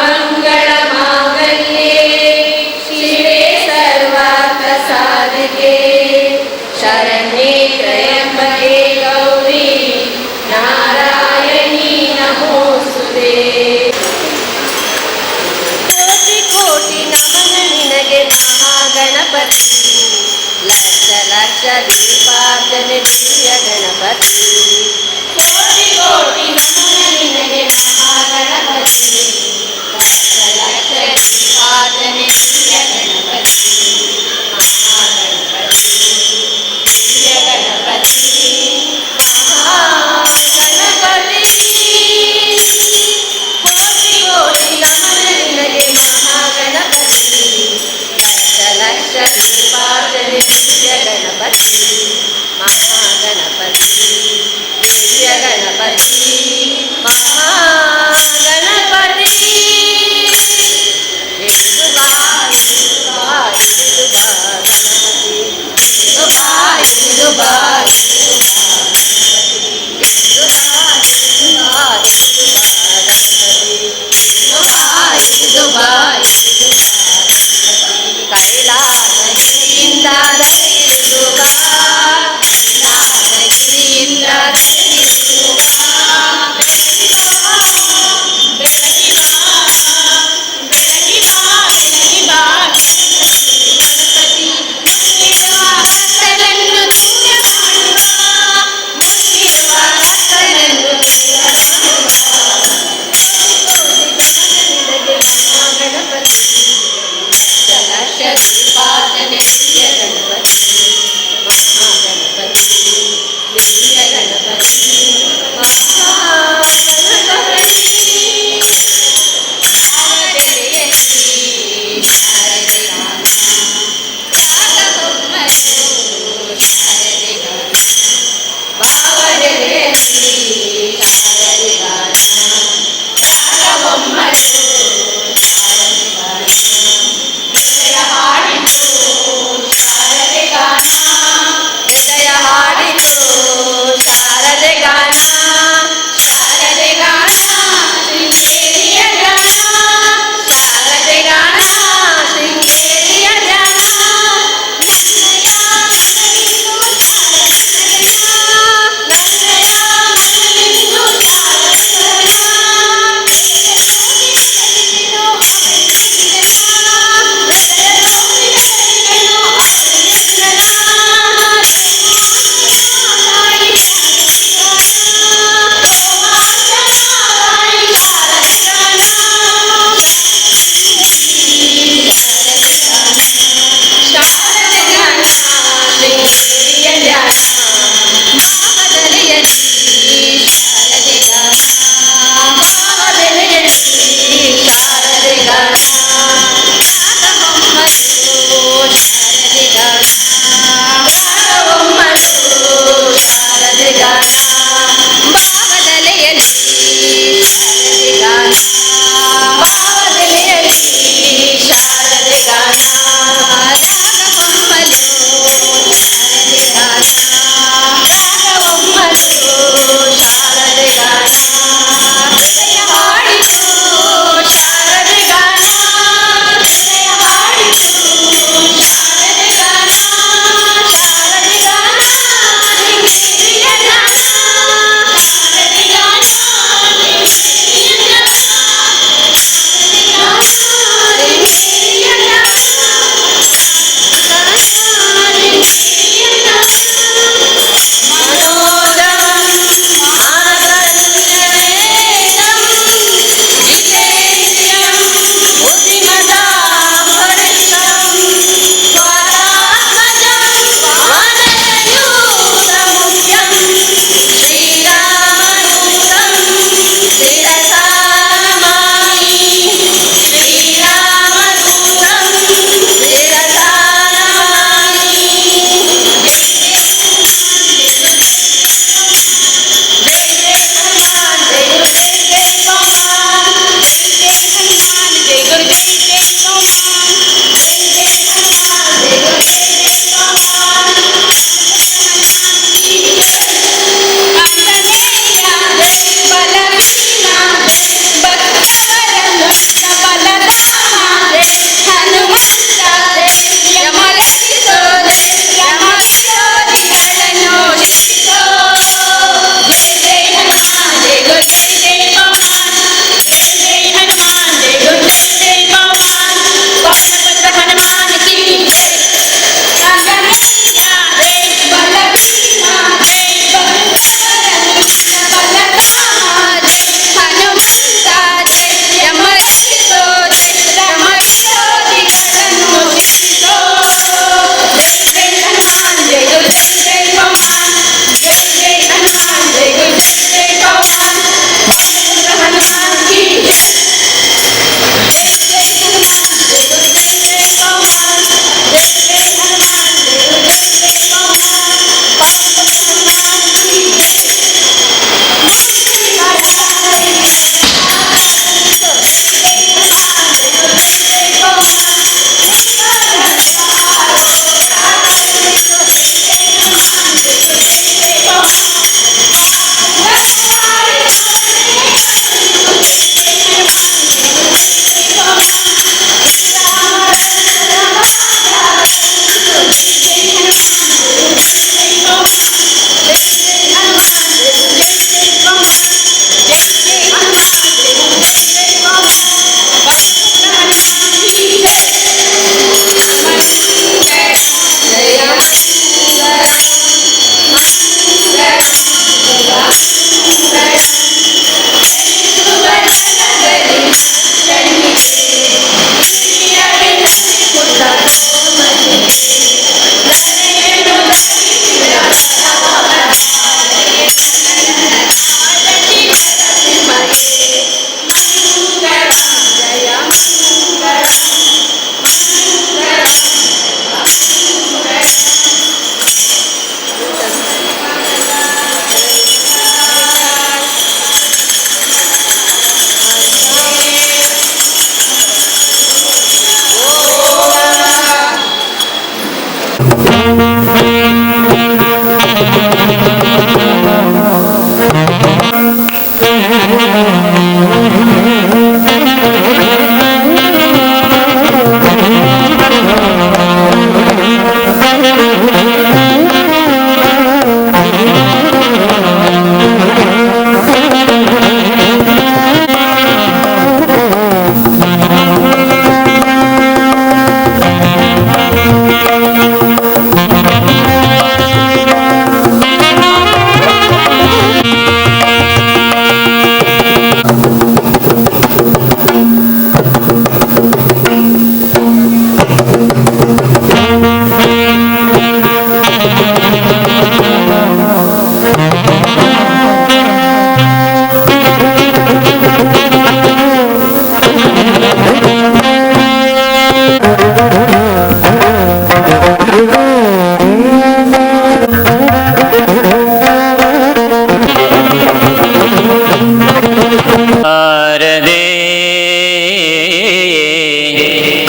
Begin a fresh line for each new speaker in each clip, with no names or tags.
सर्वमङ्गलमाङ्गल्ये शिवे सर्वार्थसाधिके शरण्ये त्र्यम्बके गौरी नारायणी नमोऽस्तुते। ಕೋಟಿ ಕೋಟಿ ನಮನ ನಿನಗೆ ಮಹಾಗಣಪತಿ, ಲಕ್ಷ ಲಕ್ಷ ದೀಪಾರ್ಚನೆ ದಿವ್ಯ ಗಣಪತಿ. ಕೋಟಿ ಕೋಟಿ ನಮನ ನಿನಗೆ ಮಹಾಗಣಪತಿ, ಲಕ್ಷ ಲಕ್ಷ ದೀಪಾರ್ಚನೆ ದಿವ್ಯ ಗಣಪತಿ, ಮಹಾಗಣಪತಿ, ದಿವ್ಯ ಗಣಪತಿ, ಮಹಾಗಣಪತಿ. ಕೋಟಿ ಕೋಟಿ ನಮನ ನಿನಗೆ ಮಹಾಗಣಪತಿ, ಲಕ್ಷ ಲಕ್ಷ ದೀಪಾರ್ಚನೆ ದಿವ್ಯ ಗಣಪತಿ, ಮಹಾಗಣಪತಿ, ದಿವ್ಯ ಗಣಪತಿ, ಮಹಾಗಣಪತಿ.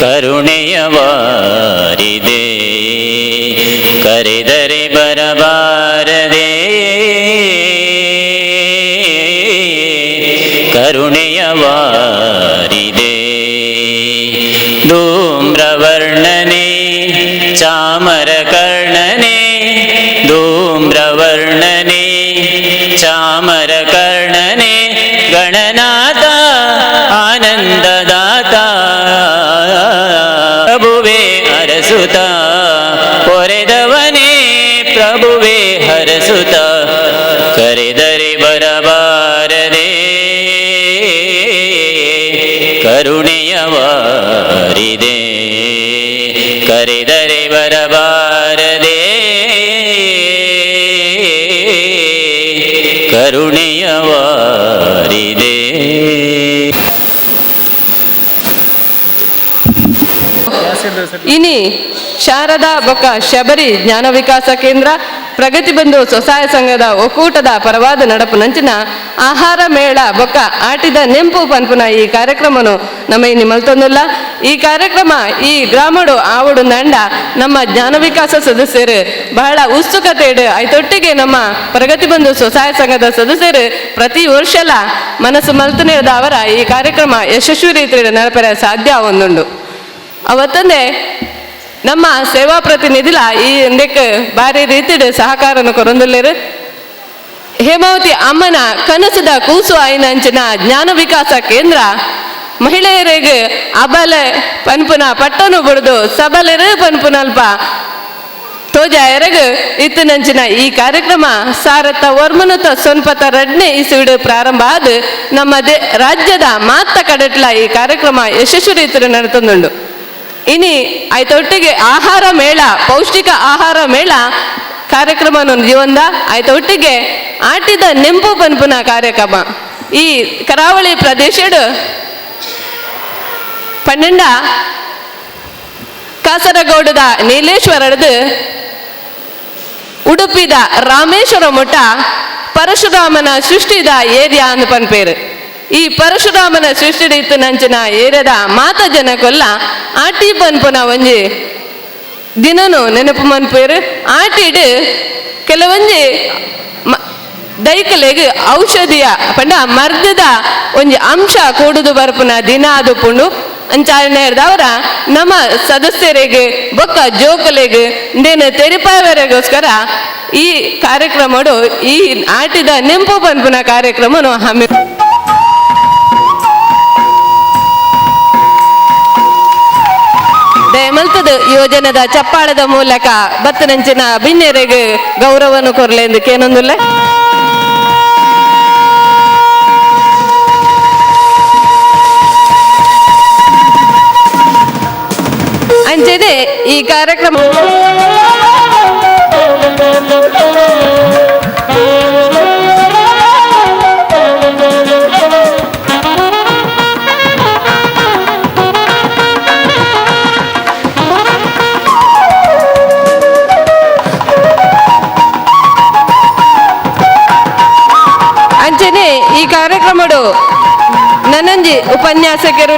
ಕರುಣೆಯ ವಾರಿದೆ, ಕರೆದರೆ ಬರಬಾರದೆ, ಕರುಣೆಯ ವಾರಿದೆ. ಧೂಮ್ರವರ್ಣನೆ ಚಾಮರ ಕರ್ಣನೆ, ಧೂಮ್ರವರ್ಣನೆ ಚಾಮರ ಕರ್ಣನೆ, ಗಣನಾಥ ಆನಂದದಾತ, ಪ್ರಭುವೇ ಅರಸುತ ಪೊರೆದವನೇ, ಪ್ರಭುವೇ ಹರಸುತ, ಕರೆದರೆ ಬರಬಾರದೆ, ಕರುಣೆಯ ವಾರಿದೆ, ಕರೆದರೆ ಬರಬಾರದೆ, ಕರುಣೆಯ ವಾರಿದೆ.
ಇನಿ ಶಾರದಾ ಬೊಕ್ಕ ಶಬರಿ ಜ್ಞಾನ ವಿಕಾಸ ಕೇಂದ್ರ ಪ್ರಗತಿ ಬಂಧು ಸ್ವಸಹಾಯ ಸಂಘದ ಒಕ್ಕೂಟದ ಪರವಾದ ನಡಪುನಂಚಿನ ಆಹಾರ ಮೇಳ ಬೊಕ್ಕ ಆಟಿದ ನೆಂಪು ಪನ್ಪುನ ಈ ಕಾರ್ಯಕ್ರಮನು ನಮ್ಮ ಇನಿ ಮಲ್ತೊಂದುಲ್ಲ. ಈ ಕಾರ್ಯಕ್ರಮ ಈ ಗ್ರಾಮಡು ಆವಡು ನಂಡ ನಮ್ಮ ಜ್ಞಾನ ವಿಕಾಸ ಸದಸ್ಯರು ಬಹಳ ಉತ್ಸುಕತೆ ಐತೊಟ್ಟಿಗೆ ನಮ್ಮ ಪ್ರಗತಿ ಬಂಧು ಸ್ವಸಹಾಯ ಸಂಘದ ಸದಸ್ಯರು ಪ್ರತಿ ವರ್ಷಲ ಮನಸ್ಸು ಮಲ್ತನೇ ಅವರ ಈ ಕಾರ್ಯಕ್ರಮ ಯಶಸ್ವಿ ರೀತಿಯಲ್ಲಿ ನಡಪರ ಸಾಧ್ಯ ಒಂದುಂಡು. ಅವತ್ತಂದೆ ನಮ್ಮ ಸೇವಾ ಪ್ರತಿನಿಧಿಲ ಈ ಇಂದಕ್ಕೆ ಬಾರಿ ರೀತಿಡ್ ಸಹಕಾರನು ಕೊರೊಂದುಲ್ಲೆರ್. ಹೇಮಾವತಿ ಅಮ್ಮನ ಕನಸದ ಕೂಸು ಆಯಿನಂಚಿನ ಜ್ಞಾನ ವಿಕಾಸ ಕೇಂದ್ರ ಮಹಿಳೆಯರಿಗೆ ಅಬಲೆ ಪನ್ಪುನ ಪಟ್ಟನು ಬುಡ್ದು ಸಬಲೆರು ಪನ್ಪುನಲ್ಪ ತೋಜಾಯರಗ್ ಇತ್ತಿನಂಚಿನ ಈ ಕಾರ್ಯಕ್ರಮ ಸಾರತ್ತ ವರ್ಮನುತ ಸೊನ್ಪತ ರಡ್ನೆ ಇಸುವಿಡು ಪ್ರಾರಂಭ ಆದ ನಮ್ಮ ರಾಜ್ಯದ ಮಾತ್ತ ಕಡೆಟ್ಲ ಈ ಕಾರ್ಯಕ್ರಮ ಯಶಸ್ವಿ ರೀತಿಯಲ್ಲಿ ನಡೆತೊಂದುಂಡು. ಇನಿ ಆಯ್ತೊಟ್ಟಿಗೆ ಆಹಾರ ಮೇಳ, ಪೌಷ್ಟಿಕ ಆಹಾರ ಮೇಳ ಕಾರ್ಯಕ್ರಮ ಜೀವಂದ ಆಯ್ತೊಟ್ಟಿಗೆ ಆಟಿದ ನೆಂಪು ಪನ್ಪುನ ಕಾರ್ಯಕ್ರಮ ಈ ಕರಾವಳಿ ಪ್ರದೇಶಡ್ ಪನ್ನೆಂಡ ಕಾಸರಗೋಡದ ನೀಲೇಶ್ವರದು ಉಡುಪಿದ ರಾಮೇಶ್ವರ ಮುಟ್ಟ ಪರಶುರಾಮನ ಸೃಷ್ಟಿದ ಏರಿಯಾ ಅಂದ್ ಪನ್ಪೇರು. ಈ ಪರಶುರಾಮನ ಸೃಷ್ಟಿ ನಂಚಿನ ಏರಿಯಾದ ಮಾತ ಜನಕೊಲ್ಲ ಆಟಿ ಪನ್ಪುನ ಒಂಜಿ ದಿನನು ನೆನಪು ಮನ್ಪೇರು. ಆಟಿಡ್ ಕೆಲವೊಂಜಿ ದೈಕಲೆಗ್ ಔಷಧಿಯ ಪಂಡ ಮರ್ದದ ಒಂಜಿ ಅಂಶ ಕೂಡುದು ಬರ್ಪುನ ದಿನ ಅದು ಪುಂಡು. ಅಂಚಾರಣೆದವರ ನಮ್ಮ ಸದಸ್ಯರಿಗೆ ಬೊಕ್ಕ ಜೋಕುಲೆಗ್ ಇಂದೇನು ತೆರಿಪಾವರೆಗೋಸ್ಕರ ಈ ಕಾರ್ಯಕ್ರಮಡು ಈ ಆಟಿದ ನೆಂಪು ಪನ್ಪುನ ಕಾರ್ಯಕ್ರಮನು ಹಮ್ಮಿ ದಯಮಲ್ತದ ಯೋಜನೆದ ಚಪ್ಪಾಳದ ಮೂಲಕ ಬತ್ತನಂಚಿನ ಬಿನ್ನೆರೆಗ್ ಗೌರವನು ಕೊರ್ಲೆಂದು ಕೇನೊಂದುಲ್ಲ. ಅಂಚೆನೆ ಈ ಕಾರ್ಯಕ್ರಮ ಅಂಚೆನೆ ಈ ಕಾರ್ಯಕ್ರಮಡು ನನಂಜಿ ಉಪನ್ಯಾಸಕರು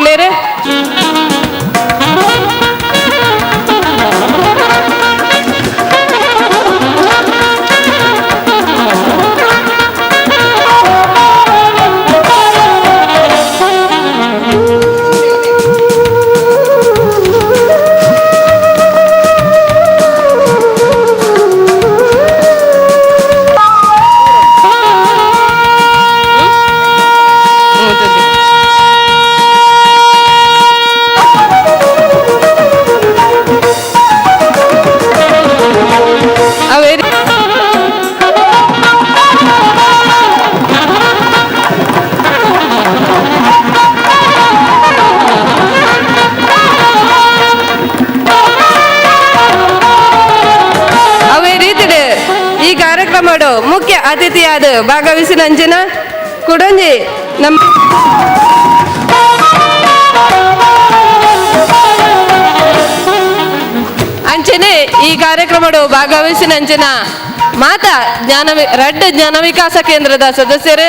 ಈ ಕಾರ್ಯಕ್ರಮಡು ಮುಖ್ಯ ಅತಿಥಿಯಾದ ಭಾಗವಹಿಸಿನ ಅಂಚಿನ ಕುಡಂಜಿ ನಮ್ಮ ಅಂಚನೆ ಈ ಕಾರ್ಯಕ್ರಮಡು ಭಾಗವಹಿಸಿನ ಅಂಚಿನ ಮಾತಾ ಜ್ಞಾನ ರಡ್ಡ್ ಜ್ಞಾನ ವಿಕಾಸ ಕೇಂದ್ರದ ಸದಸ್ಯರು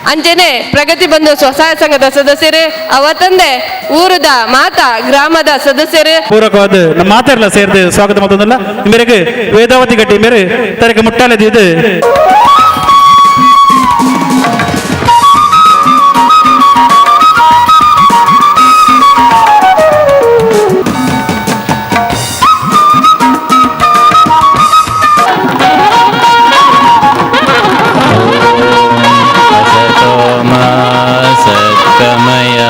ಅಂಚನೆ ಪ್ರಗತಿ ಬಂಧು ಸ್ವಸಹಾಯ ಸಂಘದ ಸದಸ್ಯರು, ಅವತ್ತಂದೆ ಊರದ ಮಾತಾ ಗ್ರಾಮದ ಸದಸ್ಯರು.
ಪೂರಕವಾದ ನಮ್ಮ ಮಾತಾಡಲ ಸೇರಿದ ಸ್ವಾಗತ ಮತ್ತೊಂದಲ್ಲ ಮೇರೆಗೆ ವೇದಾವತಿ ಗಟ್ಟಿ ಮೇರೆ ತರಕ ಮುಟ್ಟಾಲೆ ಇದು.
असतो मा सद्गमय,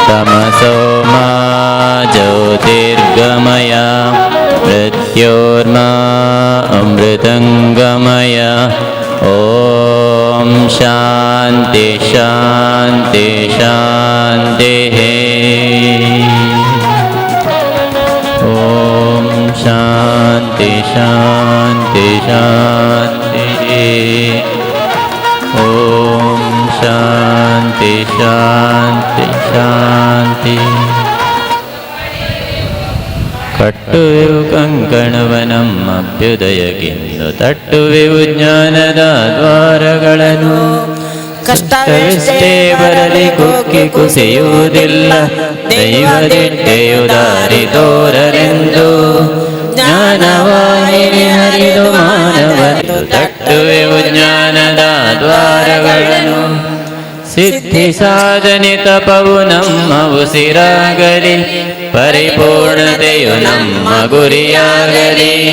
तमसो मा ज्योतिर्गमय, मृत्योर्मा अमृतङ्गमय। ॐ शान्ति शान्ति शान्तिः। ॐ शान्ति शान्ति शान्तिः। ॐ शान्ति ಶಾಂತಿ ಶಾಂತಿ. ಕಟ್ಟುವೆವು ಕಂಕಣವ ನಮ್ಮ ಅಭ್ಯುದಯಕ್ಕಿಂದು, ತಟ್ಟುವೆವು ಜ್ಞಾನದ ದ್ವಾರಗಳನ್ನು. ಕಷ್ಟವೆಷ್ಟೇ ಬರಲಿ ಕುಕ್ಕಿ ಕುಸಿಯುವುದಿಲ್ಲ, ದೈವದಿಟ್ಟೆಯು ದಾರಿ ತೋರಲೆಂದು. ಜ್ಞಾನವಾಹಿನಿ ಹರಿದು ಮಾನವನು, ತಟ್ಟುವೆವು ಜ್ಞಾನದ ದ್ವಾರಗಳನ್ನು. ಸಿದ್ಧಿ ಸಾಧನೆ ತಪವು ನಮ್ಮ ಉಸಿರಾಗಲಿ, ಪರಿಪೂರ್ಣತೆಯು ನಮ್ಮ ಗುರಿಯಾಗಲಿ.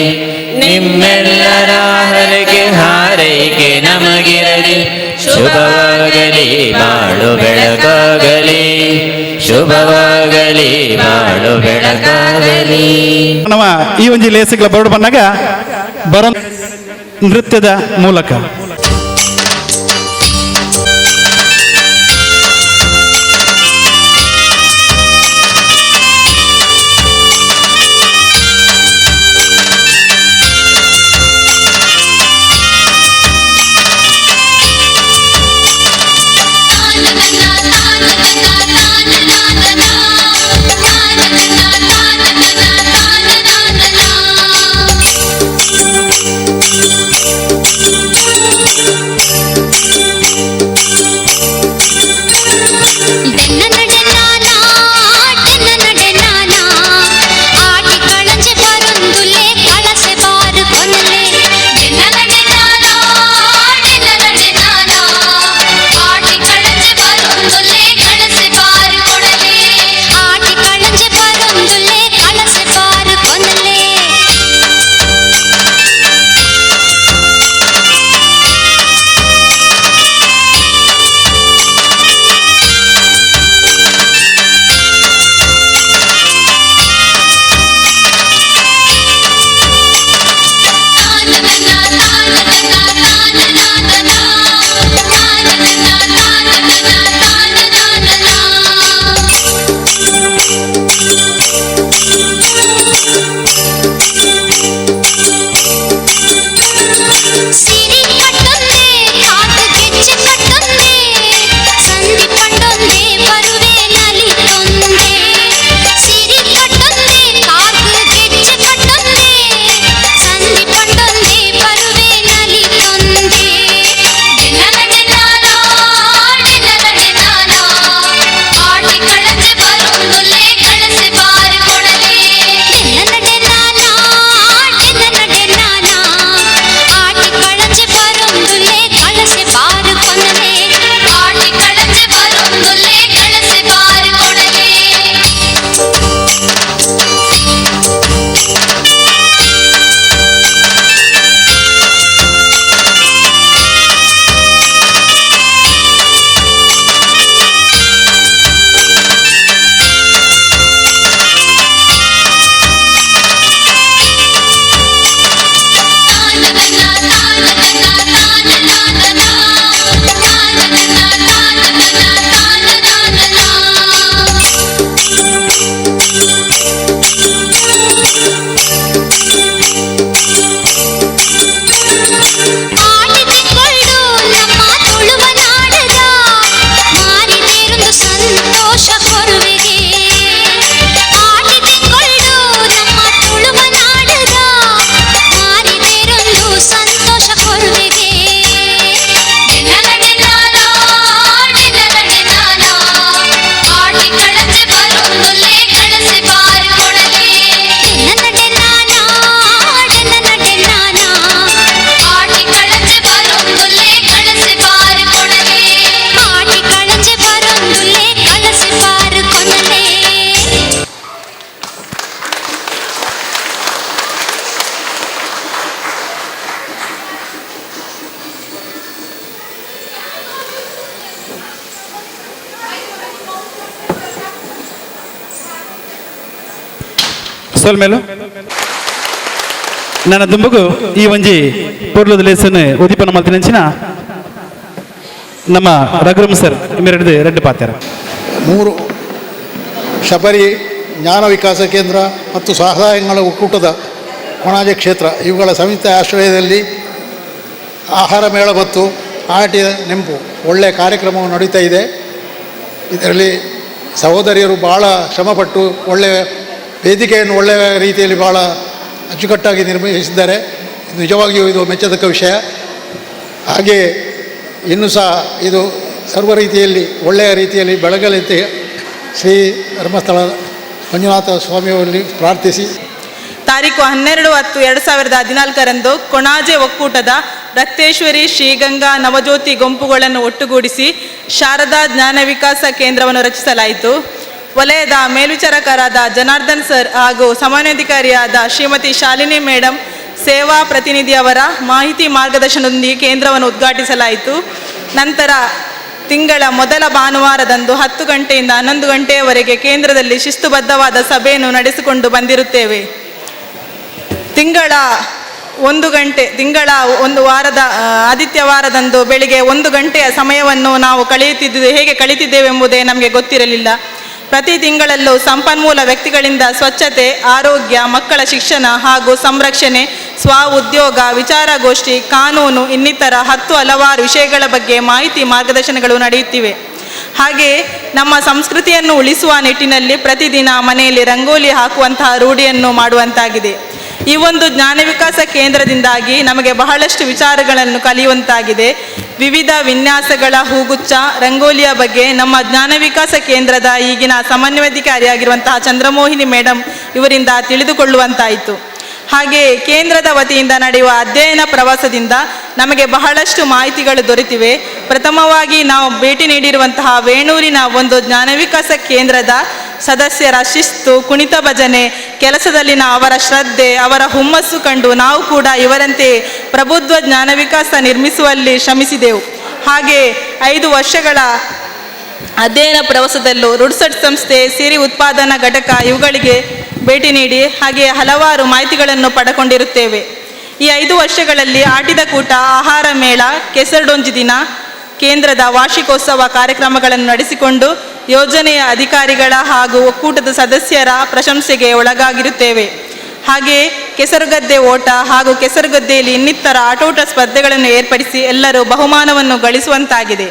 ನಿಮ್ಮೆಲ್ಲರ ಹರಕೆ ಹಾರೈಕೆ ನಮಗಿರಲಿ. ಶುಭವಾಗಲಿ, ಬಾಳು ಬೆಳಕಾಗಲಿ. ಶುಭವಾಗಲಿ, ಬಾಳು ಬೆಳಕಾಗಲಿ.
ನಮ್ಮ ಈ ಒಂಜಿ ಲೇಸಿಗಳ ಬರಡು ಬಂದಾಗ ಬರ ನೃತ್ಯದ ಮೂಲಕ.
ತಾನ.
ಸೊಲ್ಮೇಲು. ನನ್ನ ದುಂಬಗು ಈ ಒಂಜಿ ಪೊರ್ಲುದ ಲೇಸನ್ ಉದೀಪನ ಮಲ್ತಿನಂಚಿನ ನಮ್ಮ ರಘುರಾಮ್ ಸರ್ ಮೆರಡು ರೆಡ್ಡು ಪಾತ್ಯಾರ.
3 ಶಬರಿ ಜ್ಞಾನ ವಿಕಾಸ ಕೇಂದ್ರ ಮತ್ತು ಸಹಸಹಾಯಗಳ ಒಕ್ಕೂಟದ ಕೊಣಾಜೆ ಕ್ಷೇತ್ರ ಇವುಗಳ ಸಂಯುಕ್ತ ಆಶ್ರಯದಲ್ಲಿ ಆಹಾರ ಮೇಳ ಮತ್ತು ಆಟಿಯ ನೆಂಪು ಒಳ್ಳೆಯ ಕಾರ್ಯಕ್ರಮವು ನಡೀತಾ ಇದೆ. ಇದರಲ್ಲಿ ಸಹೋದರಿಯರು ಭಾಳ ಶ್ರಮಪಟ್ಟು ಒಳ್ಳೆಯ ವೇದಿಕೆಯನ್ನು ಒಳ್ಳೆಯ ರೀತಿಯಲ್ಲಿ ಭಾಳ ಅಚ್ಚುಕಟ್ಟಾಗಿ ನಿರ್ಮಿಸಿದ್ದಾರೆ. ನಿಜವಾಗಿಯೂ ಇದು ಮೆಚ್ಚತಕ್ಕ ವಿಷಯ. ಹಾಗೆಯೇ ಇನ್ನೂ ಸಹ ಇದು ಸರ್ವ ರೀತಿಯಲ್ಲಿ ಒಳ್ಳೆಯ ರೀತಿಯಲ್ಲಿ ಬೆಳಗಲಿದೆ ಶ್ರೀ ಧರ್ಮಸ್ಥಳ ಮಂಜುನಾಥ ಸ್ವಾಮಿಯವರಲ್ಲಿ ಪ್ರಾರ್ಥಿಸಿ.
ತಾರೀಕು 12/10/2014ರಂದು ಕೊಣಾಜೆ ಒಕ್ಕೂಟದ ರಕ್ತೇಶ್ವರಿ, ಶ್ರೀಗಂಗಾ, ನವಜ್ಯೋತಿ ಗುಂಪುಗಳನ್ನು ಒಟ್ಟುಗೂಡಿಸಿ ಶಾರದಾ ಜ್ಞಾನ ವಿಕಾಸ ಕೇಂದ್ರವನ್ನು ರಚಿಸಲಾಯಿತು. ವಲಯದ ಮೇಲ್ವಿಚಾರಕರಾದ ಜನಾರ್ದನ್ ಸರ್ ಹಾಗೂ ಸಮನ್ವಯಾಧಿಕಾರಿಯಾದ ಶ್ರೀಮತಿ ಶಾಲಿನಿ ಮೇಡಮ್, ಸೇವಾ ಪ್ರತಿನಿಧಿಯವರ ಮಾಹಿತಿ ಮಾರ್ಗದರ್ಶನದೊಂದಿಗೆ ಕೇಂದ್ರವನ್ನು ಉದ್ಘಾಟಿಸಲಾಯಿತು. ನಂತರ ತಿಂಗಳ ಮೊದಲ ಭಾನುವಾರದಂದು 10 ಗಂಟೆಯಿಂದ 11 ಗಂಟೆಯವರೆಗೆ ಕೇಂದ್ರದಲ್ಲಿ ಶಿಸ್ತುಬದ್ಧವಾದ ಸಭೆಯನ್ನು ನಡೆಸಿಕೊಂಡು ಬಂದಿರುತ್ತೇವೆ. ತಿಂಗಳ 1 ಗಂಟೆ, ತಿಂಗಳ ಒಂದು ವಾರದ ಆದಿತ್ಯವಾರದಂದು ಬೆಳಿಗ್ಗೆ 1 ಗಂಟೆಯ ಸಮಯವನ್ನು ನಾವು ಕಳೆಯುತ್ತಿದ್ದು ಹೇಗೆ ಕಳೀತಿದ್ದೇವೆಂಬುದೇ ನಮಗೆ ಗೊತ್ತಿರಲಿಲ್ಲ. ಪ್ರತಿ ತಿಂಗಳಲ್ಲೂ ಸಂಪನ್ಮೂಲ ವ್ಯಕ್ತಿಗಳಿಂದ ಸ್ವಚ್ಛತೆ, ಆರೋಗ್ಯ, ಮಕ್ಕಳ ಶಿಕ್ಷಣ ಹಾಗೂ ಸಂರಕ್ಷಣೆ, ಸ್ವ ಉದ್ಯೋಗ, ವಿಚಾರಗೋಷ್ಠಿ, ಕಾನೂನು ಇನ್ನಿತರ 10 ಹಲವಾರು ವಿಷಯಗಳ ಬಗ್ಗೆ ಮಾಹಿತಿ ಮಾರ್ಗದರ್ಶನಗಳು ನಡೆಯುತ್ತಿವೆ. ಹಾಗೆಯೇ ನಮ್ಮ ಸಂಸ್ಕೃತಿಯನ್ನು ಉಳಿಸುವ ನಿಟ್ಟಿನಲ್ಲಿ ಪ್ರತಿದಿನ ಮನೆಯಲ್ಲಿ ರಂಗೋಲಿ ಹಾಕುವಂತಹ ರೂಢಿಯನ್ನು ಮಾಡುವಂತಾಗಿದೆ. ಈ ಒಂದು ಜ್ಞಾನ ವಿಕಾಸ ಕೇಂದ್ರದಿಂದಾಗಿ ನಮಗೆ ಬಹಳಷ್ಟು ವಿಚಾರಗಳನ್ನು ಕಲಿಯುವಂತಾಗಿದೆ. ವಿವಿಧ ವಿನ್ಯಾಸಗಳ ಹೂಗುಚ್ಛ, ರಂಗೋಲಿಯ ಬಗ್ಗೆ ನಮ್ಮ ಜ್ಞಾನ ವಿಕಾಸ ಕೇಂದ್ರದ ಈಗಿನ ಸಮನ್ವಯಾಧಿಕಾರಿಯಾಗಿರುವಂತಹ ಚಂದ್ರಮೋಹಿನಿ ಮೇಡಮ್ ಇವರಿಂದ ತಿಳಿದುಕೊಳ್ಳುವಂತಾಯಿತು. ಹಾಗೆಯೇ ಕೇಂದ್ರದ ವತಿಯಿಂದ ನಡೆಯುವ ಅಧ್ಯಯನ ಪ್ರವಾಸದಿಂದ ನಮಗೆ ಬಹಳಷ್ಟು ಮಾಹಿತಿಗಳು ದೊರೆತಿವೆ. ಪ್ರಥಮವಾಗಿ ನಾವು ಭೇಟಿ ನೀಡಿರುವಂತಹ ವೇಣೂರಿನ ಒಂದು ಜ್ಞಾನ ವಿಕಾಸ ಕೇಂದ್ರದ ಸದಸ್ಯರ ಶಿಸ್ತು, ಕುಣಿತ ಭಜನೆ ಕೆಲಸದಲ್ಲಿನ ಅವರ ಶ್ರದ್ಧೆ, ಅವರ ಹುಮ್ಮಸ್ಸು ಕಂಡು ನಾವು ಕೂಡ ಇವರಂತೆ ಪ್ರಬುದ್ಧ ಜ್ಞಾನ ವಿಕಾಸ ನಿರ್ಮಿಸುವಲ್ಲಿ ಶ್ರಮಿಸಿದೆವು. ಹಾಗೆಯೇ 5 ವರ್ಷಗಳ ಅಧ್ಯಯನ ಪ್ರವಾಸದಲ್ಲೂ ರುಡ್ಸೆಟ್ ಸಂಸ್ಥೆ, ಸಿರಿ ಉತ್ಪಾದನಾ ಘಟಕ ಇವುಗಳಿಗೆ ಭೇಟಿ ನೀಡಿ ಹಾಗೆಯೇ ಹಲವಾರು ಮಾಹಿತಿಗಳನ್ನು ಪಡ್ಕೊಂಡಿರುತ್ತೇವೆ. ಈ 5 ವರ್ಷಗಳಲ್ಲಿ ಆಟಿದ ಕೂಟ, ಆಹಾರ ಮೇಳ, ಕೆಸರುಡೊಂಜಿ ದಿನ, ಕೇಂದ್ರದ ವಾರ್ಷಿಕೋತ್ಸವ ಕಾರ್ಯಕ್ರಮಗಳನ್ನು ನಡೆಸಿಕೊಂಡು ಯೋಜನೆಯ ಅಧಿಕಾರಿಗಳ ಹಾಗೂ ಒಕ್ಕೂಟದ ಸದಸ್ಯರ ಪ್ರಶಂಸೆಗೆ ಒಳಗಾಗಿರುತ್ತೇವೆ. ಹಾಗೆಯೇ ಕೆಸರುಗದ್ದೆ ಓಟ ಹಾಗೂ ಕೆಸರುಗದ್ದೆಯಲ್ಲಿ ಇನ್ನಿತರ ಆಟೋಟ ಸ್ಪರ್ಧೆಗಳನ್ನು ಏರ್ಪಡಿಸಿ ಎಲ್ಲರೂ ಬಹುಮಾನವನ್ನು ಗಳಿಸುವಂತಾಗಿದೆ.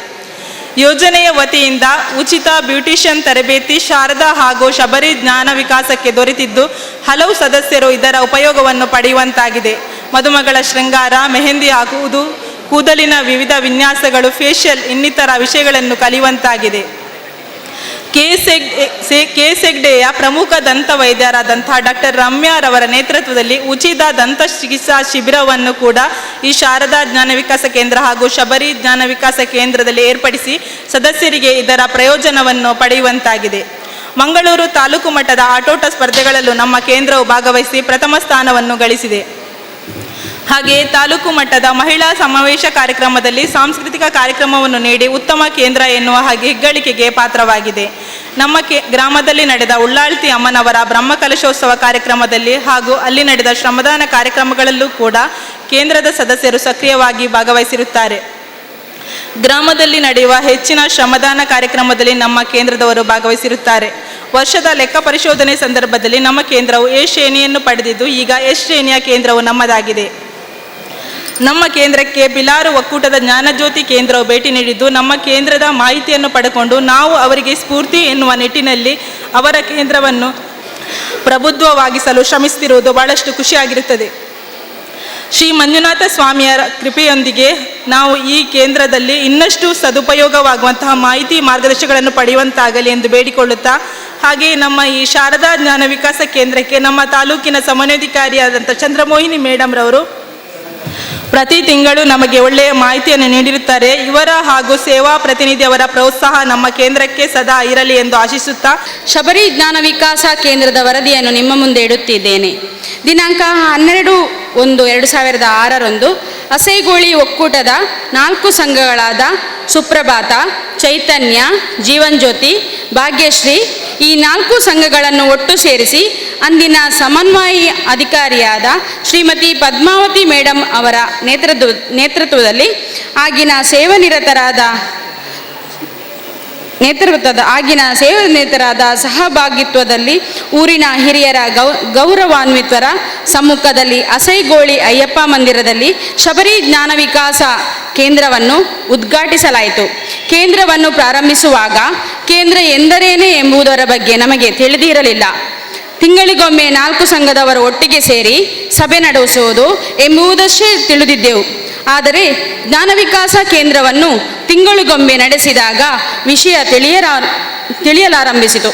ಯೋಜನೆಯ ವತಿಯಿಂದ ಉಚಿತ ಬ್ಯೂಟಿಷಿಯನ್ ತರಬೇತಿ ಶಾರದಾ ಹಾಗೂ ಶಬರಿ ಜ್ಞಾನ ವಿಕಾಸಕ್ಕೆ ದೊರೆತಿದ್ದು ಹಲವು ಸದಸ್ಯರು ಇದರ ಉಪಯೋಗವನ್ನು ಪಡೆಯುವಂತಾಗಿದೆ. ಮದುಮಗಳ ಶೃಂಗಾರ, ಮೆಹಂದಿ ಹಾಕುವುದು, ಕೂದಲಿನ ವಿವಿಧ ವಿನ್ಯಾಸಗಳು, ಫೇಶಿಯಲ್ ಇನ್ನಿತರ ವಿಷಯಗಳನ್ನು ಕಲಿಯುವಂತಾಗಿದೆ. ಕೆ ಹೆಗ್ಡೆಯ ಪ್ರಮುಖ ದಂತ ವೈದ್ಯರಾದಂತಹ ಡಾಕ್ಟರ್ ರಮ್ಯಾರವರ ನೇತೃತ್ವದಲ್ಲಿ ಉಚಿತ ದಂತ ಚಿಕಿತ್ಸಾ ಶಿಬಿರವನ್ನು ಕೂಡ ಈ ಶಾರದಾ ಜ್ಞಾನ ವಿಕಾಸ ಕೇಂದ್ರ ಹಾಗೂ ಶಬರಿ ಜ್ಞಾನ ವಿಕಾಸ ಕೇಂದ್ರದಲ್ಲಿ ಏರ್ಪಡಿಸಿ ಸದಸ್ಯರಿಗೆ ಇದರ ಪ್ರಯೋಜನವನ್ನು ಪಡೆಯುವಂತಾಗಿದೆ. ಮಂಗಳೂರು ತಾಲೂಕು ಮಟ್ಟದ ಆಟೋಟ ಸ್ಪರ್ಧೆಗಳಲ್ಲೂ ನಮ್ಮ ಕೇಂದ್ರವು ಭಾಗವಹಿಸಿ ಪ್ರಥಮ ಸ್ಥಾನವನ್ನು ಗಳಿಸಿದೆ. ಹಾಗೆಯೇ ತಾಲೂಕು ಮಟ್ಟದ ಮಹಿಳಾ ಸಮಾವೇಶ ಕಾರ್ಯಕ್ರಮದಲ್ಲಿ ಸಾಂಸ್ಕೃತಿಕ ಕಾರ್ಯಕ್ರಮವನ್ನು ನೀಡಿ ಉತ್ತಮ ಕೇಂದ್ರ ಎನ್ನುವ ಹಾಗೆ ಹೆಗ್ಗಳಿಕೆಗೆ ಪಾತ್ರವಾಗಿದೆ. ನಮ್ಮ ಗ್ರಾಮದಲ್ಲಿ ನಡೆದ ಉಳ್ಳಾಳ್ತಿ ಅಮ್ಮನವರ ಬ್ರಹ್ಮಕಲಶೋತ್ಸವ ಕಾರ್ಯಕ್ರಮದಲ್ಲಿ ಹಾಗೂ ಅಲ್ಲಿ ನಡೆದ ಶ್ರಮದಾನ ಕಾರ್ಯಕ್ರಮಗಳಲ್ಲೂ ಕೂಡ ಕೇಂದ್ರದ ಸದಸ್ಯರು ಸಕ್ರಿಯವಾಗಿ ಭಾಗವಹಿಸಿರುತ್ತಾರೆ. ಗ್ರಾಮದಲ್ಲಿ ನಡೆಯುವ ಹೆಚ್ಚಿನ ಶ್ರಮದಾನ ಕಾರ್ಯಕ್ರಮದಲ್ಲಿ ನಮ್ಮ ಕೇಂದ್ರದವರು ಭಾಗವಹಿಸಿರುತ್ತಾರೆ. ವರ್ಷದ ಲೆಕ್ಕ ಪರಿಶೋಧನೆ ಸಂದರ್ಭದಲ್ಲಿ ನಮ್ಮ ಕೇಂದ್ರವು ಎ ಶ್ರೇಣಿಯನ್ನು ಪಡೆದಿದ್ದು ಈಗ ಎಸ್ ಶ್ರೇಣಿಯ ಕೇಂದ್ರವು ನಮ್ಮದಾಗಿದೆ. ನಮ್ಮ ಕೇಂದ್ರಕ್ಕೆ ಬಿಲಾರು ಒಕ್ಕೂಟದ ಜ್ಞಾನಜ್ಯೋತಿ ಕೇಂದ್ರವು ಭೇಟಿ ನೀಡಿದ್ದು ನಮ್ಮ ಕೇಂದ್ರದ ಮಾಹಿತಿಯನ್ನು ಪಡೆಕೊಂಡು ನಾವು ಅವರಿಗೆ ಸ್ಫೂರ್ತಿ ಎನ್ನುವ ನಿಟ್ಟಿನಲ್ಲಿ ಅವರ ಕೇಂದ್ರವನ್ನು ಪ್ರಬುದ್ಧವಾಗಿಸಲು ಶ್ರಮಿಸುತ್ತಿರುವುದು ಬಹಳಷ್ಟು ಖುಷಿಯಾಗಿರುತ್ತದೆ. ಶ್ರೀ ಮಂಜುನಾಥ ಸ್ವಾಮಿಯರ ಕೃಪೆಯೊಂದಿಗೆ ನಾವು ಈ ಕೇಂದ್ರದಲ್ಲಿ ಇನ್ನಷ್ಟು ಸದುಪಯೋಗವಾಗುವಂತಹ ಮಾಹಿತಿ ಮಾರ್ಗದರ್ಶಿಗಳನ್ನು ಪಡೆಯುವಂತಾಗಲಿ ಎಂದು ಬೇಡಿಕೊಳ್ಳುತ್ತಾ, ಹಾಗೆಯೇ ನಮ್ಮ ಈ ಶಾರದಾ ಜ್ಞಾನ ವಿಕಾಸ ಕೇಂದ್ರಕ್ಕೆ ನಮ್ಮ ತಾಲೂಕಿನ ಸಮನ್ವಯಾಧಿಕಾರಿಯಾದಂಥ ಚಂದ್ರಮೋಹಿನಿ ಮೇಡಮ್ರವರು ಪ್ರತಿ ತಿಂಗಳು ನಮಗೆ ಒಳ್ಳೆಯ ಮಾಹಿತಿಯನ್ನು ನೀಡಿರುತ್ತಾರೆ. ಇವರ ಹಾಗೂ ಸೇವಾ ಪ್ರತಿನಿಧಿಯವರ ಪ್ರೋತ್ಸಾಹ ನಮ್ಮ ಕೇಂದ್ರಕ್ಕೆ ಸದಾ ಇರಲಿ ಎಂದು ಆಶಿಸುತ್ತಾ
ಶಬರಿ ಜ್ಞಾನ ವಿಕಾಸ ಕೇಂದ್ರದ ವರದಿಯನ್ನು ನಿಮ್ಮ ಮುಂದೆ ಇಡುತ್ತಿದ್ದೇನೆ. ದಿನಾಂಕ 12/1/2006ರಂದು ಅಸೈಗೋಳಿ ಒಕ್ಕೂಟದ 4 ಸಂಘಗಳಾದ ಸುಪ್ರಭಾತ, ಚೈತನ್ಯ, ಜೀವನ್ ಜ್ಯೋತಿ, ಭಾಗ್ಯಶ್ರೀ ಈ 4 ಸಂಘಗಳನ್ನು ಒಟ್ಟು ಸೇರಿಸಿ ಅಂದಿನ ಸಮನ್ವಯ ಅಧಿಕಾರಿಯಾದ ಶ್ರೀಮತಿ ಪದ್ಮಾವತಿ ಮೇಡಮ್ ಅವರ ನೇತೃತ್ವದಲ್ಲಿ ಆಗಿನ ಸೇವಾನಿರತರಾದ ಸಹಭಾಗಿತ್ವದಲ್ಲಿ ಊರಿನ ಹಿರಿಯರ ಗೌರವಾನ್ವಿತರ ಸಮ್ಮುಖದಲ್ಲಿ ಅಸೈಗೋಳಿ ಅಯ್ಯಪ್ಪ ಮಂದಿರದಲ್ಲಿ ಶಬರಿ ಜ್ಞಾನ ವಿಕಾಸ ಕೇಂದ್ರವನ್ನು ಉದ್ಘಾಟಿಸಲಾಯಿತು. ಕೇಂದ್ರವನ್ನು ಪ್ರಾರಂಭಿಸುವಾಗ ಕೇಂದ್ರ ಎಂದರೇನೆ ಎಂಬುದರ ಬಗ್ಗೆ ನಮಗೆ ತಿಳಿದಿರಲಿಲ್ಲ. ತಿಂಗಳಿಗೊಮ್ಮೆ 4 ಸಂಘದವರು ಒಟ್ಟಿಗೆ ಸೇರಿ ಸಭೆ ನಡೆಸುವುದು ಎಂಬುದಷ್ಟೇ ತಿಳಿದಿದ್ದೆವು. ಆದರೆ ಜ್ಞಾನ ವಿಕಾಸ ಕೇಂದ್ರವನ್ನು ತಿಂಗಳಿಗೊಮ್ಮೆ ನಡೆಸಿದಾಗ ವಿಷಯ ತಿಳಿಯಲಾರಂಭಿಸಿತು.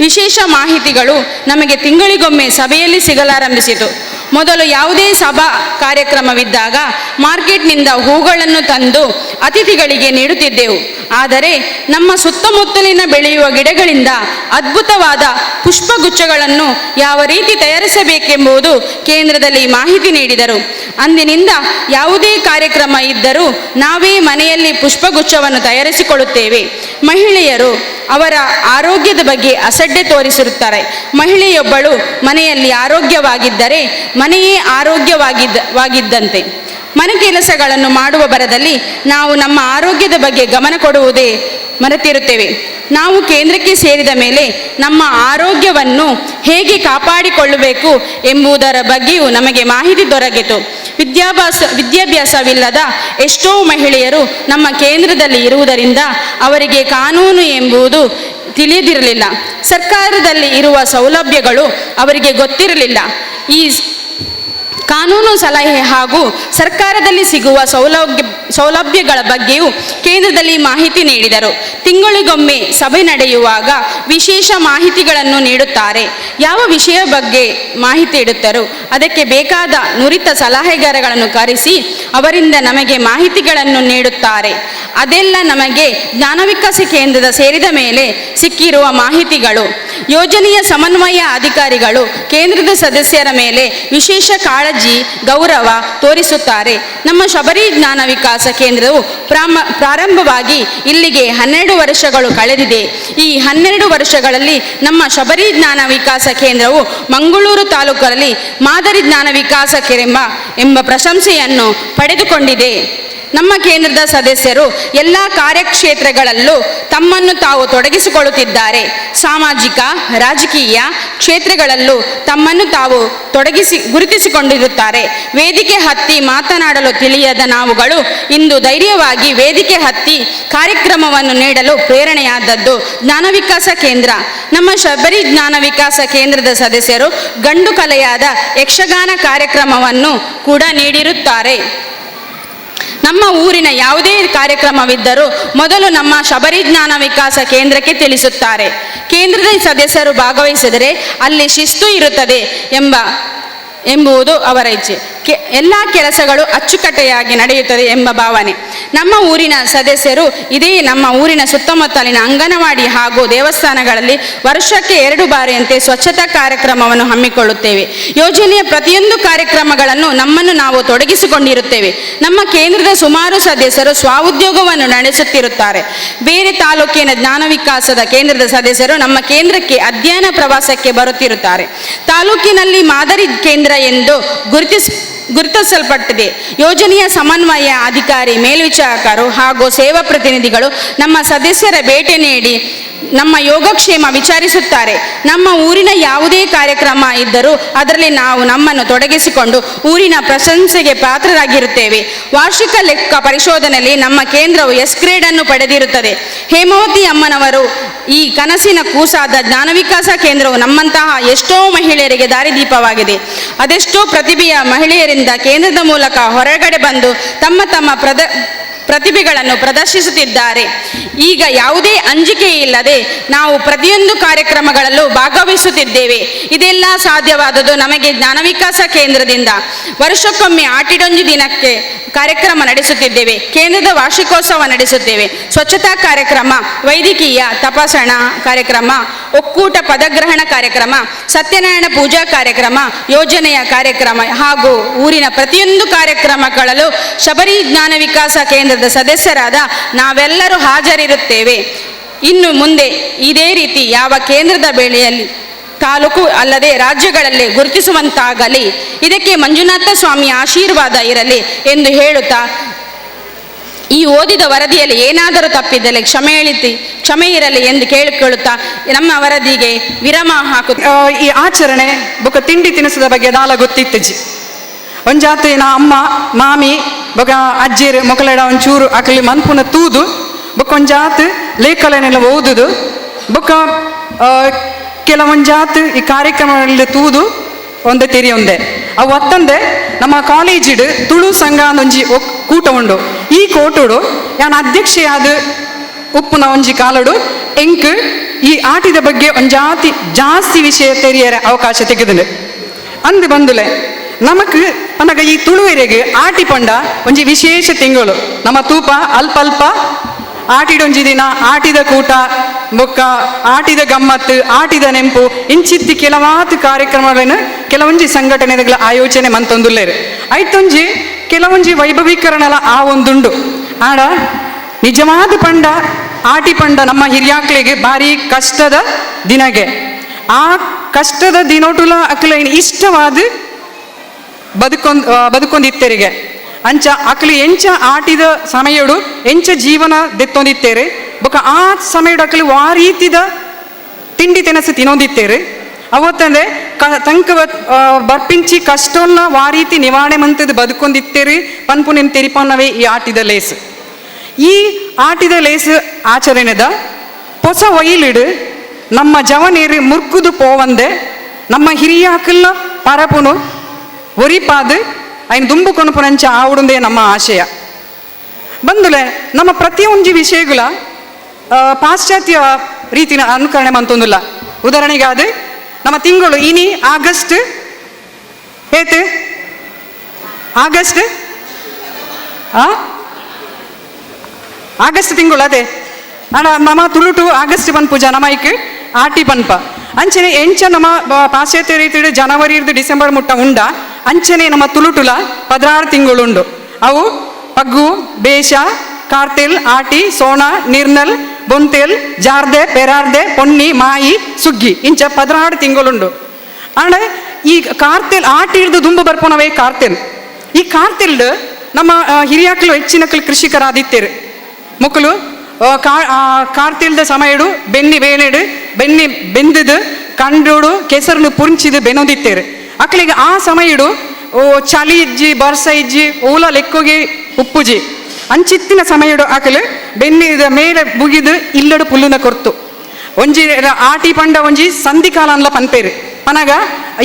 ವಿಶೇಷ ಮಾಹಿತಿಗಳು ನಮಗೆ ತಿಂಗಳಿಗೊಮ್ಮೆ ಸಭೆಯಲ್ಲಿ ಸಿಗಲಾರಂಭಿಸಿತು. ಮೊದಲು ಯಾವುದೇ ಸಭಾ ಕಾರ್ಯಕ್ರಮವಿದ್ದಾಗ ಮಾರ್ಕೆಟ್ನಿಂದ ಹೂಗಳನ್ನು ತಂದು ಅತಿಥಿಗಳಿಗೆ ನೀಡುತ್ತಿದ್ದೆವು. ಆದರೆ ನಮ್ಮ ಸುತ್ತಮುತ್ತಲಿನ ಬೆಳೆಯುವ ಗಿಡಗಳಿಂದ ಅದ್ಭುತವಾದ ಪುಷ್ಪಗುಚ್ಛಗಳನ್ನು ಯಾವ ರೀತಿ ತಯಾರಿಸಬೇಕೆಂಬುದು ಕೇಂದ್ರದಲ್ಲಿ ಮಾಹಿತಿ ನೀಡಿದರು. ಅಂದಿನಿಂದ ಯಾವುದೇ ಕಾರ್ಯಕ್ರಮ ಇದ್ದರೂ ನಾವೇ ಮನೆಯಲ್ಲಿ ಪುಷ್ಪಗುಚ್ಛವನ್ನು ತಯಾರಿಸಿಕೊಳ್ಳುತ್ತೇವೆ. ಮಹಿಳೆಯರು ಅವರ ಆರೋಗ್ಯದ ಬಗ್ಗೆ ಅಸಡ್ಡೆ ತೋರಿಸಿರುತ್ತಾರೆ. ಮಹಿಳೆಯೊಬ್ಬಳು ಮನೆಯಲ್ಲಿ ಆರೋಗ್ಯವಾಗಿದ್ದರೆ ಮನೆಯೇ ಆರೋಗ್ಯವಾಗಿದ್ದಂತೆ. ಮನೆ ಕೆಲಸಗಳನ್ನು ಮಾಡುವ ಭರದಲ್ಲಿ ನಾವು ನಮ್ಮ ಆರೋಗ್ಯದ ಬಗ್ಗೆ ಗಮನ ಕೊಡುವುದೇ ಮರೆತಿರುತ್ತೇವೆ. ನಾವು ಕೇಂದ್ರಕ್ಕೆ ಸೇರಿದ ಮೇಲೆ ನಮ್ಮ ಆರೋಗ್ಯವನ್ನು ಹೇಗೆ ಕಾಪಾಡಿಕೊಳ್ಳಬೇಕು ಎಂಬುದರ ಬಗ್ಗೆಯೂ ನಮಗೆ ಮಾಹಿತಿ ದೊರಕಿತು. ವಿದ್ಯಾಭ್ಯಾಸವಿಲ್ಲದ ಎಷ್ಟೋ ಮಹಿಳೆಯರು ನಮ್ಮ ಕೇಂದ್ರದಲ್ಲಿ ಇರುವುದರಿಂದ ಅವರಿಗೆ ಕಾನೂನು ಎಂಬುದು ತಿಳಿದಿರಲಿಲ್ಲ. ಸರ್ಕಾರದಲ್ಲಿ ಇರುವ ಸೌಲಭ್ಯಗಳು ಅವರಿಗೆ ಗೊತ್ತಿರಲಿಲ್ಲ. ಈ ಕಾನೂನು ಸಲಹೆ ಹಾಗೂ ಸರ್ಕಾರದಲ್ಲಿ ಸಿಗುವ ಸೌಲಭ್ಯಗಳ ಬಗ್ಗೆಯೂ ಕೇಂದ್ರದಲ್ಲಿ ಮಾಹಿತಿ ನೀಡಿದರು. ತಿಂಗಳಿಗೊಮ್ಮೆ ಸಭೆ ನಡೆಯುವಾಗ ವಿಶೇಷ ಮಾಹಿತಿಗಳನ್ನು ನೀಡುತ್ತಾರೆ. ಯಾವ ವಿಷಯ ಬಗ್ಗೆ ಮಾಹಿತಿ ಇಡುತ್ತಾರೋ ಅದಕ್ಕೆ ಬೇಕಾದ ನುರಿತ ಸಲಹೆಗಾರಗಳನ್ನು ಕರೆಸಿ ಅವರಿಂದ ನಮಗೆ ಮಾಹಿತಿಗಳನ್ನು ನೀಡುತ್ತಾರೆ. ಅದೆಲ್ಲ ನಮಗೆ ಜ್ಞಾನ ವಿಕಾಸ ಕೇಂದ್ರದ ಸೇರಿದ ಮೇಲೆ ಸಿಕ್ಕಿರುವ ಮಾಹಿತಿಗಳು. ಯೋಜನೆಯ ಸಮನ್ವಯ ಅಧಿಕಾರಿಗಳು ಕೇಂದ್ರದ ಸದಸ್ಯರ ಮೇಲೆ ವಿಶೇಷ ಕಾಳಜಿ, ಗೌರವ ತೋರಿಸುತ್ತಾರೆ. ನಮ್ಮ ಶಬರಿ ಜ್ಞಾನ ವಿಕಾಸ ಕೇಂದ್ರವು ಪ್ರಾರಂಭವಾಗಿ ಇಲ್ಲಿಗೆ 12 ವರ್ಷಗಳು ಕಳೆದಿದೆ. ಈ 12 ವರ್ಷಗಳಲ್ಲಿ ನಮ್ಮ ಶಬರಿ ಜ್ಞಾನ ವಿಕಾಸ ಕೇಂದ್ರವು ಮಂಗಳೂರು ತಾಲೂಕಲ್ಲಿ ಮಾದರಿ ಜ್ಞಾನ ವಿಕಾಸ ಕೇಂದ್ರ ಎಂಬ ಪ್ರಶಂಸೆಯನ್ನು ಪಡೆದುಕೊಂಡಿದೆ. ನಮ್ಮ ಕೇಂದ್ರದ ಸದಸ್ಯರು ಎಲ್ಲ ಕಾರ್ಯಕ್ಷೇತ್ರಗಳಲ್ಲೂ ತಮ್ಮನ್ನು ತಾವು ತೊಡಗಿಸಿಕೊಳ್ಳುತ್ತಿದ್ದಾರೆ. ಸಾಮಾಜಿಕ, ರಾಜಕೀಯ ಕ್ಷೇತ್ರಗಳಲ್ಲೂ ತಮ್ಮನ್ನು ತಾವು ಗುರುತಿಸಿಕೊಂಡಿರುತ್ತಾರೆ. ವೇದಿಕೆ ಹತ್ತಿ ಮಾತನಾಡಲು ತಿಳಿಯದ ನಾವುಗಳು ಇಂದು ಧೈರ್ಯವಾಗಿ ವೇದಿಕೆ ಹತ್ತಿ ಕಾರ್ಯಕ್ರಮವನ್ನು ನೀಡಲು ಪ್ರೇರಣೆಯಾದದ್ದು ಜ್ಞಾನ ವಿಕಾಸ ಕೇಂದ್ರ. ನಮ್ಮ ಶಬರಿ ಜ್ಞಾನ ವಿಕಾಸ ಕೇಂದ್ರದ ಸದಸ್ಯರು ಗಂಡು ಕಲೆಯಾದ ಯಕ್ಷಗಾನ ಕಾರ್ಯಕ್ರಮವನ್ನು ಕೂಡ ನೀಡಿರುತ್ತಾರೆ. ನಮ್ಮ ಊರಿನ ಯಾವುದೇ ಕಾರ್ಯಕ್ರಮವಿದ್ದರೂ ಮೊದಲು ನಮ್ಮ ಶಬರಿ ಜ್ಞಾನ ವಿಕಾಸ ಕೇಂದ್ರಕ್ಕೆ ತಿಳಿಸುತ್ತಾರೆ. ಕೇಂದ್ರದ ಸದಸ್ಯರು ಭಾಗವಹಿಸಿದರೆ ಅಲ್ಲಿ ಶಿಸ್ತು ಇರುತ್ತದೆ ಎಂಬುದು ಅವರ ಇಚ್ಛೆ. ಎಲ್ಲ ಕೆಲಸಗಳು ಅಚ್ಚುಕಟ್ಟೆಯಾಗಿ ನಡೆಯುತ್ತದೆ ಎಂಬ ಭಾವನೆ. ನಮ್ಮ ಊರಿನ ಸದಸ್ಯರು ಇದೇ ನಮ್ಮ ಊರಿನ ಸುತ್ತಮುತ್ತಲಿನ ಅಂಗನವಾಡಿ ಹಾಗೂ ದೇವಸ್ಥಾನಗಳಲ್ಲಿ ವರ್ಷಕ್ಕೆ 2 ಬಾರಿಯಂತೆ ಸ್ವಚ್ಛತಾ ಕಾರ್ಯಕ್ರಮವನ್ನು ಹಮ್ಮಿಕೊಳ್ಳುತ್ತೇವೆ. ಯೋಜನೆಯ ಪ್ರತಿಯೊಂದು ಕಾರ್ಯಕ್ರಮಗಳನ್ನು ನಮ್ಮನ್ನು ನಾವು ತೊಡಗಿಸಿಕೊಂಡಿರುತ್ತೇವೆ. ನಮ್ಮ ಕೇಂದ್ರದ ಸುಮಾರು ಸದಸ್ಯರು ಸ್ವಉದ್ಯೋಗವನ್ನು ನಡೆಸುತ್ತಿರುತ್ತಾರೆ. ಬೇರೆ ತಾಲೂಕಿನ ಜ್ಞಾನ ವಿಕಾಸದ ಕೇಂದ್ರದ ಸದಸ್ಯರು ನಮ್ಮ ಕೇಂದ್ರಕ್ಕೆ ಅಧ್ಯಯನ ಪ್ರವಾಸಕ್ಕೆ ಬರುತ್ತಿರುತ್ತಾರೆ. ತಾಲೂಕಿನಲ್ಲಿ ಮಾದರಿ ಕೇಂದ್ರ ಎಂದು ಗುರುತಿಸಲ್ಪಟ್ಟಿದೆ. ಯೋಜನೆಯ ಸಮನ್ವಯ ಅಧಿಕಾರಿ, ಮೇಲ್ವಿಚಾರಕರು ಹಾಗೂ ಸೇವಾ ಪ್ರತಿನಿಧಿಗಳು ನಮ್ಮ ಸದಸ್ಯರ ಭೇಟಿ ನೀಡಿ ನಮ್ಮ ಯೋಗಕ್ಷೇಮ ವಿಚಾರಿಸುತ್ತಾರೆ. ನಮ್ಮ ಊರಿನ ಯಾವುದೇ ಕಾರ್ಯಕ್ರಮ ಇದ್ದರೂ ಅದರಲ್ಲಿ ನಾವು ನಮ್ಮನ್ನು ತೊಡಗಿಸಿಕೊಂಡು ಊರಿನ ಪ್ರಶಂಸೆಗೆ ಪಾತ್ರರಾಗಿರುತ್ತೇವೆ. ವಾರ್ಷಿಕ ಲೆಕ್ಕ ಪರಿಶೋಧನೆಯಲ್ಲಿ ನಮ್ಮ ಕೇಂದ್ರವು ಎಸ್ ಗ್ರೇಡ್ ಅನ್ನು ಪಡೆದಿರುತ್ತದೆ. ಹೇಮಾವತಿ ಅಮ್ಮನವರು ಈ ಕನಸಿನ ಕೂಸಾದ ಜ್ಞಾನ ವಿಕಾಸ ಕೇಂದ್ರವು ನಮ್ಮಂತಹ ಎಷ್ಟೋ ಮಹಿಳೆಯರಿಗೆ ದಾರಿದೀಪವಾಗಿದೆ. ಅದೆಷ್ಟೋ ಪ್ರತಿಭೆಯ ಮಹಿಳೆಯರಿಂದ ಕೇಂದ್ರದ ಮೂಲಕ ಹೊರಗಡೆ ಬಂದು ತಮ್ಮ ತಮ್ಮ ಪ್ರತಿಭೆಗಳನ್ನು ಪ್ರದರ್ಶಿಸುತ್ತಿದ್ದಾರೆ. ಈಗ ಯಾವುದೇ ಅಂಜಿಕೆ ಇಲ್ಲದೆ ನಾವು ಪ್ರತಿಯೊಂದು ಕಾರ್ಯಕ್ರಮಗಳಲ್ಲೂ ಭಾಗವಹಿಸುತ್ತಿದ್ದೇವೆ. ಇದೆಲ್ಲ ಸಾಧ್ಯವಾದುದು ನಮಗೆ ಜ್ಞಾನ ವಿಕಾಸ ಕೇಂದ್ರದಿಂದ. ವರ್ಷಕ್ಕೊಮ್ಮೆ ಆಟಿಡೊಂಜಿ ದಿನಕ್ಕೆ ಕಾರ್ಯಕ್ರಮ ನಡೆಸುತ್ತಿದ್ದೇವೆ. ಕೇಂದ್ರದ ವಾರ್ಷಿಕೋತ್ಸವ ನಡೆಸುತ್ತೇವೆ. ಸ್ವಚ್ಛತಾ ಕಾರ್ಯಕ್ರಮ, ವೈದ್ಯಕೀಯ ತಪಾಸಣಾ ಕಾರ್ಯಕ್ರಮ, ಒಕ್ಕೂಟ ಪದಗ್ರಹಣ ಕಾರ್ಯಕ್ರಮ, ಸತ್ಯನಾರಾಯಣ ಪೂಜಾ ಕಾರ್ಯಕ್ರಮ, ಯೋಜನೆಯ ಕಾರ್ಯಕ್ರಮ ಹಾಗೂ ಊರಿನ ಪ್ರತಿಯೊಂದು ಕಾರ್ಯಕ್ರಮಗಳಲ್ಲೂ ಶಬರಿ ಜ್ಞಾನ ವಿಕಾಸ ಕೇಂದ್ರದ ಸದಸ್ಯರಾದ ನಾವೆಲ್ಲರೂ ಹಾಜರಿರುತ್ತೇವೆ. ಇನ್ನು ಮುಂದೆ ಇದೇ ರೀತಿ ಯಾವ ಕೇಂದ್ರದ ಬೇಳೆಯಲ್ಲಿ ತಾಲೂಕು ಅಲ್ಲದೆ ರಾಜ್ಯಗಳಲ್ಲಿ ಗುರುತಿಸುವಂತಾಗಲಿ. ಇದಕ್ಕೆ ಮಂಜುನಾಥ ಸ್ವಾಮಿಯ ಆಶೀರ್ವಾದ ಇರಲಿ ಎಂದು ಹೇಳುತ್ತಾ, ಈ ಓದಿದ ವರದಿಯಲ್ಲಿ ಏನಾದರೂ ತಪ್ಪಿದ್ದಲ್ಲಿ ಕ್ಷಮೆ ಇರಲಿ ಎಂದು ಕೇಳಿಕೊಳ್ಳುತ್ತಾ ನಮ್ಮ ವರದಿಗೆ ವಿರಾಮ ಹಾಕುತ್ತ
ಈ ಆಚರಣೆ ಬೊಕ ತಿಂಡಿ ತಿನಿಸದ ಬಗ್ಗೆ ದಾಲ ಗೊತ್ತಿತ್ತಜಿ. ಒಂಜಾತಿ ನಾ ಅಮ್ಮ ಮಾಮಿ ಬೊಕ ಅಜ್ಜಿಯರು ಮೊಕಲೆಡ ಒಂಚೂರು ಅಕಲಿ ಮನ್ಪುನ ತೂದು ಬೊಕ ಒಂಜಾತ್ ಲೇಖಲನೆಲ್ಲ ಓದುದು ಬೊಕ ಕೆಲವೊಂಜಾತ್ ಈ ಕಾರ್ಯಕ್ರಮಗಳಲ್ಲಿ ತೂದು ಒಂದೇ ತೆರಿಯೊಂದೆ. ಅವು ಅತ್ತಂದೆ ನಮ್ಮ ಕಾಲೇಜಿಡ್ ತುಳು ಸಂಘ ಒಂಜಿ ಕೂಟ ಉಂಡು. ಈ ಕೋಟುಡು ಯಾನ್ ಅಧ್ಯಕ್ಷೆಯಾದ ಉಪ್ಪುನ ಒಂಜಿ ಕಾಲಡು ಎಂಕ್ ಈ ಆಟಿದ ಬಗ್ಗೆ ಒಂಜಾತಿ ಜಾಸ್ತಿ ವಿಷಯ ತೆರಿಯರೆ ಅವಕಾಶ ತೆಗೆದುಂಡು. ಅಂದು ಬಂದುಲೆ ನಮಕ್ ಪನಗ ಈ ತುಳುವೆರೆಗ್ ಆಟಿ ಪಂಡ ಒಂಜಿ ವಿಶೇಷ ತಿಂಗಳು. ನಮ್ಮ ತೂಪ ಅಲ್ಪ ಅಲ್ಪ ಆಟಿಡೊಂಜಿ ದಿನ ಆಟಿದ ಕೂಟ ಬೊಕ್ಕ ಆಟಿದ ಗಮ್ಮತ್ತು ಆಟಿದ ನೆಂಪು ಇಂಚಿತ್ತಿ ಕೆಲವಾತು ಕಾರ್ಯಕ್ರಮಗಳನ್ನು ಕೆಲವೊಂಜಿ ಸಂಘಟನೆಗಳ ಆಯೋಜನೆ ಮಂತೊಂದುಲ್ಲೇರು. ಐತೊಂಜಿ ಕೆಲವೊಂಜಿ ವೈಭವೀಕರಣಲ ಆ ಒಂದುಂಡು. ಆಡ ನಿಜವಾದ ಪಂಡ ಆಟಿ ಪಂಡ ನಮ್ಮ ಹಿರಿಯಾಕ್ಳಿಗೆ ಭಾರಿ ಕಷ್ಟದ ದಿನಗೆ. ಆ ಕಷ್ಟದ ದಿನೋಟುಲ ಅಕ್ಲ ಇಷ್ಟವಾದ ಬದುಕೊಂದಿತ್ತೆರಿಗೆ. ಅಂಚ ಅಕ್ಲು ಎಂಚ ಆಟಿದ ಸಮಯಡು ಎಂಚ ಜೀವನ ದೆತ್ತೊಂದಿತ್ತೇರೆ ಬೊಕ ಆ ಸಮಯಡು ಅಕ್ಲು ವಾ ರೀತಿದ ತಿಂಡಿ ತಿನಸು ತಿನ್ನೊಂದಿತ್ತೇರು. ಅವತ್ತಂದೆ ತಂಕ ಬರ್ಪಿಂಚಿ ಕಷ್ಟೋನ್ನ ವಾ ರೀತಿ ನಿವಾರಣೆ ಮಂತದ ಬದುಕೊಂದಿತ್ತೇರು ಪನ್ಪು ನಿಮ್ ತೆರಿಪನ್ನವೇ ಈ ಆಟಿದ ಲೇಸ್. ಈ ಆಟಿದ ಲೇಸ್ ಆಚರಣೆದ ಪೊಸ ಒಯಿಲಿಡು ನಮ್ಮ ಜವನೇರು ಮುರ್ಕುದು ಪೋವಂದೆ ನಮ್ಮ ಹಿರಿಯಾಕಲ್ಲ ಪರಪುನು ಒರಿಪಾದು ಐನ್ ದುಂಬು ಕೊನುಪುನಂಚ ಆವುಡುಂದೇ ನಮ್ಮ ಆಶಯ. ಬಂದುಲೆ ನಮ್ಮ ಪ್ರತಿಯೊಂಜಿ ವಿಷಯಗಳ ಪಾಶ್ಚಾತ್ಯ ರೀತಿನ ಅನುಕರಣೆ ಮಂತೊಂದಿಲ್ಲ. ಉದಾಹರಣೆಗಾದ ನಮ್ಮ ತಿಂಗಳು ಇನಿ ಆಗಸ್ಟ್ ಏತ್ ಆಗಸ್ಟ್ ಆ ಆಗಸ್ಟ್ ತಿಂಗಳು ಅದೇ ಅಣ್ಣ ನಮ್ಮ ತುಳುಟು ಆಗಸ್ಟ್ ಪನ್ಪುಜ ನಮ್ಮ ಐಕ್ ಆಟಿ ಪನ್ಪ. ಅಂಚನೆ ಎಂಚ ನಮ್ಮ ಪಾಶ್ಚಾತ್ಯ ರೀತಿ ಜನವರಿ ಇರ್ದು ಡಿಸೆಂಬರ್ ಮುಟ್ಟ ಉಂಡ ಅಂಚನೆ ನಮ್ಮ ತುಳುಟುಲ 16 ತಿಂಗಳುಂಡು. ಅವು ಪಗ್ಗು, ಬೇಷ, ಕಾರ್ತೆಲ್, ಆಟಿ, ಸೋಣ, ನಿರ್ನಲ್, ಬೊಂತೆಲ್, ಜಾರ್ದೆ, ಪೆರಾರ್ದೆ, ಪೊನ್ನಿ, ಮಾಯಿ, ಸುಗ್ಗಿ ಇಂಚ 16 ತಿಂಗಳುಂಡು. ಆಂಡ ಈ ಕಾರ್ತೆಲ್ ಆಟಿ ಹಿಡ್ದು ದುಂಬು ಬರ್ಪುನವೇ ಕಾರ್ತೆಲ್. ಈ ಕಾರ್ತೆಲ್ ನಮ್ಮ ಹಿರಿಯಾಕ್ಲು ಹೆಚ್ಚಿನಕ್ಲು ಕೃಷಿಕರಾದಿತ್ತೇರು. ಮುಕ್ಕಲು ಕಾರ್ತಿಲ್ದ ಸಮಯಡು ಬೆನ್ನಿ ಬೇನೆಡು ಬೆನ್ನಿ ಬೆಂದದು ಕಂಡೋಡು ಕೆಸರನ್ನು ಪುಂಚಿದು ಬೆನೊಂದಿತ್ತೇರು. ಅಕ್ಲಿಗೆ ಆ ಸಮಯಡು ಓ ಚಳಿ ಇಜ್ಜಿ ಬರ್ಸ ಇಜ್ಜಿ ಓಲ ಲೆಕ್ಕೋಗಿ ಉಪ್ಪುಜಿ ಅಂಚಿತ್ತಿನ ಸಮಯಡು ಅಕಲು ಬೆನ್ನಿದ ಮೇಲೆ ಬುಗಿದು ಇಲ್ಲಡು ಪುಲ್ಲುನ ಕೊರ್ತು. ಒಂಜಿ ಆಟಿ ಪಂಡ ಒಂಜಿ ಸಂಧಿ ಕಾಲನ್ಲ ಪನ್ಪೇರು. ಪನಗ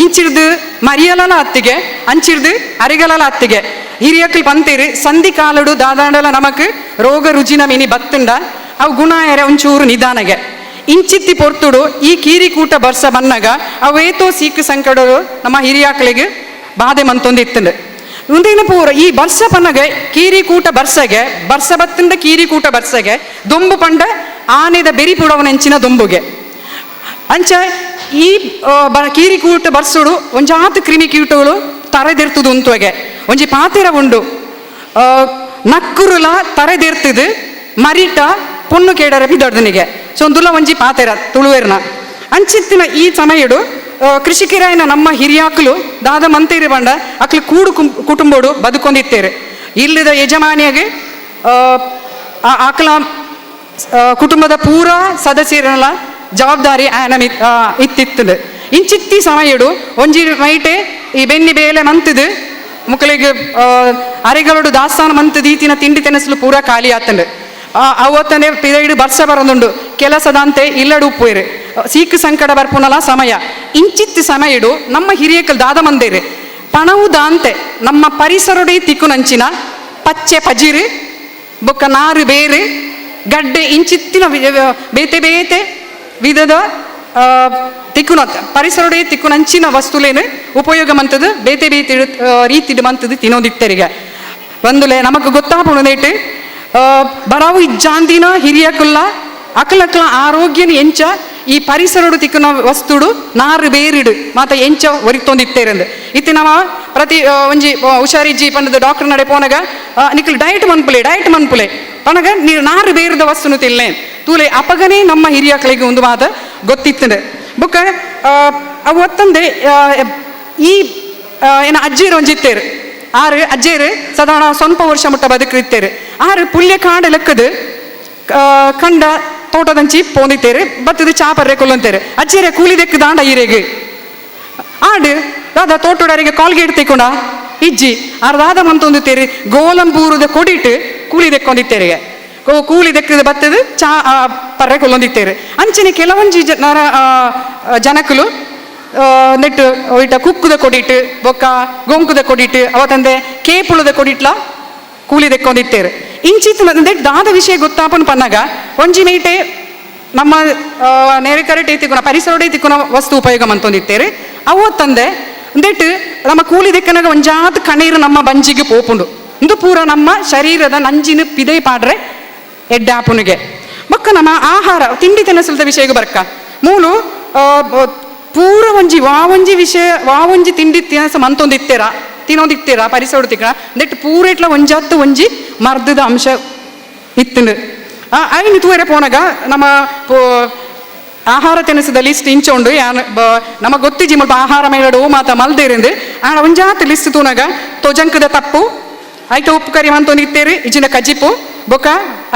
ಇಂಚಿರ್ದು ಮರಿಯಲಲ ಅತ್ತಿಗೆ ಅಂಚಿರ್ದು ಅರಿಗಲಲ ಅತ್ತಿಗೆ ಹಿರಿಯಕ್ಲು ಪಂತೇರು ಸಂಧಿ ಕಾಲಡು ದಾದಾಂಡಲ ನಮಕ್ ರೋಗ ರುಜಿನ ಮಿನಿ ಬತ್ತುಂಡ ಅವು ಗುಣ ಎರೆ ಒಂಚೂರು ನಿಧಾನಗೆ. ಇಂಚಿತ್ತಿ ಪೊರ್ತುಡು ಈ ಕೀರಿಕೂಟ ಬರ್ಸ ಬನ್ನಗ ಅವೇತೋ ಸೀಕು ಸಂಕಡರು ನಮ್ಮ ಹಿರಿಯಾಕ್ಳಿಗೆ ಬಾಧೆ ಮಂತೊಂದಿತ್ತಂಡು. ಮುಂದಿನ ಪೂರ ಈ ಬರ್ಸ ಪನ್ನಗ ಕೀರಿಕೂಟ ಬರ್ಸಗೆ ಬರ್ಸ ಬತ್ತಂಡ ಕೀರಿಕೂಟ ಬರ್ಸಗೆ ದೊಂಬು ಪಂಡ ಆನೆದ ಬೆರಿ ಪುಡವನೆಂಚಿನ ದೊಂಬುಗೆ. ಅಂಚ ಈ ಕೀರಿಕೂಟ ಬರ್ಸುಡು ಒಂಜಾತ್ ಕ್ರಿಮಿ ಕೀಟಗಳು ತರೆದಿರ್ತದು ಉಂತುವಗೆ. ಒಂಜಿ ಪಾತಿರ ಉಂಡು ನಕ್ಕುರುಲ ತರೆದಿರ್ತದು ಮರಿಟ ಪೊಣ್ಣು ಕೇಡರ ಬಿದೊಡ್ದನಿಗೆ. ಸೊ ಒಂದುಲ ಒಂಜಿ ಪಾತೆರ ತುಳುವೇರ್ನ. ಅಂಚಿತ್ತಿನ ಈ ಸಮಯಡು ಕೃಷಿಕರಾಯನ ನಮ್ಮ ಹಿರಿಯಾಕ್ಲು ದಾದ ಮಂತೇರಿ ಬಂಡ ಅಕ್ಲು ಕೂಡು ಕುಟುಂಬೋಡು ಬದುಕೊಂದಿತ್ತೇರು. ಇಲ್ಲದ ಯಜಮಾನಿಯಾಗಿ ಆಕಲ ಕುಟುಂಬದ ಪೂರಾ ಸದಸ್ಯರಲ್ಲ ಜವಾಬ್ದಾರಿ ಆಯನ ಇತ್ತಿತ್ತದು. ಇಂಚಿತ್ತಿ ಸಮಯಡು ಒಂಜಿ ಮೈಟೆ ಈ ಬೆನ್ನಿ ಬೇಲೆ ಮಂತದು ಮುಕ್ಕಳಿಗೆ ಅರೆಗಳೋಡು ದಾಸ್ತಾನ ಮಂತದ ಈತಿನ ತಿಂಡಿ ತಿನಸಲು ಪೂರಾ ಖಾಲಿ ಆತಂಡು. ಅವತ್ತನೆ ಪಿರೈಡು ಬರ್ಸ ಬರದುಂಡು ಕೆಲಸದಂತೆ ಇಲ್ಲಡು ಉಪ್ಪುಯಿರು ಸೀಕು ಸಂಕಟ ಬರ್ಪುನಲ ಸಮಯ. ಇಂಚಿತ್ತಿ ಸಮಯಡು ನಮ್ಮ ಹಿರಿಯಕಲ್ ದಾದ ಮಂದೇರು ಪಣವು ದಾಂತೆ ನಮ್ಮ ಪರಿಸರೊಡೆ ತಿಕ್ಕುನಂಚಿನ ಪಚ್ಚೆ ಪಜಿರು ಬೊಕ್ಕ ನಾರು ಬೇರು ಗಡ್ಡೆ ಇಂಚಿತ್ತಿನ ಬೇತೆ ಬೇತೆ ವಿಧದ ತಿಕ್ಕುನ ಪರಿಸರೊಡೆ ತಿಕ್ಕುನಂಚಿನ ವಸ್ತುಲೇನು ಉಪಯೋಗ ಮಂತದು ಬೇತೆ ಬೇತೆ ರೀತಿಡು ಮಂತದು ತಿನ್ನೋದಿತ್ತರಿಗೆ. ಒಂದುಲೆ ನಮಕ್ ಗೊತ್ತಾಪುಣದೇಟು ಬರಾವು ಇಜ್ಜಾಂದಿನ ಹಿರಿಯಕುಲ್ಲ ಅಕ್ಲಕ್ಲ ಆರೋಗ್ಯನ ಎಂಚ ಈ ಪರಿಸರಡು ತಿಕ್ಕುನ ವಸ್ತುಡು ನಾರು ಬೇರಿಡು ಮಾತ ಎಂಚ ಒರಿತೊಂದಿತ್ತೇರಂದು. ಇತ್ತಿ ನಮ್ಮ ಪ್ರತಿ ಒಂಜಿ ಹುಷಾರಿಜ್ಜಿ ಪಂಡದ ಡಾಕ್ಟರ್ ನಡೆ ಪೋನಗ ನಿಕ್ಲು ಡಯಟ್ ಮನ್ಪುಲೆ ಡಯಟ್ ಮನ್ಪುಲೆ ಪನಗ ನೀರು ನಾರು ಬೇರಿದ ವಸ್ತುನು ತಿಲ್ಲೆ. ತೂಲೆ ಅಪಗನೇ ನಮ್ಮ ಹಿರಿಯಕ್ಳಿಗೆ ಒಂದು ಮಾತು ಗೊತ್ತಿತ್ತಂಡು. ಬೊಕ್ಕ ಅವು ಒತ್ತಂದೆ ಈ ಏನ ಅಜ್ಜಿಯರು ಒಂಜಿತ್ತೇರು ಆರು ಅಜ್ಜಿಯರು ಸಾಧಾರಣ ಸ್ವಲ್ಪ ವರ್ಷ ಮುಟ್ಟ ಬದುಕಿತ್ತೇರು. ಆರು ಪುಲ್ಯ ಕಾಂಡ ಲೆಕ್ಕದು ಕಂಡ ತೋಟದಂಚಿ ಪೋಂದಿತ್ತೇರು ಬತ್ತದು ಚಾಪರ್ರೆ ಕೊಲ್ಲಂತೇರು. ಅಜ್ಜಿಯರೇ ಕೂಲಿ ದೆಕ್ಕು ದಾಂಡ ಈರೆಗೆ ಆಡು ದಾದ ತೋಟೋಡರಿಗೆ ಕಾಲ್ಗೇಟ್ ತಿಕ್ಕೊಂಡ ಇಜ್ಜಿ ಆರ್ ದಾದ ಮಂತೊಂದಿತ್ತೇರಿ ಗೋಲಂಬೂರದ ಕೊಡಿಟ್ಟು ಕೂಲಿ ದೆಕ್ಕೊಂಡಿತ್ತೇರಿಗೆ ಕೂಲಿ ದೆಕ್ಕದ ಬತ್ತದು ಚಾ ಪರ್ರೆ ಕೊಲ್ಲೊಂದಿತ್ತೇರು. ಅಂಚನೆ ಕೆಲವೊಂಜಿ ಜನಕುಲು ನೆಟ್ಟು ಇಟ್ಟ ಕುಕ್ಕುದ ಕೊಡಿಟ್ಟು ಬೊಕ್ಕ ಗೊಂಕುದ ಕೊಡಿಟ್ಟು ಅವತ್ತಂದೆ ಕೇಪುಳದ ಕೊಡಿಟ್ಲ ಕೂಲಿ ದೆಕ್ಕೊಂಡಿತ್ತೇರು. ಇಂಚಿತ್ ದಾದ ವಿಷಯ ಗೊತ್ತಾಪನ್ ಪನ್ನಾಗ ಒಂಜಿ ಮೀಟೆ ನಮ್ಮ ನೇರೆ ಕರೆಟ್ ತಿಕ್ಕುನ ಪರಿಸರಡೆ ತಿಕ್ಕುನ ವಸ್ತು ಉಪಯೋಗ ಮಂತೊಂದಿತ್ತೇರು. ಅವು ತಂದೆ ಅಂದೆಟ್ಟು ನಮ್ಮ ಕೂಲಿ ದೆಕ್ಕನಾಗ ಒಂಜಾತ್ ಕಣೀರು ನಮ್ಮ ಬಂಜಿಗೆ ಪೋಪುಂಡು ಇಂದು ಪೂರ ನಮ್ಮ ಶರೀರದ ನಂಜಿನ ಪಿದೆ ಪಾಡ್ರೆ ಎಡ್ಡಾಪುನಿಗೆ. ಬೊಕ್ಕ ನಮ್ಮ ಆಹಾರ ತಿಂಡಿ ತಿನಿಸುದ ವಿಷಯಕ್ಕೆ ಬರ್ಕ ಮೂಲು ಪೂರ ಒಂಜಿ ವಾ ಒಂಜಿ ವಿಷಯ ವಾ ಒಂಜಿ ತಿಂಡಿ ತಿನಸ ಮಂತೊಂದಿತ್ತೀರ ತಿನ್ನೊಂದಿತ್ತೀರ ಪರಿಸರ ತಿಕ್ಕ ಅಂದೆಟ್ಟು ಪೂರೆಟ್ಲ ಒಂಜಾತ್ತು ಒಂಜಿ ಮರ್ದದ ಅಂಶ ಇತ್ತುಂಡು. ಐನು ತೂಯರೆ ಪೋನಾಗ ನಮ್ಮ ಆಹಾರ ತಿನಿಸದ ಲಿಸ್ಟ್ ಇಂಚ ಉಂಡು. ಯಾನ್ ನಮಗೆ ಗೊತ್ತಿಜಿ ಮುಲ್ಪ ಆಹಾರ ಮೇಳಡು ಮಾತ ಮಲ್ದೇರಿಂದು ಆಣ ಒಂಜಾತ್ ಲಿಸ್ಟ್ ತೂನಾಗ ತೊಜಂಕದ ತಪ್ಪು ಐತ ಉಪ್ಪು ಕರಿ ಮಂತೊಂದಿತ್ತೇರು ಇಜಿನ ಕಜಿಪು ಬೊಕ್ಕ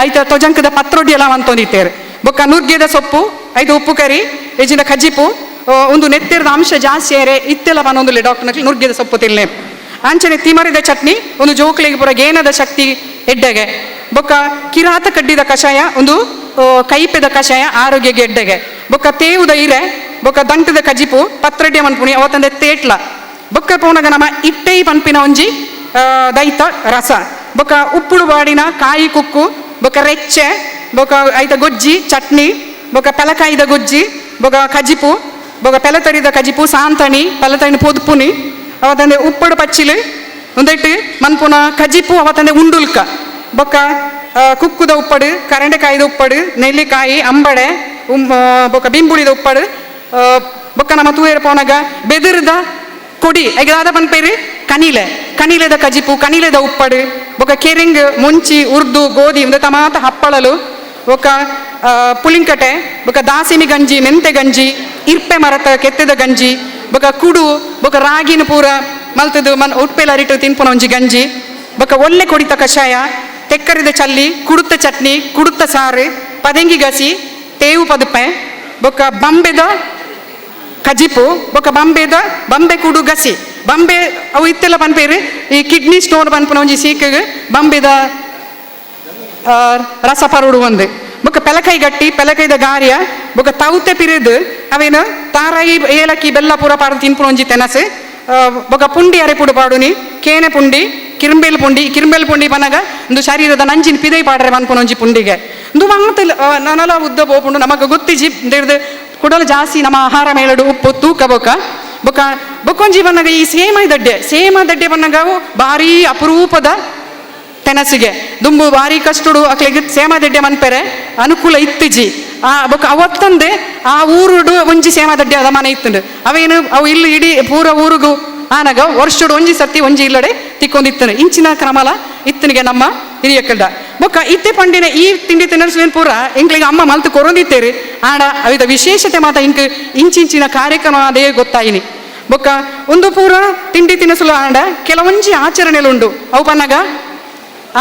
ಐತ ತೊಜಂಕದ ಪತ್ರೊಡಿ ಎಲ್ಲ ಮಂತೊಂದಿತ್ತೇರು. ಬೊಕ್ಕ ನುರ್ಗೆದ ಸೊಪ್ಪು ಐತ ಉಪ್ಪು ಕರಿ ಇಜಿನ ಕಜಿಪು ಒಂದು ನೆತ್ತಿರದ ಅಂಶ ಜಾಸ್ತಿ ಏರೆ ಇತ್ತೆಲ್ಲ ಪನ್ನೊಂದುಲೆ ಡಾಕ್ಟರ್ ನುರ್ಗೆದ ಸೊಪ್ಪು ತಿನ್ಲೆ. ಅಂಚನೆ ತಿಮರಿದ ಚಟ್ನಿ ಒಂದು ಜೋಕ್ಲಿಗೆ ಪೂರ ಗೇನದ ಶಕ್ತಿ ಎಡ್ಡೆಗೆ. ಬೊಕ್ಕ ಕಿರಾತ ಕಡ್ಡಿದ ಕಷಾಯ ಒಂದು ಕೈಪೆದ ಕಷಾಯ ಆರೋಗ್ಯಕ್ಕೆ ಎಡ್ಡೆಗೆ. ಬೊಕ್ಕ ತೇವುದ ಇರೆ ಬೊಕ್ಕ ದಂಟದ ಕಜಿಪು ಪತ್ರಡ್ಯ ಮನ್ಪುಣಿ ಅವತ್ತಂದೆ ತೇಟ್ಲ. ಬೊಕ್ಕ ಪೋನಗ ನಮ್ಮ ಇಟ್ಟೈ ಪನ್ಪಿನ ಒಂಜಿ ದೈತ ರಸ. ಬೊಕ್ಕ ಉಪ್ಪುಡು ಬಾಡಿನ ಕಾಯಿ ಕುಕ್ಕು ಬೊಕ್ಕ ರೆಚ್ಚೆ ಬೊಕ್ಕ ಐತ ಗೊಜ್ಜಿ ಚಟ್ನಿ ಬೊಕ್ಕ ಪೆಲಕಾಯಿದ ಗೊಜ್ಜಿ ಬೊಕ್ಕ ಕಜಿಪು ಬೊಕ್ಕ ಪೆಲತರಿದ ಕಜಿಪು ಸಾಂತಣಿ ಪೆಲತಣಿ ಪೊದುಪುನಿ ಅವತ್ತಂದೆ ಉಪ್ಪಡು ಪಚ್ಚಿಲು ಒಂದೆಟ್ಟು ಮನ್ಪುನ ಕಜಿಪು ಅವತ್ತಂದೆ ಉಂಡುಲ್ಕ. ಬೊಕ್ಕ ಕುಕ್ಕುದ ಉಪ್ಪಡು ಕರಂಡೆಕಾಯಿದ ಉಪ್ಪಡು ನೆಲ್ಲಿಕಾಯಿ ಅಂಬಡೆ ಬೊಕ್ಕ ಬಿಂಬುಳಿದ ಉಪ್ಪಡು ಬೊಕ್ಕ ನಮ್ಮ ತೂಯರ ಪೋನಾಗ ಬೆದರ್ದ ಕೊಡಿ ಐದಾದ ಪನ್ಪೇರು ಕನಿಲೆ ಕನಿಲೆದ ಕಜಿಪು ಕನಿಲೆದ ಉಪ್ಪಡು ಬೊಕ್ಕ ಕೆರಿಂಗ್ ಮುಂಚಿ ಉರ್ದು ಗೋಧಿ ಒಂದು ತಮಾತ ಹಪ್ಪಳಲು ಬೊಕ್ಕ ಪುಳಿಂಕಟೆ ಬೊಕ್ಕ ದಾಸಿಮಿ ಗಂಜಿ ಮೆಂತೆ ಗಂಜಿ ಇರ್ಪೆ ಮರತ ಕೆತ್ತದ ಗಂಜಿ ಬೊಕ್ಕ ಕುಡು ಬೊಕ್ಕ ರಾಗಿನ ಪೂರ ಮಲ್ತದು ಮನ್ ಉಟ್ಪೆಲ ಅರಿಟು ತಿನ್ಪುನ ಒಂಜಿ ಗಂಜಿ ಬೊಕ್ಕ ಒಳ್ಳೆ ಕೊಡಿತ ಕಷಾಯ ತೆಕ್ಕರಿದ ಚಲ್ಲಿ ಕುಡುತ್ತ ಚಟ್ನಿ ಕುಡುತ್ತ ಸಾರು ಪದೆಂಗಿ ಗಸಿ ತೇವು ಪದುಪೆ ಬೊಕ್ಕ ಬಂಬೆದ ಕಜಿಪು ಬೊಕ್ಕ ಬಂಬೆದ ಬಂಬೆ ಕುಡು ಗಸಿ ಬಂಬೆ ಅವು ಇತ್ತೆಲ್ಲ ಪನ್ಪೇರು ಈ ಕಿಡ್ನಿ ಸ್ಟೋನ್ ಪನ್ಪುನ ಒಂಜಿ ಸೀಕೆಗ್ ಬಂಬೆದ ರಸ ಪರುಡು ಒಂದು ಬೊಕ್ಕ ಪೆಲಕೈ ಗಟ್ಟಿ ಪೆಲಕೈದ ಗಾರ್ಯ ಬೊಕ್ಕ ತೌತೆ ಪಿರಿದು ಅವೇನು ತಾರಾಯಿ ಏಲಕ್ಕಿ ಬೆಲ್ಲ ಪೂರ ಪಾಡು ತಿನ್ಪುನ ಒಂಜಿ ತೆನಸು ಬೊಕ್ಕ ಪುಂಡಿ ಅರೆಪುಡು ಪಾಡುನಿ ಕೇನೆ ಪುಂಡಿ ಕಿರುಂಬೇಲ್ ಪುಂಡಿ ಕಿರುಂಬೇಲ್ ಪುಂಡಿ ಪನಗ ಒಂದು ಶರೀರದ ನಂಜಿನ ಪಿದೈ ಪಾಡ್ರೆ ಪನ್ಪುನ ಒಂಜಿ ಪುಂಡಿಗೆ ಇಂದು ಮಾತ ನನಲ ಉದ್ದ ಪೋಪುಂಡು ನಮಗ ಗೊತ್ತಿಜಿ ಹಿಡ್ದು ಕುಡಲು ಜಾಸ್ತಿ ನಮ್ಮ ಆಹಾರ ಮೇಲಡು ಉಪ್ಪು ತೂಕ ಬೊಕ್ಕ ಬೊಕ್ಕ ಬೊಕ್ಕೊಂಜಿ ಬನ್ನಗ ಈ ಸೇಮ ದಡ್ಡೆ ಸೇಮ ದಡ್ಡೆ ಬನ್ನಗ ಭಾರಿ ಅಪರೂಪದ ತೆನಸಿಗೆ ದುಂಬು ಭಾರಿ ಕಷ್ಟಡು ಅಕ್ಲೆಗ್ ಸೇಮ ದಡ್ಡೆ ಮನ್ಪೆರೆ ಅನುಕೂಲ ಇತ್ತಿಜಿ ಆ ಬೊಕ್ಕ ಅವತ್ತಂದೆ ಆ ಊರುಡು ಒಂಜಿ ಸೇಮ ದಡ್ಡೆ ಅದ ಮನೆ ಇತ್ತಂಡು ಅವೇನು ಅವು ಇಲ್ಲಿ ಇಡೀ ಪೂರ ಊರುಗು ಆನಗ ವರ್ಷಡು ಒಂಜಿ ಸರ್ತಿ ಒಂಜಿ ಇಲ್ಲಡೆ ತಿಕ್ಕೊಂದಿತ್ತನು ಇಂಚಿನ ಕ್ರಮಲ ಇತ್ತನಿಗೆ ನಮ್ಮ ಹಿರಿಯಕ್ಕಲ್ದ ಬೊಕ್ಕ ಇತ್ತೆ ಪಂಡಿನ ಈ ತಿಂಡಿ ತಿನ್ನರ್ಸುವೇನ್ ಪೂರ ಎಂಕ್ಲಿಗೆ ಅಮ್ಮ ಮಲ್ತು ಕೊರೊಂದಿತ್ತೇರಿ ಆಡ ಅವಿದ ವಿಶೇಷತೆ ಮಾತ ಇಂಕ್ ಇಂಚಿಂಚಿನ ಕಾರ್ಯಕ್ರಮ ಅದೇ ಗೊತ್ತಾಯಿನಿ. ಬೊಕ್ಕ ಒಂದು ಪೂರ ತಿಂಡಿ ತಿನಿಸುಲು ಆಂಡ ಕೆಲವೊಂಜಿ ಆಚರಣೆಲುಂಡು ಅವು ಪನ್ನಗ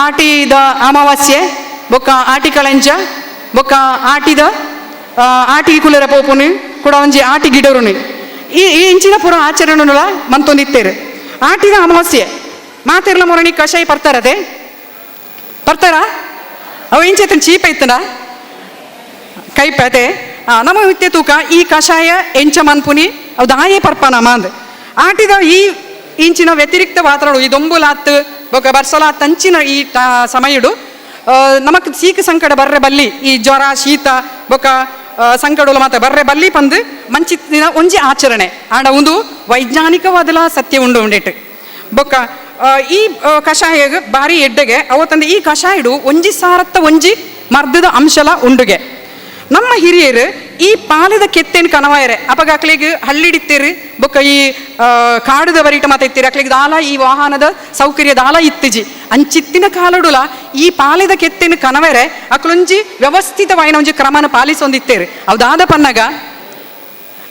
ಆಟಿದ ಅಮಾವಾಸ್ಯೆ ಬೊಕ್ಕ ಆಟಿ ಕಳೆಂಜ ಬೊಕ್ಕ ಆಟಿದ ಆಟಿ ಕುಲರ ಪೋಪುನಿ ಕೂಡ ಒಂಜಿ ಆಟಿ ಗಿಡರುನಿ ಈ ಈ ಇಂಚಿನ ಪೂರ ಆಚರಣೆನುಲ ಮಂತೊಂದಿತ್ತೇರು. ಆಟಿದ ಅಮಾವಾಸ್ಯೆ ಮಾತೆರ್ಲ ಮೊರಣಿ ಕಷಾಯ ಪರ್ತಾರದೆ ಪರ್ತಾರ ಅವು ಇಂಚೆತನ ಚೀಪ ಇತ್ತನ ಕೈಪತೆ ನಮ್ಮ ಇತ್ತೆ ತೂಕ ಈ ಕಷಾಯ ಎಂಚ ಮನ್ಪುನಿ ಅವು ದಾಯೆ ಪರ್ಪನ ಮಾಂದ್ ಆಟಿದ ಈ ಇಂಚಿನ ವ್ಯತಿರಿಕ್ತ ವಾತಾವರಣ ಈ ದೊಂಬುಲಾತ್ ಬೊಕ್ಕ ಬರ್ಸಲಾತ್ ಅಂಚಿನ ಈ ಸಮಯಡು ನಮಕ್ ಸೀಕ ಸಂಕಟ ಬರ್ರೆ ಬಲ್ಲಿ ಈ ಜ್ವರ ಶೀತ ಬೊಕ್ಕ ಸಂಕಟಲು ಮಾತ ಬರ್ರೆ ಬಲ್ಲಿ ಪಂದು ಮಂಚಿನ ಒಂಜಿ ಆಚರಣೆ ಆಂಡ ಒಂದು ವೈಜ್ಞಾನಿಕವಾದಲ ಸತ್ಯ ಉಂಡು ಉಂಡಿಟ್ಟು. ಬೊಕ್ಕ ಈ ಕಷಾಯ ಬಾರಿ ಎಡ್ಡೆಗೆ ಅವತ್ತಂದೆ ಈ ಕಷಾಯಡು ಒಂಜಿ ಸಾರತ್ತ ಒಂಜಿ ಮರ್ದದ ಅಂಶಲ ಉಂಡುಗೆ. ನಮ್ಮ ಹಿರಿಯರು ಈ ಪಾಲದ ಕೆತ್ತೆನ್ ಕನವಾಯರೆ ಅಪಗ ಅಕ್ಲೆಗ್ ಹಳ್ಳಿಡಿತ್ತೇರು ಬೊಕ್ಕ ಈ ಕಾಡುದ ಬರಿಟ ಮಾತ ಇತ್ತೀರಿ ಅಕ್ಲೆಗ್ ದಾಲ ಈ ವಾಹನದ ಸೌಕರ್ಯ ದಾಲ ಇತ್ತಿಜಿ ಅಂಚಿತ್ತಿನ ಕಾಲಡುಲ ಈ ಪಾಲೆದ ಕೆತ್ತೆನ್ ಕನವರೆ ಅಕ್ಲೊಂಜಿ ವ್ಯವಸ್ಥಿತವಾಯಿನ ಒಂಜಿ ಕ್ರಮನ ಪಾಲಿಸೊಂದಿತ್ತೇರು. ಅವು ದಾದ ಪನ್ನಗ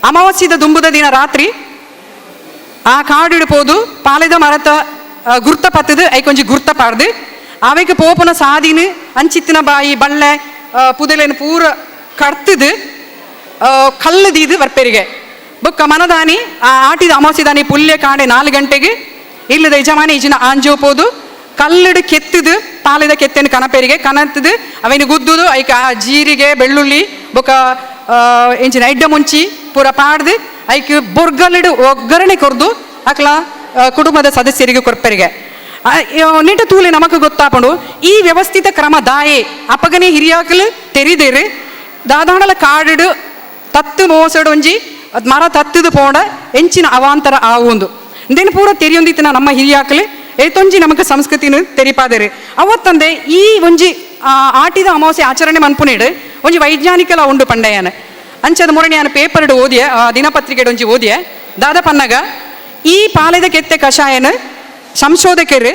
ಅಮಾವಾಸ್ಯದ ದುಂಬುದ ದಿನ ರಾತ್ರಿ ಆ ಕಾಡಿಡು ಪೋದು ಪಾಲೆದ ಮರತ ಗುರ್ತ ಪತ್ತದು ಐಕೊಂಜಿ ಗುರ್ತ ಪಾಡ್ದು ಅವೆಕ್ ಪೋಪುನ ಸಾದಿನ ಅಂಚಿತ್ತಿನ ಬಾಯಿ ಬಳ್ಳೆ ಪುದೆಲೆನ್ ಪೂರ ಕಡ್ತದು ಕಲ್ಲು ದೀದು ಬರ್ಪೆರಿಗೆ ಬೊಕ್ಕ ಮನದಾನಿ ಆ ಆಟಿದ ಅಮಾವಾಸ್ಯದಾನಿ ಪುಲ್ಯ ಕಾಂಡೆ 4 ಗಂಟೆಗೆ ಇಲ್ಲದ ಯಜಮಾನಿ ಇಜಿನ ಆಂಜೋ ಪೋದು ಕಲ್ಲಿಡು ಕೆತ್ತದು ಪಾಲೆದ ಕೆತ್ತೆನ ಕನಪೆರಿಗೆ ಕನತ್ತದು ಅವೇನು ಗುದ್ದುದು ಐಕ ಆ ಜೀರಿಗೆ ಬೆಳ್ಳುಳ್ಳಿ ಬೊಕ್ಕ ಎಂಚಿನ ಎಡ್ಡ ಮುಂಚಿ ಪೂರ ಪಾಡ್ದು ಐಕ್ ಬೊರ್ಗಲಿಡು ಒಗ್ಗರಣೆ ಕೊರ್ದು ಅಕ್ಲ ಕುಟುಂಬದ ಸದಸ್ಯರಿಗೆ ಕೊರ್ಪೆರಿಗೆ. ನಿಟ ತೂಲೆ ನಮಕ್ ಗೊತ್ತಾಪಂಡು ಈ ವ್ಯವಸ್ಥಿತ ಕ್ರಮ ದಾಯೆ ಅಪಗನೆ ಹಿರಿಯಾಕಲು ತೆರಿದೇರು ದಾದಾಣಲ ಕಾಡಿಡು ತತ್ತು ಮೋಸಡು ಒಂಜಿ ಮರ ತತ್ತದು ಪೋಡ ಎಂಚಿನ ಅವಾಂತರ ಆವುಂದು ಇಂದೇನು ಪೂರ ತೆರಿಯೊಂದಿತ್ತಿನ ನಮ್ಮ ಹಿರಿಯಾಕಲು ಏತೊಂಜಿ ನಮಕ್ ಸಂಸ್ಕೃತಿನ ತೆರಿಪಾದೇರು. ಅವತ್ತಂದೆ ಈ ಒಂಜಿ ಆಟಿದ ಅಮಾವಾಸ್ಯೆ ಆಚರಣೆ ಮನ್ಪುನೇಡು ಒಂಜಿ ವೈಜ್ಞಾನಿಕಲ ಉಂಡು ಪಂಡಯ್ಯನ ಅಂಚದ ಮುರಣಿ ಪೇಪರ್ಡ್ ಓದಿಯ ದಿನಪತ್ರಿಕೆಡ್ ಒಂಜಿ ಓದಿಯ ದಾದ ಪನ್ನಗ ಈ ಪಾಲೆದ ಕೆತ್ತೆ ಕಷಾಯನ ಸಂಶೋಧಕರು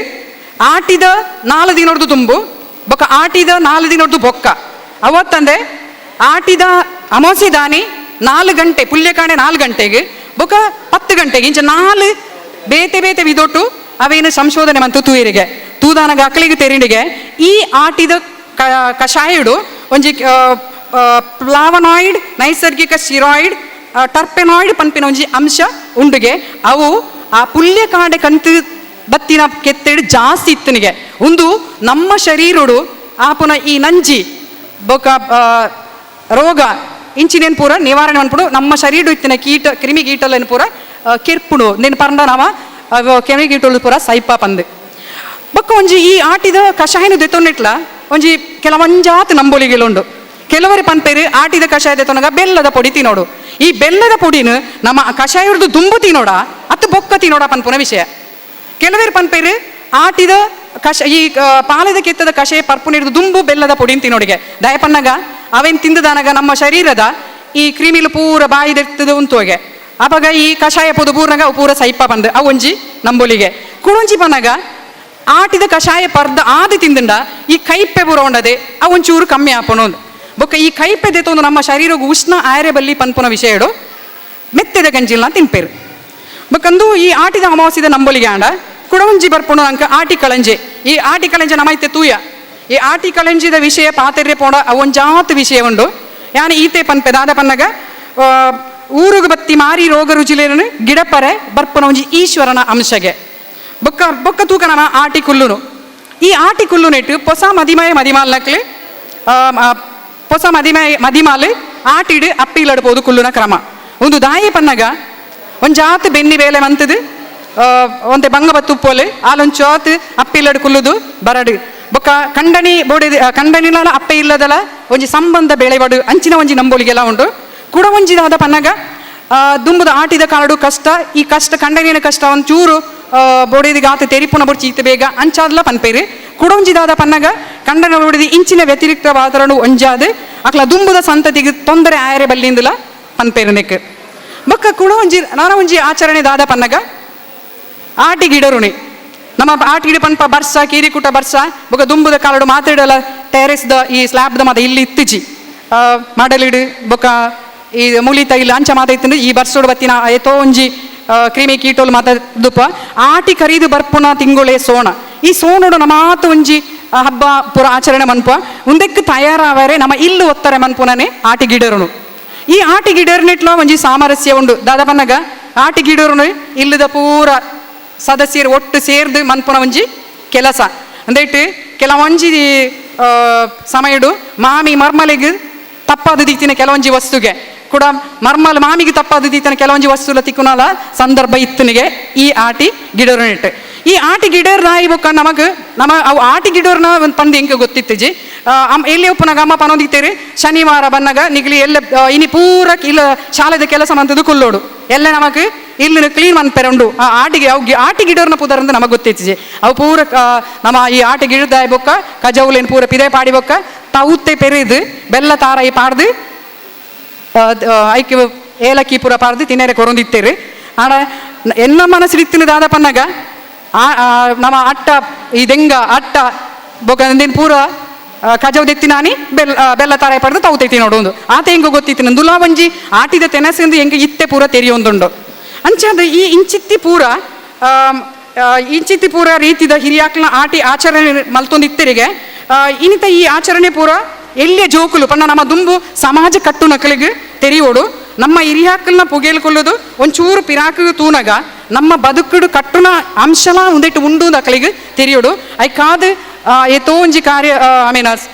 ಆಟಿದ 4 ದಿನೊಡ್ದು ತುಂಬು ಬೊಕ್ಕ ಆಟಿದ 4 ದಿನೊಡ್ದು ಬೊಕ್ಕ ಅವತ್ತಂದೆ ಆಟಿದ ಅಮಾವಾಸ್ಯೆ ದಾನಿ 4 ಗಂಟೆ ಪುಲ್ಯಕಾಣೆ 4 ಗಂಟೆಗೆ ಬೊಕ್ಕ 10 ಗಂಟೆಗೆ ಇಂಚ 4 ಬೇತೆ ಬೇತೆ ವಿದೊಟ್ಟು ಅವೇನು ಸಂಶೋಧನೆ ಮಂತು ತೂಯರಿಗೆ ತೂದಾನಗ ಅಕ್ಲಿಗೆ ತೆರಿಂಡಿಗೆ ಈ ಆಟಿದ ಕಷಾಯಡು ಒಂಜಿ ಪ್ಲಾವನಾಯ್ಡ್ ನೈಸರ್ಗಿಕ ಸ್ಟಿರಾಯ್ಡ್ ಟರ್ಪೆನಾಯ್ಡ್ ಪನ್ಪಿನ ಒಂಜಿ ಅಂಶ ಉಂಡುಗೆ ಅವು ಆ ಪುಲ್ಯಕಾಂಡೆ ಕಂತು ಬತ್ತಿನ ಕೆತ್ತೆಡು ಜಾಸ್ತಿ ಇತ್ತನಿಗೆ ಒಂದು ನಮ್ಮ ಶರೀರಡು ಆಪುನ ಈ ನಂಜಿ ಬೊಕ ರೋಗ ಇಂಚಿನೇನು ಪೂರ ನಿವಾರಣೆ ಮನ್ಪುಡು ನಮ್ಮ ಶರೀರ ಇತ್ತಿನ ಕೀಟ ಕ್ರಿಮಿ ಕೀಟಲೇನು ಪೂರ ಕೆರ್ಪುಡು ನೇನು ಪರಂಡ ನಾವ ಕ್ರಿಮಿ ಕೀಟಲು ಪೂರ ಸೈಪ ಪಂದು ಬೊಕ್ಕ ಒಂಜಿ ಈ ಆಟಿದ ಕಷಾಯನ ದೆತ್ತೊನ್ನಿಟ್ಲ ಒಂಜಿ ಕೆಲವೊಂಜಾತ್ ನಂಬೊಲಿಗೆಲುಂಡು. ಕೆಲವರು ಪನ್ಪೇರು ಆಟಿದ ಕಷಾಯ ದೆತ್ತೊನಗ ಬೆಲ್ಲದ ಪೊಡಿ ತಿನ್ನೋಡು ಈ ಬೆಲ್ಲದ ಪೊಡಿನ ನಮ್ಮ ಕಷಾಯದ್ದು ದುಂಬು ತಿನ್ನೋಡ ಅತ್ತು ಬೊಕ್ಕ ತಿನ್ನೋಡ ಪನ್ಪುನ ವಿಷಯ. ಕೆಲವರು ಪನ್ಪೇರು ಆಟಿದ ಕಷ ಈ ಪಾಲದ ಕೆತ್ತದ ಕಷಾಯ ಪರ್ಪುನಿಡ್ದು ದುಂಬು ಬೆಲ್ಲದ ಪೊಡಿನ ತಿನ್ನೋಡಿಗೆ ದಯಪನ್ನಗ ಅವೇನು ತಿಂದದಾನಗ ನಮ್ಮ ಶರೀರದ ಈ ಕ್ರಿಮಿಲು ಪೂರ ಬಾಯಿದೆತ್ತದ ಉಂತೋಗೆ ಅಪಗ ಈ ಕಷಾಯ ಪೊದು ಪೂರ್ಣಗ ಅವು ಪೂರ ಸೈಪ ಬಂದು ಅವು ಒಂಜಿ ನಂಬೊಲಿಗೆ. ಕುಡೊಂಜಿ ಪನ್ನಗ ಆಟಿದ ಕಷಾಯ ಪರ್ದ ಆದಿ ತಿಂದಂಡ ಈ ಕೈಪೆ ಪೂರ ಉಂಡದೆ ಅವು ಒಂಚೂರು ಕಮ್ಮಿ ಆಪಣೋದು ಬೊಕ್ಕ ಈ ಕೈಪೆ ದೆತ್ತೊಂದು ನಮ್ಮ ಶರೀರಗು ಉಷ್ಣ ಆಯರೆ ಬಲ್ಲಿ ಪನ್ಪುನ ವಿಷಯಡು ಮೆತ್ತೆದ ಗಂಜಿಲ್ನ ತಿನ್ಪೇರು. ಬೊಕ್ಕಂದು ಈ ಆಟಿದ ಅಮಾವಾಸ್ಯದ ನಂಬೊಲಿಗೆ ಆಂಡ ಕುಡವಂಜಿ ಬರ್ಪುಣ ಅಂಕ ಆಟಿ ಕಳಂಜೆ ಈ ಆಟಿ ಕಳಂಜೆ ನಮೈತೆ ತೂಯ ಈ ಆಟಿ ಕಳಂಜಿದ ವಿಷಯ ಪಾತೆರ್ರೆ ಪೋಣ ಅವೊಂಜಾತ್ ವಿಷಯ ಉಂಡು ಯಾನ ಈತೆ ಪನ್ಪೆ ದಾದ ಪನ್ನಗ ಊರುಗು ಬತ್ತಿ ಮಾರಿ ರೋಗ ರುಜಿಲೇನು ಗಿಡಪರೆ ಬರ್ಪುನ ಒಂಜಿ ಈಶ್ವರನ ಅಂಶಗೆ ಬೊಕ್ಕ ಬೊಕ್ಕ ತೂಕ ನಮ ಆಟಿ ಕುಲ್ಲುನು ಈ ಆಟಿ ಕುಲ್ಲುನೆಟ್ಟು ಪೊಸ ಮದಿಮಯ ಮದಿಮಾಲ್ನಕ್ಲು ಪೊಸ ಮದಿಮಯ ಮದಿಮಾಲು ಆಟಿಡು ಅಪ್ಪಿಲಡ್ಬೋದು ಕುಲ್ಲುನ ಕ್ರಮ ಒಂದು ದಾಯಿ ಪನ್ನಗ ಒಂಜಾತ್ ಬೆನ್ನಿ ಬೇಲೆ ಮಂತದು ಒಂತೆ ಬಂಗ ಬತ್ತುಪ್ಪೋಲೆ ಆಲೊಂಚಾತ್ ಅಪ್ಪಿಲ್ಲಡು ಕುಲ್ಲುದು ಬರಡು ಬೊಕ್ಕ ಕಂಡನಿ ಬೋಡಿ ಕಂಡನಿಲ ಅಪ್ಪೆ ಇಲ್ಲದಲ ಒಂಜಿ ಸಂಬಂಧ ಬೆಳೆಬಡು ಅಂಚಿನ ಒಂಜಿ ನಂಬೊಲಿಗೆಲ್ಲ ಉಂಟು. ಕೂಡ ಒಂಜಿದಾದ ಪನ್ನಗ ದುಂಬುದ ಆಟಿದ ಕಾಲಡು ಕಷ್ಟ ಈ ಕಷ್ಟ ಕಂಡನಿನ ಕಷ್ಟ ಒಂಚೂರು ಬೋಡಿದ ಆತ ತೆರಿಪುನ ಬೊಡ್ಚಿ ಈತ ಬೇಗ ಅಂಚಾದ್ಲ ಪನ್ಪೇರು. ಕುಡೊಂಜಿದಾದ ಪನ್ನಗ ಕಂಡನ ಬೋಡಿದ ಇಂಚಿನ ವ್ಯತಿರಿಕ್ತ ವಾತಾವರಣ ಒಂಜಾದ ಅಕ್ಲ ದುಂಬುದ ಸಂತತಿಗೆ ತೊಂದರೆ ಆಯರೆ ಬಲ್ಲಿಂದಲ ಪನ್ಪೇರು ನೆಕ್. ಬೊಕ್ಕ ಕೂಡ ಒಂಜಿ ನಾನ ಒಂಜಿ ಆಚರಣೆ ದಾದ ಪನ್ನಗ ಆಟಿ ಗಿಡರುಣಿ ನಮ್ಮ ಆಟಿಗಿಡ ಪನ್ಪ ಬರ್ಸ ಕೀರಿಕೂಟ ಬರ್ಸ ಬೊಕ್ಕ ದುಂಬುದ ಕಾಲಡು ಮಾತಾಡಲ ಟೆರೆಸ್ದ ಈ ಸ್ಲ್ಯಾಬ್ದ ಮಾತ ಇಲ್ಲಿ ಇತ್ತಿಜಿ ಮಾಡಲಿಡು ಬೊಕ್ಕ ಈ ಮುಲಿತ ಇಲ್ಲಿ ಅಂಚ ಮಾತ ಇತ್ತು ಈ ಬರ್ಸೋಡು ಬತ್ತಿನ ಏತೋ ಒಂಜಿ ಕ್ರಿಮಿ ಕೀಟೋಲು ಮಾತ ದುಪ್ಪ ಆಟಿ ಕರೀದು ಬರ್ಪುನ ತಿಂಗುಳೆ ಸೋಣ ಈ ಸೋಣೋಡು ನಮಾತ ಒಂಜಿ ಹಬ್ಬ ಪೂರ ಆಚರಣೆ ಮನ್ಪ ಉಂದೆಕ್ ತಯಾರಾವರೆ ನಮ್ಮ ಇಲ್ಲು ಒತ್ತಾರೆ ಮನ್ಪುನನೆ ಆಟಿ ಗಿಡರುನು. ಈ ಆಟಿ ಗಿಡರ್ನಿಟ್ಲ ಒಂಜಿ ಸಾಮರಸ್ಯ ಉಂಡು ದಾದ ಪನ್ನಗ ಆಟಿ ಗಿಡರುನು ಇಲ್ಲದ ಪೂರ ಸದಸ್ಯರು ಒಟ್ಟು ಸೇರ್ದು ಮನ್ಪುನ ಒಂಜಿ ಕೆಲಸ ಅಂದೇಟ್ ಕೆಲವೊಂಜಿ ಸಮಯಡು ಮಾಮಿ ಮರ್ಮಲಿಗೆ ತಪ್ಪಾದ ದೀತಿನ ಕೆಲವೊಂಜಿ ವಸ್ತುಗೆ ಕೂಡ ಮರ್ಮಲ್ ಮಾಮಿಗೆ ತಪ್ಪಾದ ದೀತಿನ ಕೆಲವೊಂಜಿ ವಸ್ತುಲ ತಿಕ್ಕುನಲ ಸಂದರ್ಭ ಇತ್ತನಿಗೆ ಈ ಆಟಿ ಗಿಡರ್ನಿಟ್ಟು. ಈ ಆಟಿ ಗಿಡರ್ ನಾಯಿ ಬೊಕ್ಕ ನಮಗ್ ನಮ್ಮ ಅವು ಆಟಿ ಗಿಡರ್ನ ಒಂದು ಪಂದ್ ಎಂಕ ಗೊತ್ತಿತ್ತಿಜಿ ಎಲ್ಲಿ ಒಪ್ಪುನಾಗ ಅಮ್ಮ ಪನೊಂದಿತ್ತೇರಿ ಶನಿವಾರ ಬನ್ನಾಗ ನಿಗ್ಲಿ ಎಲ್ಲ ಇನಿ ಪೂರ ಇಲ್ಲ ಶಾಲೆದ ಕೆಲಸ ಮಂತದ್ದು ಕುಲ್ಲೋಡು ಎಲ್ಲ ನಮಗ್ ಇಲ್ಲಿ ಕ್ಲೀನ್ ಮನ್ಪೆರೆ ಉಂಡು ಆ ಆಟಿಗೆ ಅವು ಆಟಿ ಗಿಡರ್ನ ಪುದರಂದು ನಮಗೆ ಗೊತ್ತಿತ್ತಿಜಿ ಅವು ಪೂರ ನಮ್ಮ ಈ ಆಟಿ ಗಿಡದಾಯ ಬೊಕ್ಕ ಕಜೌಲೇನು ಪೂರ ಪಿದೆ ಪಾಡಿ ಬೊಕ್ಕ ತೌತೆ ಪೆರಿದು ಬೆಲ್ಲ ತಾರಾಯಿ ಪಾಡ್ದು ಐಕ್ ಏಲಕ್ಕಿ ಪೂರ ಪಾರ್ದು ತಿನ್ನರೆ ಕೊರೊಂದಿತ್ತೇರು. ಆಡ ಎನ್ನ ಮನಸ್ಸು ಇತ್ತಿನ ದಾದ ಪನ್ನಗ ಆ ನಮ್ಮ ಅಟ್ಟ ಈ ದೆಂಗ ಅಟ್ಟ ಬೊಕ ಅಂದಿನ ಪೂರ ಕಜವು ದೆತ್ತಿನಾನಿ ಬೆಲ್ಲ ಬೆಲ್ಲ ತಾರಾಯಿ ಪಡೆದು ತೌತೈತಿ ನೋಡೊಂದು ಆತ ಹೆಂಗೋ ಗೊತ್ತಿತ್ತು ನಂದುಲಾ ಒಂಜಿ ಆಟಿದ ತೆನಸಂದು ಹೆಂಗೆ ಇತ್ತೆ ಪೂರ ತೆರಿಯೊಂದುಂಡು. ಅಂಚಾದ ಈ ಇಂಚಿತ್ತಿ ಪೂರ ಇಂಚಿತ್ತಿ ಪೂರ ರೀತಿದ ಹಿರಿಯಾಕ್ಲ ಆಟಿ ಆಚರಣೆ ಮಲ್ತೊಂದಿತ್ತರಿಗೆ ಇನಿತ ಈ ಆಚರಣೆ ಪೂರ ಎಲ್ಲಿಯ ಜೋಕುಲು ಪಂಡ ನಮ್ಮ ದುಂಬು ಸಮಾಜ ಕಟ್ಟು ನಕಲಿಗೆ ತೆರಿಯೋಡು ನಮ್ಮ ಹಿರಿಯಾಕಲ್ನ ಪುಗೇಲ್ಕೊಳ್ಳೋದು ಒಂಚೂರು ಪಿರಾಕು ತೂನಗ ನಮ್ಮ ಬದುಕುಡು ಕಟ್ಟುನ ಅಂಶಲ ಉಂದೆಟ್ಟು ಉಂಡು ನಕಲಿಗೆ ತೆರಿಯೋಡು. ಐಕಾದು ಏತೋ ಒಂಜಿ ಕಾರ್ಯ I mean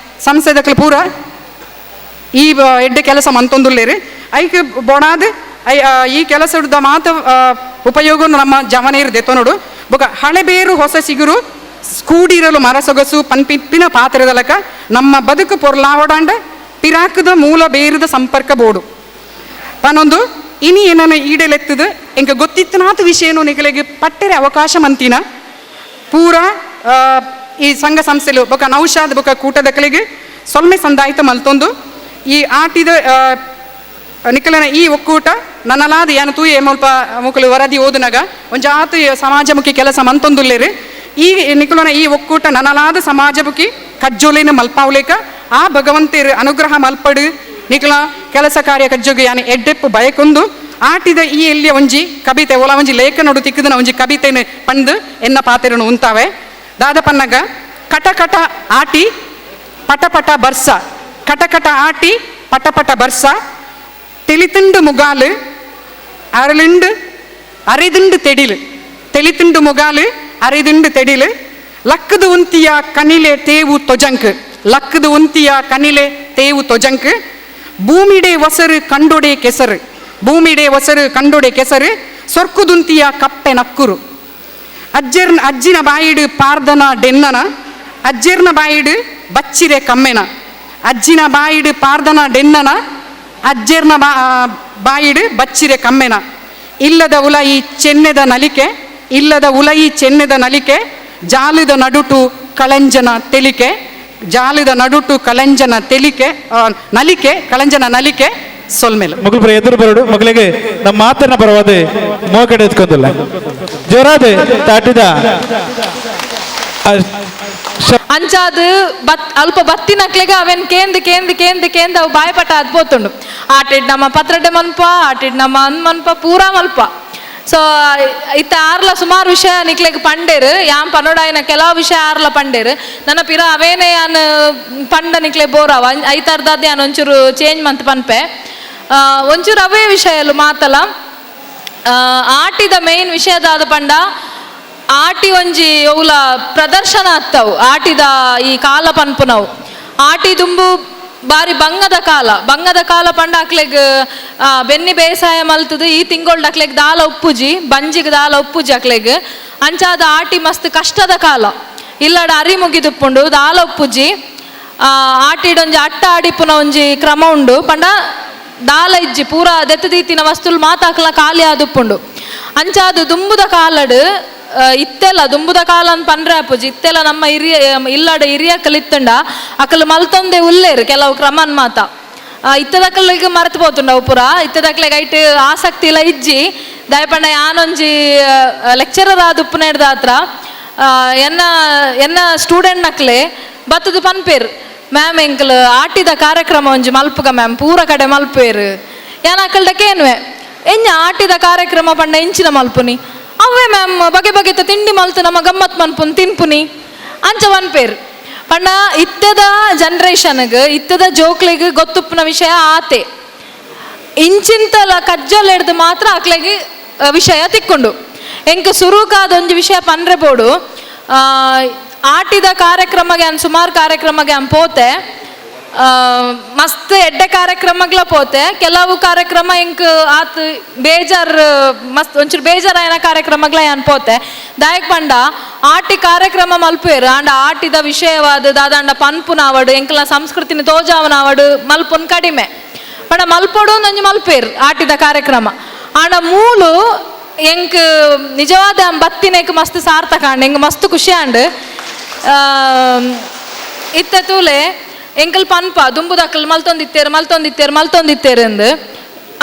ಸಂಸ್ಥೆದಕ್ಲು ಪೂರ ಈ ಎಡ್ಡೆ ಕೆಲಸ ಮಂತೊಂದುಲ್ಲೇರು. ಐಕ್ ಬೊಣಾದ್ I ಈ ಕೆಲಸದ ಮಾತ ಉಪಯೋಗ ನಮ್ಮ ಜವನೇರು ದೆತ್ತೊನೋಡು. ಬೊಕ ಹಳೆಬೇರು ಹೊಸ ಸಿಗುರು ಕೂಡಿರಲು ಮರ ಸೊಗಸು ಪನ್ಪಿಪ್ಪಿನ ಪಾತ್ರದಲಕ ನಮ್ಮ ಬದುಕು ಪೊರ್ಲಾವಡಾಂಡ ಪಿರಾಕದ ಮೂಲ ಬೇರುದ ಸಂಪರ್ಕ ಬೋಡು ಪನೊಂದು ಇನಿ ಏನನ ಈಡೆಲೆತ್ತದು ಎಂಕ ಗೊತ್ತಿತ್ತನಾತ ವಿಷಯನು ನಿಕಲೆಗೆ ಪಟ್ಟೆರೆ ಅವಕಾಶ ಮಂತಿನ ಪೂರ ಈ ಸಂಘ ಸಂಸ್ಥೆಲು ಬೊಕ ನೌಷಾದ್ ಬೊಕ ಕೂಟದಕಲಿಗೆ ಸೊಲ್ಮೆ ಸಂದಾಯಿತ ಮಲ್ತೊಂದು ಈ ಆಟಿದ ನಿಕಲನ ಈ ಒಕ್ಕೂಟ ನನ್ನಲಾದ ಯಾನ ತೂಯೆ ಮುಲ್ಪ ಮುಕುಲು ವರದಿ ಓದುನಗ ಒಂಜಾತು ಸಮಾಜಮುಖಿ ಕೆಲಸ ಮಂತೊಂದುಲ್ಲೇರು. ಈ ನಿಕಲನ ಈ ಒಕ್ಕೂಟ ನನ್ನಲಾದ ಸಮಾಜಮುಖಿ ಕಜ್ಜೋಲಿನ ಮಲ್ಪಾವ್ಲೇಕ ಆ ಭಗವಂತರು ಅನುಗ್ರಹ ಮಲ್ಪಡು ನಿಕಲ ಕೆಲಸ ಕಾರ್ಯ ಕಜ್ಜೋಗಿ ಯಾನ ಎಡ್ಡೆಪ್ಪು ಬಯಕೊಂದು ಆಟಿದ ಈ ಎಲ್ಲಿಯ ಒಂಜಿ ಕವಿತೆ ಓಲ ಒಂಜಿ ಲೇಖನೋಡು ತಿಕ್ಕದನ ಒಂಜಿ ಕವಿತೆನ ಪಂದು ಎನ್ನ ಪಾತೆರನು ಉಂತಾವೆ. ದಾದ ಪನ್ನಗ ಕಟ ಕಟ ಆಟಿ ಪಟ ಪಟ ಬರ್ಸ, ಕಟ ಕಟ ಆಟಿ ಪಟ ಪಟ ಬರ್ಸ, தெளித்துண்டு முகாலு அரளிண்டு அரைதுண்டு தெடிலு, தெளித்துண்டு முகாலு அரைதுண்டு தெடிலு, லக்குது உந்தியா கனிலே தேவு தொஜங்கு, லக்குது உந்தியா கனிலே தேவு தொஜங்கு, பூமிடே ஒசரு கண்டொடே ಕೆಸರು, ಭೂಮಿಡೆ ಒಸರು ಕಂಡೊಡೆ ಕೆಸರು, ಸೊರ್ಕುದುಂತಿಯ ಕಪ್ಪೆ ನಕ್ಕುರು, ಅಜ್ಜೆರ್ನ ಅಜ್ಜಿನ ಬಾಯಿಡು ಪಾರ್ದನ ಡೆನ್ನನ, ಅಜ್ಜೆರ್ನ ಬಾಯಿಡು ಬಚ್ಚಿರೆ ಕಮ್ಮೆನ, ಅಜ್ಜಿನ ಬಾಯಿಡು ಪಾರ್ದನ ಡೆನ್ನನ, ಅಜ್ಜೆರ್ನ ಬಾಯಿಡು ಬಚ್ಚಿರೆ ಕಮ್ಮೆನ, ಇಲ್ಲದ ಉಲಯಿ ಚೆನ್ನೆದ ನಲಿಕೆ, ಇಲ್ಲದ ಉಲಯಿ ಚೆನ್ನೆದ ನಲಿಕೆ, ಜಾಲದ ನಡುಟು ಕಳಂಜನ ತೆಲಿಕೆ, ಜಾಲದ ನಡುಟು ಕಳಂಜನ ತೆಲಿಕೆ ನಲಿಕೆ, ಕಳಂಜನ ನಲಿಕೆ ಸೊಲ್ಮೆಲು.
ಮಗಳು ಎದುರು ಬರಡು ಮಗಳಿಗೆ ನಮ್ಮ ಮಾತನ್ನ ಪರವಾದ ಮೋಕಡೆ ಎತ್ಕೊಂದಿಲ್ಲ ಜೋರಾದ ತಾಟಿದ
ಅಂಚಾದ್ ಬತ್ ಅಲ್ಪ ಬತ್ತಿನಕ್ಲೆಗೆ ಅವೆನ್ ಕೇಂದ್ ಕೇಂದ್ ಕೇಂದ್ ಕೇಂದ್ ಅವು ಬಾಯಪಟ ಅದ್ ಪೋತುಂಡು. ಆಟಿಡ್ ನಮ್ಮ ಪತ್ರೊಡೆ ಮನ್ಪ, ಆಟಿಡ್ ನಮ್ಮ ಅನ್ ಮನ್ಪ, ಪೂರಾ ಮಲ್ಪ. ಸೊ ಇತ್ತ ಆರ್ಲ ಸುಮಾರು ವಿಷಯ ನಿಕ್ಲೆಗ್ ಪಂಡೇರು, ಯಾನ್ ಪನೋಡಾಯಿನ ಕೆಲವು ವಿಷಯ ಆರ್ಲ ಪಂಡೇರು. ನನ್ನ ಪಿರ ಅವೇನೆ ಯಾನ್ ಪಂಡ ನಿಕ್ಲೆ ಬೋರವ ಐತರ್ದಾದ ಯಾನ್ ಒಂಚೂರು ಚೇಂಜ್ ಮಂತ್ ಪನ್ಪೆ. ಒಂಚೂರು ಅವೇ ವಿಷಯಲು ಮಾತಲ. ಆಟಿದ ಮೇನ್ ವಿಷಯದಾದ ಪಂಡ ಆಟಿ ಒಂಜಿ ಒವ್ಲ ಪ್ರದರ್ಶನ ಆಗ್ತಾವು ಆಟಿದ ಈ ಕಾಲ ಪನ್ಪುನವು. ಆಟಿ ದುಂಬು ಬಾರಿ ಬಂಗದ ಕಾಲ, ಬಂಗದ ಕಾಲ ಪಂಡ ಅಕ್ಲೆಗ್ ಬೆನ್ನಿ ಬೇಸಾಯ ಮಲ್ತದು ಈ ತಿಂಗೊಳ್ಡು ಅಕ್ಲೆಗ್ ದಾಲ ಉಪ್ಪುಜಿ, ಬಂಜಿಗ್ ದಾಲ ಉಪ್ಪುಜಿ ಅಕ್ಲೆಗ್. ಅಂಚಾದ ಆಟಿ ಮಸ್ತ್ ಕಷ್ಟದ ಕಾಲ, ಇಲ್ಲಡ ಅರಿ ಮುಗಿದುಪ್ಪುಂಡು ದಾಲ ಉಪ್ಪುಜಿ. ಆಟಿಡೊಂಜಿ ಅಟ್ಟ ಆಡಿಪುನ ಒಂಜಿ ಕ್ರಮ ಉಂಡು ಪಂಡ ದಾಲ ಇಜ್ಜಿ ಪೂರಾ ದೆತ್ತದೀತಿನ ವಸ್ತುಲು ಮಾತಾಕ್ಲ ಖಾಲಿ ಆದುಪ್ಪುಂಡು. ಅಂಚಾದ ದುಂಬುದ ಕಾಲಡು ಇತ್ತೆಲ್ಲ ದುಂಬುದ ಕಾಲ ಅಂತ ಪನ್ರೆ ಅಪ್ಪುಜಿ, ಇತ್ತೆಲ್ಲ ನಮ್ಮ ಹಿರಿಯ ಇಲ್ಲಡ ಹಿರಿಯ ಕಲಿತ್ತಂಡ ಅಕಲು ಮಲ್ತೊಂದೆ ಉಲ್ಲೇರು ಕೆಲವು ಕ್ರಮನ್ ಮಾತ. ಇತ್ತದಕ್ಕಲಿಗೆ ಮರೆತು ಪೋತುಂಡ ಅವು ಪೂರ ಇತ್ತದಕ್ಲೆಗ್ ಐಟ್ ಆಸಕ್ತಿ ಇಲ್ಲ ಇಜ್ಜಿ. ದಯಪಂಡ ಯಾನೊಂಜಿ ಲೆಕ್ಚರರ್ ಆದುಪ್ಪುನ ಹಿಡ್ದ ಎನ್ನ ಎನ್ನ ಸ್ಟೂಡೆಂಟ್ ನಕ್ಲೆ ಬತ್ತದು ಪನ್ಪೇರು, ಮ್ಯಾಮ್ ಎಂಕಲ್ ಆಟಿದ ಕಾರ್ಯಕ್ರಮ ಒಂಜಿ ಮಲ್ಪುಗ ಮ್ಯಾಮ್ ಪೂರ ಕಡೆ ಮಲ್ಪೇರು. ಯಾನ್ ಅಕಲ್ಡಕೇನ್ವೆ ಎಂಜ ಆಟಿದ ಕಾರ್ಯಕ್ರಮ ಪಂಡ ಎಂಚಿನ ಮಲ್ಪುನಿ ಅವೇ ಮ್ಯಾಮ್ ಬಗೆ ಬಗೆತ ತಿಂಡಿ ಮಲ್ತು ನಮ್ಮ ಗಮ್ಮತ್ ಮನ್ಪುನ್ ತಿನ್ಪುನಿ ಅಂಚ ಪನ್ಪೇರು. ಪಂಡ ಇತ್ತದ ಜನ್ರೇಷನ್ಗ್ ಇತ್ತದ ಜೋಕ್ಲೆಗ್ ಗೊತ್ತುಪ್ಪುನ ವಿಷಯ ಆತೆ ಇಂಚಿಂತಲ ಕಜ್ಜಲ್ ಹಿಡ್ದು ಮಾತ್ರ ಅಕ್ಲೆಗ್ ವಿಷಯ ತಿಕ್ಕೊಂಡು. ಎಂಕ್ ಸುರುಕಾದ ಒಂಜಿ ವಿಷಯ ಪನ್ರೆ ಬೋಡು. ಆಟಿದ ಕಾರ್ಯಕ್ರಮಗೆ ಅನ್ ಸುಮಾರು ಕಾರ್ಯಕ್ರಮಗೆ ಅನ್ ಪೋತೆ, ಮಸ್ತ್ ಎಡ್ಡೆ ಕಾರ್ಯಕ್ರಮಗಳ ಪೋತೆ. ಕೆಲವು ಕಾರ್ಯಕ್ರಮ ಎಂಕ್ ಆತ್ ಬೇಜಾರ್ ಮಸ್ತ್ ಒಂಚೂರು ಬೇಜಾರಾಯನ ಕಾರ್ಯಕ್ರಮಗಳ ಯಾನ್ ಪೋತೆ. ದಾಯಕ್ ಪಂಡ ಆಟಿ ಕಾರ್ಯಕ್ರಮ ಮಲ್ಪೇರು ಆಂಡ ಆಟಿದ ವಿಷಯವಾದ ದಾದಾಂಡ ಪನ್ಪುನಾವಡು ಎಂಕಲ ಸಂಸ್ಕೃತಿನ ತೋಜಾವನಾವಡು ಮಲ್ಪುನ್ ಕಡಿಮೆ. ಪಂಡ ಮಲ್ಪೊಡು ಒಂಜಿ ಮಲ್ಪೇರು ಆಟಿದ ಕಾರ್ಯಕ್ರಮ. ಆಂಡ ಮೂಲು ಎಂಕ್ ನಿಜವಾದ ಬತ್ತಿನೆಕ್ ಮಸ್ತ್ ಸಾರ್ಥಕ ಆಂಡ್ ಎಂಕ್ ಮಸ್ತ್ ಖುಷಿ ಆಂಡ್. ಇತ್ತ ತೂಲೆ ಎಂಕಲ್ ಪನ್ಪ ದುಂಬುದಕ್ಕಲ್ ಮಲ್ತೊಂದಿತ್ತೇರು ಮಲ್ತೊಂದಿತ್ತೇರು ಮಲ್ತೊಂದಿತ್ತೇರು ಅಂದ್.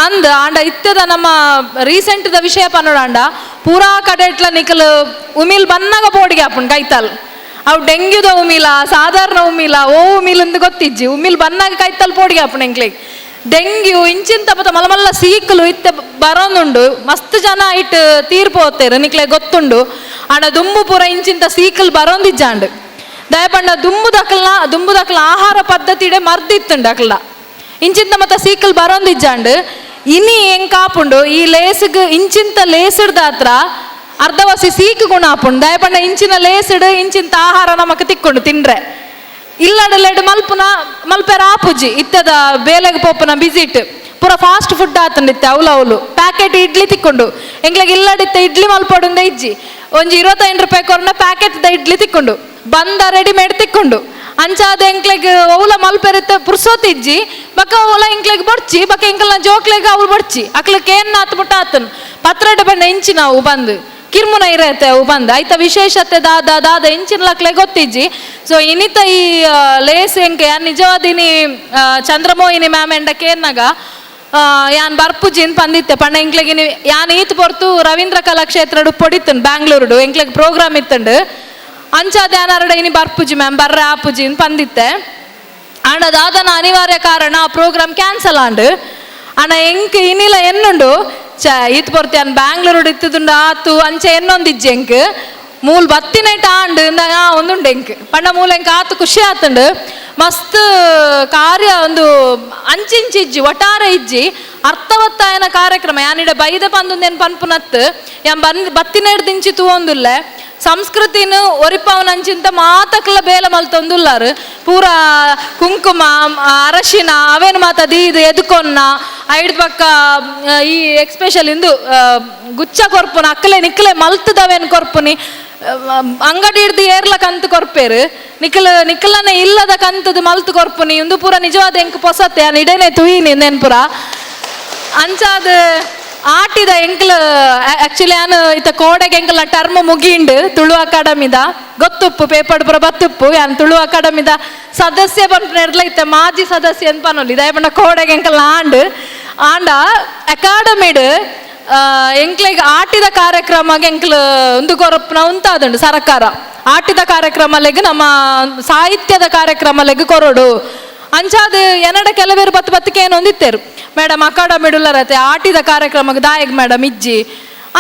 ಅಂದ್ ಆಂಡ ಇತ್ತದ ನಮ್ಮ ರೀಸೆಂಟ್ದ ವಿಷಯ ಪನ್ನೋಡಾಂಡ ಪೂರಾ ಕಡೆಟ್ಲ ನಿಕಲ್ ಉಮಿಲ್ ಬನ್ನಾಗ ಪೋಡಿಗೆ ಆಪುಂಡು ಕೈತಲ್. ಅವು ಡೆಂಗ್ಯೂದ ಉಮಿಲ ಸಾಧಾರಣ ಉಮಿಲ ಓ ಉಮಿಲ್ ಅಂದ್ ಗೊತ್ತಿಜ್ಜಿ, ಉಮಿಲ್ ಬನ್ನಾಗ ಕೈತಲ್ ಪೋಡಿಗೆ ಆಪುಂಡು ಎಂಕ್ಲೆಗ್. ಡೆಂಗ್ಯೂ ಇಂಚಿಂತ ಪತ ಮಲ್ಲ ಮಲ್ಲ ಸೀಕಲು ಇತ್ತೆ ಬರೋನುಂಡು, ಮಸ್ತ್ ಜನ ಇಟ್ಟು ತೀರ್ಪೋತೇರು ನಿಕ್ಲೆ ಗೊತ್ತುಂಡು. ಆಂಡ ದುಂಬು ಪೂರ ಇಂಚಿಂತ ಸೀಕಲ್ ಬರೋಂದಿಜ್ಜಾಂಡು. ದಯಪಂಡ ದುಂಬು ದಕ್ಲ ಆಹಾರ ಪದ್ಧತಿಡೆ ಮರ್ದಿತ್ತುಂಡು ಅಕ್ಲ, ಇಂಚಿಂತ ಮತ್ತ ಸೀಕಲ್ ಬರೋಂದಿಜ್ಜಾಂಡು. ಇನಿ ಹೆಂಗ್ ಕಾಪುಂಡು ಈ ಲೇಸ್ಗ್ ಇಂಚಿಂತ ಲೇಸಿಡ್ದಾತ್ರ ಅರ್ಧವಾಸಿ ಸೀಕು ಗುಣ ಆಪುಂಡು. ದಯಪಂಡ ಇಂಚಿನ ಲೇಸಿಡು ಇಂಚಿಂತ ಆಹಾರ ನಮಕ್ ತಿಕ್ಕೊಂಡು ತಿಂಡ್ರೆ ಇಲ್ಲಡಲೆಡ್ ಮಲ್ಪುನ ಮಲ್ಪೆರ ಆಪುಜಿ. ಇತ್ತದ ಬೇಲೆಗ್ ಪೋಪುನ ಬಿಸಿಟ್ ಪೂರ ಫಾಸ್ಟ್ ಫುಡ್ ಆತಂಡಿತ್ತೆ, ಅವಲು ಅವಲು ಪ್ಯಾಕೆಟ್ ಇಡ್ಲಿ ತಿಕ್ಕೊಂಡು ಎಂಗ್ಲೆಗ್ ಇಲ್ಲಡಿತ್ತ ಇಡ್ಲಿ ಮಲ್ಪೊಡುಂದ ಇಜ್ಜಿ. ಒಂಜಿ 25 ರೂಪಾಯಿ ಕೊರ್ನ ಪ್ಯಾಕೆಟ್ the idli ತಿಕ್ಕೊಂಡು ಬಂದ ರೆಡಿಮೇಡ್ ತಿಕ್ಕೊಂಡು ಅಂಚಾದ ಎಂಕ್ಲೆಗ್ ಓಲ ಮಲ್ಪೆರಿತ್ತ ಪುರ್ಸೋತಿಜ್ಜಿ. ಬಕ್ಕ ಓಲ ಎಂಕ್ಲೆಗ್ ಬೊಡ್ಚಿ, ಬಕ್ಕ ಎಂಕಲ್ನ ಜೋಕ್ಲೆಗ್ ಅವ್ಲು ಬೊಡ್ಚಿ, ಅಕ್ಲಕ್ಕೆ ಏನ್ ಆತ್ ಮುಟ್ಟ ಆತನ್ ಪತ್ರೊಡೆ ಬಣ್ಣ ಇಂಚಿ ನಾವು ಬಂದು ಕಿರ್ಮುನ ಇರತ್ತೆ ಅವು ಬಂದು ಆಯ್ತ ವಿಶೇಷತೆ ದಾದ ದಾದ ಇಂಚಿನ ಲಕ್ಲೆ ಗೊತ್ತಿಜ್ಜಿ. ಸೊ ಇನ್ನಿತ ಈ ಲೇಸ್ ಎಂಕೆ ಯಾನ್ ನಿಜವಾದಿನಿ ಚಂದ್ರಮೋಹಿನಿ ಮ್ಯಾಮ್ ಎಂಡ ಕೇರ್ನಾಗ ಯಾನ್ ಬರ್ಪುಜಿನ್ ಪಂದಿತ್ತೆ ಪಂಡ ಎಂಕ್ಲೆಗಿನಿ ಯಾನ್ ಈತ್ ಪೊರ್ತು ರವೀಂದ್ರ ಕಲಾಕ್ಷೇತ್ರಡು ಪೊಡಿತ್ತನ್ ಬ್ಯಾಂಗ್ಳೂರುಡು ಎಂಕ್ಲೆಗ್ ಪ್ರೋಗ್ರಾಮ್ ಇತ್ತಂಡು. ಅಂಚಾದ ಯಾನಾರಡ ಇನಿ ಬರ್ಪುಜಿ ಮ್ಯಾಮ್ ಬರ್ರೆ ಆಪುಜಿನ್ ಪಂದಿತ್ತೆ. ಆಂಡ ದಾದನ ಅನಿವಾರ್ಯ ಕಾರಣ ಆ ಪ್ರೋಗ್ರಾಮ್ ಕ್ಯಾನ್ಸಲ್ ಆಂಡ್. ಅಣ್ಣ ಎಂಕ್ ಇನಿಲ ಎನ್ನುಂಡು ಚ ಈತ್ ಪೊರ್ತು ಯಾನ್ ಬ್ಯಾಂಗ್ಳೂರುಡು ಇತ್ತದುಂಡು ಆತು ಅಂಚೆ ಎನ್ನೊಂದಿಜ್ಜಿ ಎಂಕ್ ಮೂಲ್ ಬತ್ತಿನೈಟ್ ಆಂಡ್ ಇಂದಾಗ ಒಂದುಂಡು ಎಂಕ್ ಪಂಡ ಮೂಲ ಎಂಕ್ ಆತು ಖುಷಿ ಆತುಂಡು. ಮಸ್ತ್ ಕಾರ್ಯ ಒಂದು ಅಂಚಿಂಚಿ ಇಜ್ಜಿ ಒಟಾರೆ ಇಜ್ಜಿ ಅರ್ಥವತ್ತಾಯನ ಕಾರ್ಯಕ್ರಮ. ಯಾನಿಡ ಬೈದ ಪಂದುಂದೇನು ಪನ್ಪುನತ್ ಯಾನ್ ಬಂದ್ ಬತ್ತಿನೇಡ್ ದಿಂಚಿ ತೂವೊಂದುಲ್ಲೆ ಸಂಸ್ಕೃತಿನ ಒರಿಪವನಂಚಿಂತ ಮಾತಕ್ಲ ಬೇಲ ಮಲ್ತೊಂದುಲ್ಲಾರು. ಪೂರ ಕುಂಕುಮ ಅರಶಿನ ಅವೇನು ಮಾತ ದೀದ್ ಎದುಕೊನ್ನ ಐಡ್ ಪಕ್ಕ ಈ ಎಕ್ಸ್ಪೆಷಲ್ ಇಂದು ಗುಚ್ಚ ಕೊರ್ಪುನ ಅಕ್ಕಲೆ ನಿಕ್ಕಲೆ ಮಲ್ತದವೇನು ಕೊರ್ಪುನಿ ಅಂಗಡಿ ಹಿಡ್ದು ಏರ್ಲ ಕಂತು ಕೊರ್ಪೇರು ನಿಕ್ಕಲ ನಿಕ್ಕಲನೆ ಇಲ್ಲದ ಕಂತದ ಮಲ್ತು ಕೊರ್ಪುನಿ ಇಂದು ಪೂರ ನಿಜವಾದ ಎಂಕ್ ಪೊಸತ್ತೆ ಯಾನ್ ಇಡೇನೆ ತುಯಿನಿ ನೆನ್ಪುರ. ಅಂಚಾದ ಆಟಿದ ಎಂಕ್ಲ ಆಕ್ಚುಲಿ ಯಾನ್ ಇತ್ತ ಕೋಡೆಗೆ ಎಂಕಲ್ನ ಟರ್ಮ್ ಮುಗಿಂಡು ತುಳು ಅಕಾಡೆಮಿದ ಗೊತ್ತುಪ್ಪು ಪೇಪರ್ ಪೂರ ಬತ್ತುಪ್ಪು ಯಾನ್ ತುಳು ಅಕಾಡೆಮಿದ ಸದಸ್ಯ ಪನ್ಪುನೆರ್ಲ ಇತ್ತೆ ಮಾಜಿ ಸದಸ್ಯ ಅಂತ ಪನೊಲಿ ದಯಪಂಡ ಕೋಡೆಗೆ ಎಂಕಲ್ನ ಆಂಡ್ ಆಂಡ ಅಕಾಡೆಮಿಡ್ ಎಂಕ್ಲೆಗ್ ಆಟಿದ ಕಾರ್ಯಕ್ರಮಗೆ ಎಂಕ್ಲ ಒಂದು ಕೊರಪುನ ಉಂತಾದುಂಡು ಸರಕಾರ ಆಟಿದ ಕಾರ್ಯಕ್ರಮಲೆಗ್ ನಮ್ಮ ಸಾಹಿತ್ಯದ ಕಾರ್ಯಕ್ರಮಲೆಗ್ ಕೊರಡು ಅಂಚಾದ ಎನ್ನಡ ಕೆಲವೇರು ಬತ್ತು ಬತ್ತಕ್ಕೆ ಏನು ಒಂದಿತ್ತೇರು ಮೇಡಮ್ ಅಕಾಡೆಮಿ ಆಟಿದ ಕಾರ್ಯಕ್ರಮಕ್ಕೆ ದಾಯಕ್ ಮೇಡಮ್ ಇಜ್ಜಿ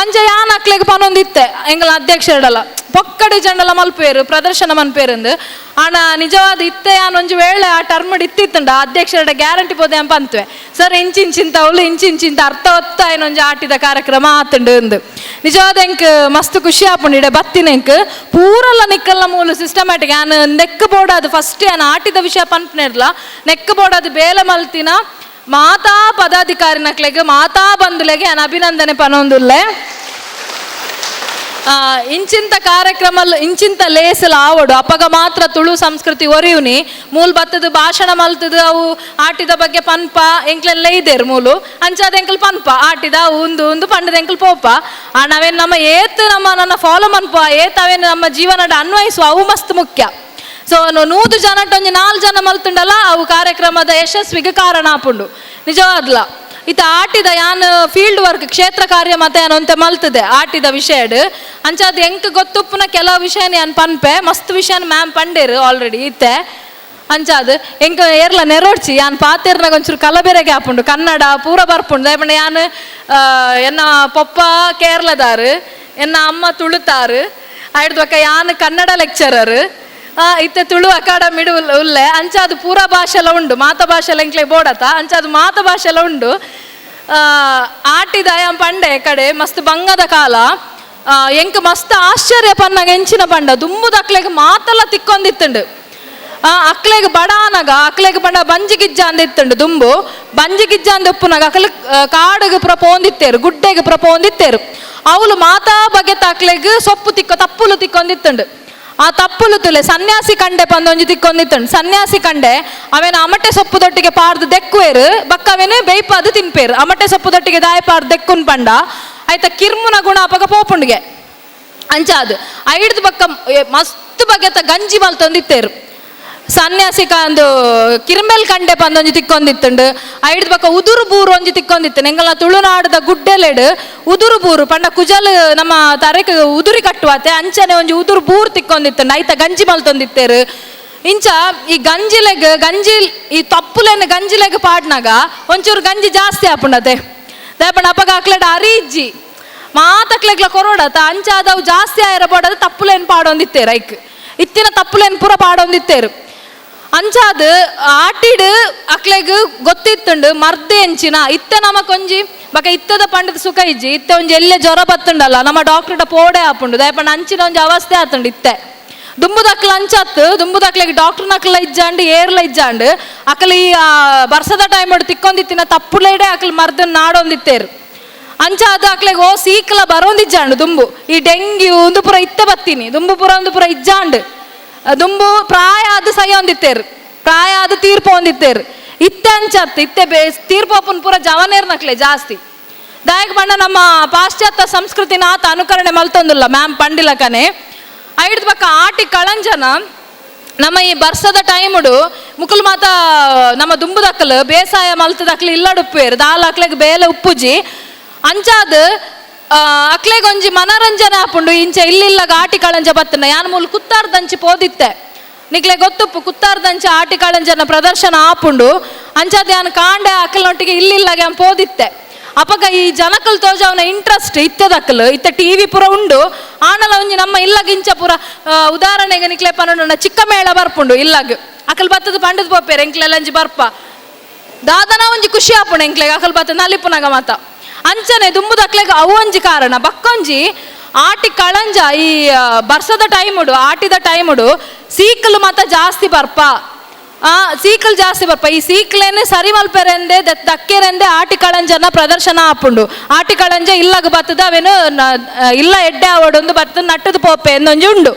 ಅಂಚ ಯಾನ್ ಅಕ್ಲೆಗ್ ಪನೊಂದಿತ್ತೆ ಎಂಗಲ ಅಧ್ಯಕ್ಷರಡಲ್ಲ ಪೊಕ್ಕಡಿ ಜಂಡಲ ಮಲ್ಪೇರು ಪ್ರದರ್ಶನ ಮನ್ಪೇರಂದು ಆಣ ನಿಜವಾದ ಇತ್ತೆ ಯಾನ್ ಒಂಜಿ ವೇಳೆ ಆ ಟರ್ಮ್ ಇತ್ತಿತ್ತುಂಡ ಅಧ್ಯಕ್ಷರಡ ಗ್ಯಾರಂಟಿ ಪೋದೆ ಅಂತ ಪಂತ್ವೆ ಸರ್ ಇಂಚಿಂಚಿಂತ ಅವಳು ಇಂಚಿಂಚಿಂತ ಅರ್ಥವತ್ತ ಏನೊಂಜಿ ಆಟಿದ ಕಾರ್ಯಕ್ರಮ ಆತುಂಡು ಅಂದು ನಿಜವಾದ ಎಂಕ್ ಮಸ್ತ್ ಖುಷಿ ಆಪುಂಡು ಇಡೆ ಬತ್ತಿನ ಎಂಕ್ ಪೂರಲ್ಲ ನಿಕ್ಕಲ್ಲ ಮೂಲು ಸಿಸ್ಟಮ್ಯಾಟಿಕ್ ಯಾನ್ ನೆಕ್ ಬೋರ್ಡ್ ಅದು ಫಸ್ಟ್ ಯಾನ್ ಆಟಿದ ವಿಷಯ ಪನ್ಪುನೆರ್ಲ ನೆಕ್ ಬೋರ್ಡ್ ಅದು ಬೇಲೆ ಮಲ್ತಿನ ಮಾತಾ ಪದಾಧಿಕಾರಿ ನಕ್ಲೆಗ್ ಮಾತಾ ಬಂಧುಲೆಗೆ ಯಾನ್ ಅಭಿನಂದನೆ ಪನೊಂದುಲ್ಲೆ. ಇಂಚಿಂತ ಕಾರ್ಯಕ್ರಮ ಇಂಚಿಂತ ಲೇಸಲ್ ಆವಡು ಅಪಗ ಮಾತ್ರ ತುಳು ಸಂಸ್ಕೃತಿ ಒರಿಯುನಿ ಮೂಲ್ ಬತ್ತದ ಭಾಷಣ ಮಲ್ತದ ಅವು ಆಟಿದ ಬಗ್ಗೆ ಪನ್ಪ ಎಂಕ್ಲೆಲ್ಲ ಇದೇರು ಮೂಲು ಅಂಚಾದ ಎಂಕಲ್ ಪನ್ಪ ಆಟಿದ ಉಂದು ಉಂದು ಪಂಡದ ಎಂಕಲ್ ಪೋಪ ಆ ನಾವೇನು ನಮ್ಮ ಏತ್ ನಮ್ಮ ನನ್ನ ಫಾಲೋ ಮನ್ಪ ಏತ್ ಅವೇನು ನಮ್ಮ ಜೀವನದ ಅನ್ವಯಿಸುವ ಅವು ಮಸ್ತ್ ಮುಖ್ಯ. ಸೊ 100 ಜನ ಒಂಜಿ 4 ಜನ ಮಲ್ತುಂಡಲ್ಲ ಅವು ಕಾರ್ಯಕ್ರಮದ ಯಶಸ್ವಿಗೆ ಕಾರಣ ಆಪುಂಡು ನಿಜವಾದ್ಲ. ಇತ್ತ ಆಟಿದ ಯಾನ್ ಫೀಲ್ಡ್ ವರ್ಕ್ ಕ್ಷೇತ್ರ ಕಾರ್ಯ ಮತ್ತೆ ಯಾನ್ ಒಂತೆ ಮಲ್ತದೆ ಆಟಿದ ವಿಷಯಡ್ ಅಂಚಾದ ಎಂಕ್ ಗೊತ್ತುಪ್ಪುನ ಕೆಲವು ವಿಷಯನ ಯಾನ್ ಪನ್ಪೆ ಮಸ್ತ್ ವಿಷಯನ ಮ್ಯಾಮ್ ಪಂಡೇರು ಆಲ್ರೆಡಿ ಇತ್ತೆ ಅಂಚಾದ್ ಎಂಕ್ ಏರ್ಲ ನೆರೋಡ್ಚಿ ಯಾನ್ ಪಾತೆರ್ನಾಗ ಒಂಚೂರು ಕಲಬೆರಗೆ ಆಪುಂಡು ಕನ್ನಡ ಪೂರ ಬರ್ಪುಂಡು ದಯಪಂಡ ಯಾನ್ ಎನ್ನ ಪೊಪ್ಪ ಕೇರಳದಾರು ಎನ್ನ ಅಮ್ಮ ತುಳುತಾರು ಆಯ್ಡ್ದೊಕ್ಕ ಯಾನ್ ಕನ್ನಡ ಲೆಕ್ಚರರ್ ಇತ್ತೆ ತುಳು ಅಕಾಡೆಮಿ ಉಲ್ಲೆ ಅಂಚಾದ ಪೂರ ಭಾಷೆಲ ಉಂಡು ಮಾತ ಭಾಷೆಲ ಎಂಕ್ಲೆ ಬೋಡತ ಅಂಚಾದ ಮಾತ ಭಾಷೆಲ ಉಂಡು. ಆಟಿದ ಯಾನ್ ಪಂಡೆ ಕಡೆ ಮಸ್ತ್ ಬಂಗದ ಕಾಲ ಎಂಕ್ ಮಸ್ತ್ ಆಶ್ಚರ್ಯ ಪನ್ನಾಗ ಎಂಚಿನ ಪಂಡ ದುಂಬುದ ಅಕ್ಲೆಗ್ ಮಾತೆಲ್ಲ ತಿಕ್ಕೊಂದಿತ್ತುಂಡು. ಅಕ್ಲೆಗ್ ಬಡಾನಗ ಅಕ್ಲೆಗ್ ಪಂಡ ಬಂಜಿ ಗಿಜ್ಜ ಅಂದಿತ್ತುಂಡು ದುಂಬು ಬಂಜಿ ಗಿಜ್ಜ ಅಂದ್ ಉಪ್ಪುನಾಗ ಅಕ್ಲೆ ಕಾಡುಗ್ ಪೂರ ಪೋಂದಿತ್ತೇರು ಗುಡ್ಡೆಗ್ ಪೂರ ಪೋಂದಿತ್ತೇರು ಅವಳು ಮಾತಾ ಬಗೆತ ಅಕ್ಲೆಗ್ ಸೊಪ್ಪು ತಿಕ್ಕೋ ತಪ್ಪುಲು ತಿಕ್ಕೊಂದಿತ್ತುಂಡು. ಆ ತಪ್ಪುಲು ತುಲೆ ಸನ್ಯಾಸಿ ಕಂಡೆ ಪಂದೊಂಜಿ ತಿಕ್ಕೊಂದಿತ್ತುಂಡು ಸನ್ಯಾಸಿ ಕಂಡೆ ಅವೇನ ಅಮಟೆ ಸೊಪ್ಪು ದೊಟ್ಟಿಗೆ ಪಾರ್ದು ದೆಕ್ಕುವೇರು ಬಕ್ಕ ಅವೇನು ಬೇಯ್ಪಾದು ತಿನ್ಪೇರು ಅಮಟೆ ಸೊಪ್ಪು ದೊಟ್ಟಿಗೆ ದಾಯ ಪಾರ್ದು ದೆಕ್ಕುನ್ ಪಂಡ ಆಯ್ತ ಕಿರ್ಮುನ ಗುಣ ಅಪಗ ಪೋಪುಂಡಿಗೆ ಅಂಚಾದು ಐಡ್ದು ಬಕ್ಕ ಮಸ್ತ್ ಬಗೆತ ಗಂಜಿ ಮಲ್ತೊಂದಿತ್ತೇರು ಸನ್ಯಾಸಿಕ ಅಂದು ಕಿರ್ಮೆಲ್ ಕಂಡೆ ಪಂದೊಂಜಿ ತಿಕ್ಕೊಂದಿತ್ತುಂಡು. ಐಡ್ದ್ ಬೊಕ್ಕ ಉದುರು ಬೂರು ಒಂಜಿ ತಿಕ್ಕೊಂದಿತ್ತು. ಎಂಕಲ್ನ ತುಳುನಾಡದ ಗುಡ್ಡೆಲೆಡ್ ಉದುರು ಬೂರು ಪಂಡ ಕುಜಲ್ ನಮ್ಮ ತರೆಕ್ ಉದುರಿ ಕಟ್ಟುವಾತೆ ಅಂಚನೆ ಒಂಜಿ ಉದುರು ಬೂರು ತಿಕ್ಕೊಂದಿತ್ತುಂಡು. ಐತ ಗಂಜಿ ಮಲ್ತೊಂದಿತ್ತೇರು. ಇಂಚ ಈ ಗಂಜಿಲೆಗ್ ಗಂಜಿ ಈ ತಪ್ಪುಲೆನ್ ಗಂಜಿಲೆಗ್ ಪಾಡ್ನಾಗ ಒಂಚೂರು ಗಂಜಿ ಜಾಸ್ತಿ ಆಪುಂಡತೆ. ದಾಯೆ ಅಪಗ ಅಕ್ಲೆಡ್ ಅರಿ ಇಜ್ಜಿ ಮಾತಕ್ಲೆಗ್ಲ ಕೊರೋಡತ ಅಂಚಾದವು ಜಾಸ್ತಿ ಆಯರ ಬೋಡದ ತಪ್ಪುಲೇನ್ ಪಾಡೊಂದಿತ್ತೇರು. ಐಕ್ ಇತ್ತಿನ ತಪ್ಪುಲೇನ್ ಪೂರ ಪಾಡೊಂದಿತ್ತೇರು. ಅಂಚಾದ್ ಆಟಿಡ್ ಅಕ್ಲೆಗ್ ಗೊತ್ತಿತ್ತುಂಡು ಮರ್ದೆ ಎಂಚಿನ ಇತ್ತೆ ನಮಕೊಂಜಿ ಬಕ ಇತ್ತದ ಪಂಡದ ಸುಖ ಇಜ್ಜಿ. ಇತ್ತೆ ಒಂಜಿ ಎಲ್ಲೆ ಜ್ವರ ಬತ್ತುಂಡಲ್ಲ ನಮ್ಮ ಡಾಕ್ಟರ್ಡ ಪೋಡೆ ಆಪುಂಡು. ದಾಯೆ ಪಂಡ ಅಂಚಿನ ಒಂಜಿ ಅವಸ್ಥೆ ಆತುಂಡು. ಇತ್ತೆ ದುಂಬುದಕ್ಲ ಅಂಚಾತ್ ದುಂಬುದಕ್ಲೆಗ್ ಡಾಕ್ಟರ್ ನಕ್ಲ ಇಜ್ಜಾಂಡು ಏರ್ಲ ಇಜ್ಜಾಂಡು ಅಕಲ್ ಈ ಬರ್ಸದ ಟೈಮ್ ತಿಕ್ಕೊಂದಿತ್ತಿನ ತಪ್ಪುಲೇಡೆ ಅಕಲ್ ಮರ್ದನ್ ನಾಡೊಂದಿತ್ತೇರು. ಅಂಚಾದ ಅಕ್ಲೆಗ್ ಓ ಸೀಕ್ಲ ಬರೋಂದಿಜ್ಜಾಂಡು ದುಂಬು ಈ ಡೆಂಗ್ಯೂ ಒಂದು ಪೂರ ಇತ್ತೆ ಬತ್ತೀನಿ ದುಂಬು ಪೂರ ಒಂದು ಪೂರ ಇಜ್ಜಾಂಡು. ದುಂಬು ಪ್ರಾಯ ಆದ್ ಸಯ ಹೊಂದಿತ್ತೇರು, ಪ್ರಾಯ ಆದ್ ತೀರ್ಪು ಹೊಂದಿತ್ತೇರು. ಇತ್ತೆ ಅಂಚತ್ ಇತ್ತೆ ತೀರ್ಪೋಪನ್ ಪೂರ ಜವನೇರ್ನಕ್ಲೆ ಜಾಸ್ತಿ. ದಾಯಕ್ ಬಣ್ಣ ನಮ್ಮ ಪಾಶ್ಚಾತ್ಯ ಸಂಸ್ಕೃತಿನ ಆತ ಅನುಕರಣೆ ಮಲ್ತೊಂದಿಲ್ಲ ಮ್ಯಾಮ್ ಪಂಡಿಲಕನೆ. ಐಡ್ದ್ ಬಕ್ಕ ಆಟಿ ಕಳಂಜನ ನಮ್ಮ ಈ ಬರ್ಸದ ಟೈಮುಡು ಮುಕುಲ್ ಮಾತ ನಮ್ಮ ದುಂಬುದಕ್ಕಲು ಬೇಸಾಯ ಮಲ್ತದಕ್ಲು ಇಲ್ಲಡುಪ್ಪೇರು ದಾಲ್ ಅಕ್ಲೆಗ್ ಬೇಲೆ ಉಪ್ಪುಜಿ. ಅಂಚಾದ್ ಅಕ್ಲೆಗೊಂಜಿ ಮನರಂಜನೆ ಆಪುಂಡು. ಇಂಚ ಇಲ್ಲಿಲ್ಲ ಆಟಿ ಕಳಂಜ ಬತ್ತನ ಯಾನ್ ಮೂಲು ಕುತ್ತಾರ್ದಂಚಿ ಪೋದಿತ್ತೆ. ನಿಕ್ಲೆ ಗೊತ್ತುಪ್ಪು ಕುತ್ತಾರ್ದಂಚಿ ಆಟಿ ಕಳಂಜನ ಪ್ರದರ್ಶನ ಆಪುಂಡು. ಅಂಚಾದ್ ಯಾನ್ ಕಾಂಡೆ ಅಕ್ಲನೊಟ್ಟಿಗೆ ಇಲ್ಲಿಲ್ಲಾಗ ಯಾನ್ ಪೋದಿತ್ತೆ. ಅಪಗ ಈ ಜನಕಲ್ ತೋಜಾವನ ಇಂಟ್ರೆಸ್ಟ್ ಇತ್ತೆದಕ್ಕಲು ಇತ್ತೆ ಟಿವಿ ಪೂರ ಉಂಡು. ಆನಲ ಒಂಜಿ ನಮ್ಮ ಇಲ್ಲಗಿಂಚ ಪೂರ ಉದಾಹರಣೆಗೆ ನಿಕ್ಲೆ ಪನೊಂಡ ಚಿಕ್ಕ ಮೇಳ ಬರ್ಪುಂಡು ಇಲ್ಲಗ್ ಅಕಲ್ ಬತ್ತದ ಪಂಡದ್ ಪೋಪೇರು ಎಂಕ್ಲೆಲ್ಲಂಜಿ ಬರ್ಪ ದಾದನ ಒಂಜಿ ಖುಷಿ ಆಪುಂಡು ಎಂಕ್ಲೆಗ್ ಅಕಲ್ ಬತ್ತದ ನಲಿಪುನಗ ಮಾತ. ಅಂಚನೆ ದುಂಬುದಕ್ಲೆಗ್ ಅವು ಒಂಜಿ ಕಾರಣ. ಬಕ್ಕೊಂಜಿ ಆಟಿ ಕಳಂಜ ಈ ಬರ್ಸದ ಟೈಮುಡು ಆಟಿದ ಟೈಮುಡು ಸೀಕಲು ಮಾತ ಜಾಸ್ತಿ ಬರ್ಪ, ಸೀಕಲ್ ಜಾಸ್ತಿ ಬರ್ಪ. ಈ ಸೀಕ್ಲೇನೆ ಸರಿ ಮಲ್ಪೆರೆಂದೆ ದಕ್ಕೆರೆಂದೆ ಆಟಿ ಕಳಂಜನ ಪ್ರದರ್ಶನ ಆಪುಂಡು. ಆಟಿ ಕಳಂಜ ಇಲ್ಲಗ ಬತ್ತದ ಅವೇನು ಇಲ್ಲ ಎಡ್ಡೆ ಆವಡೊಂದು ಬತ್ತದ ನಟ್ಟದ ಪೋಪೆ ಎಂದೊಂಜಿ ಉಂಡು.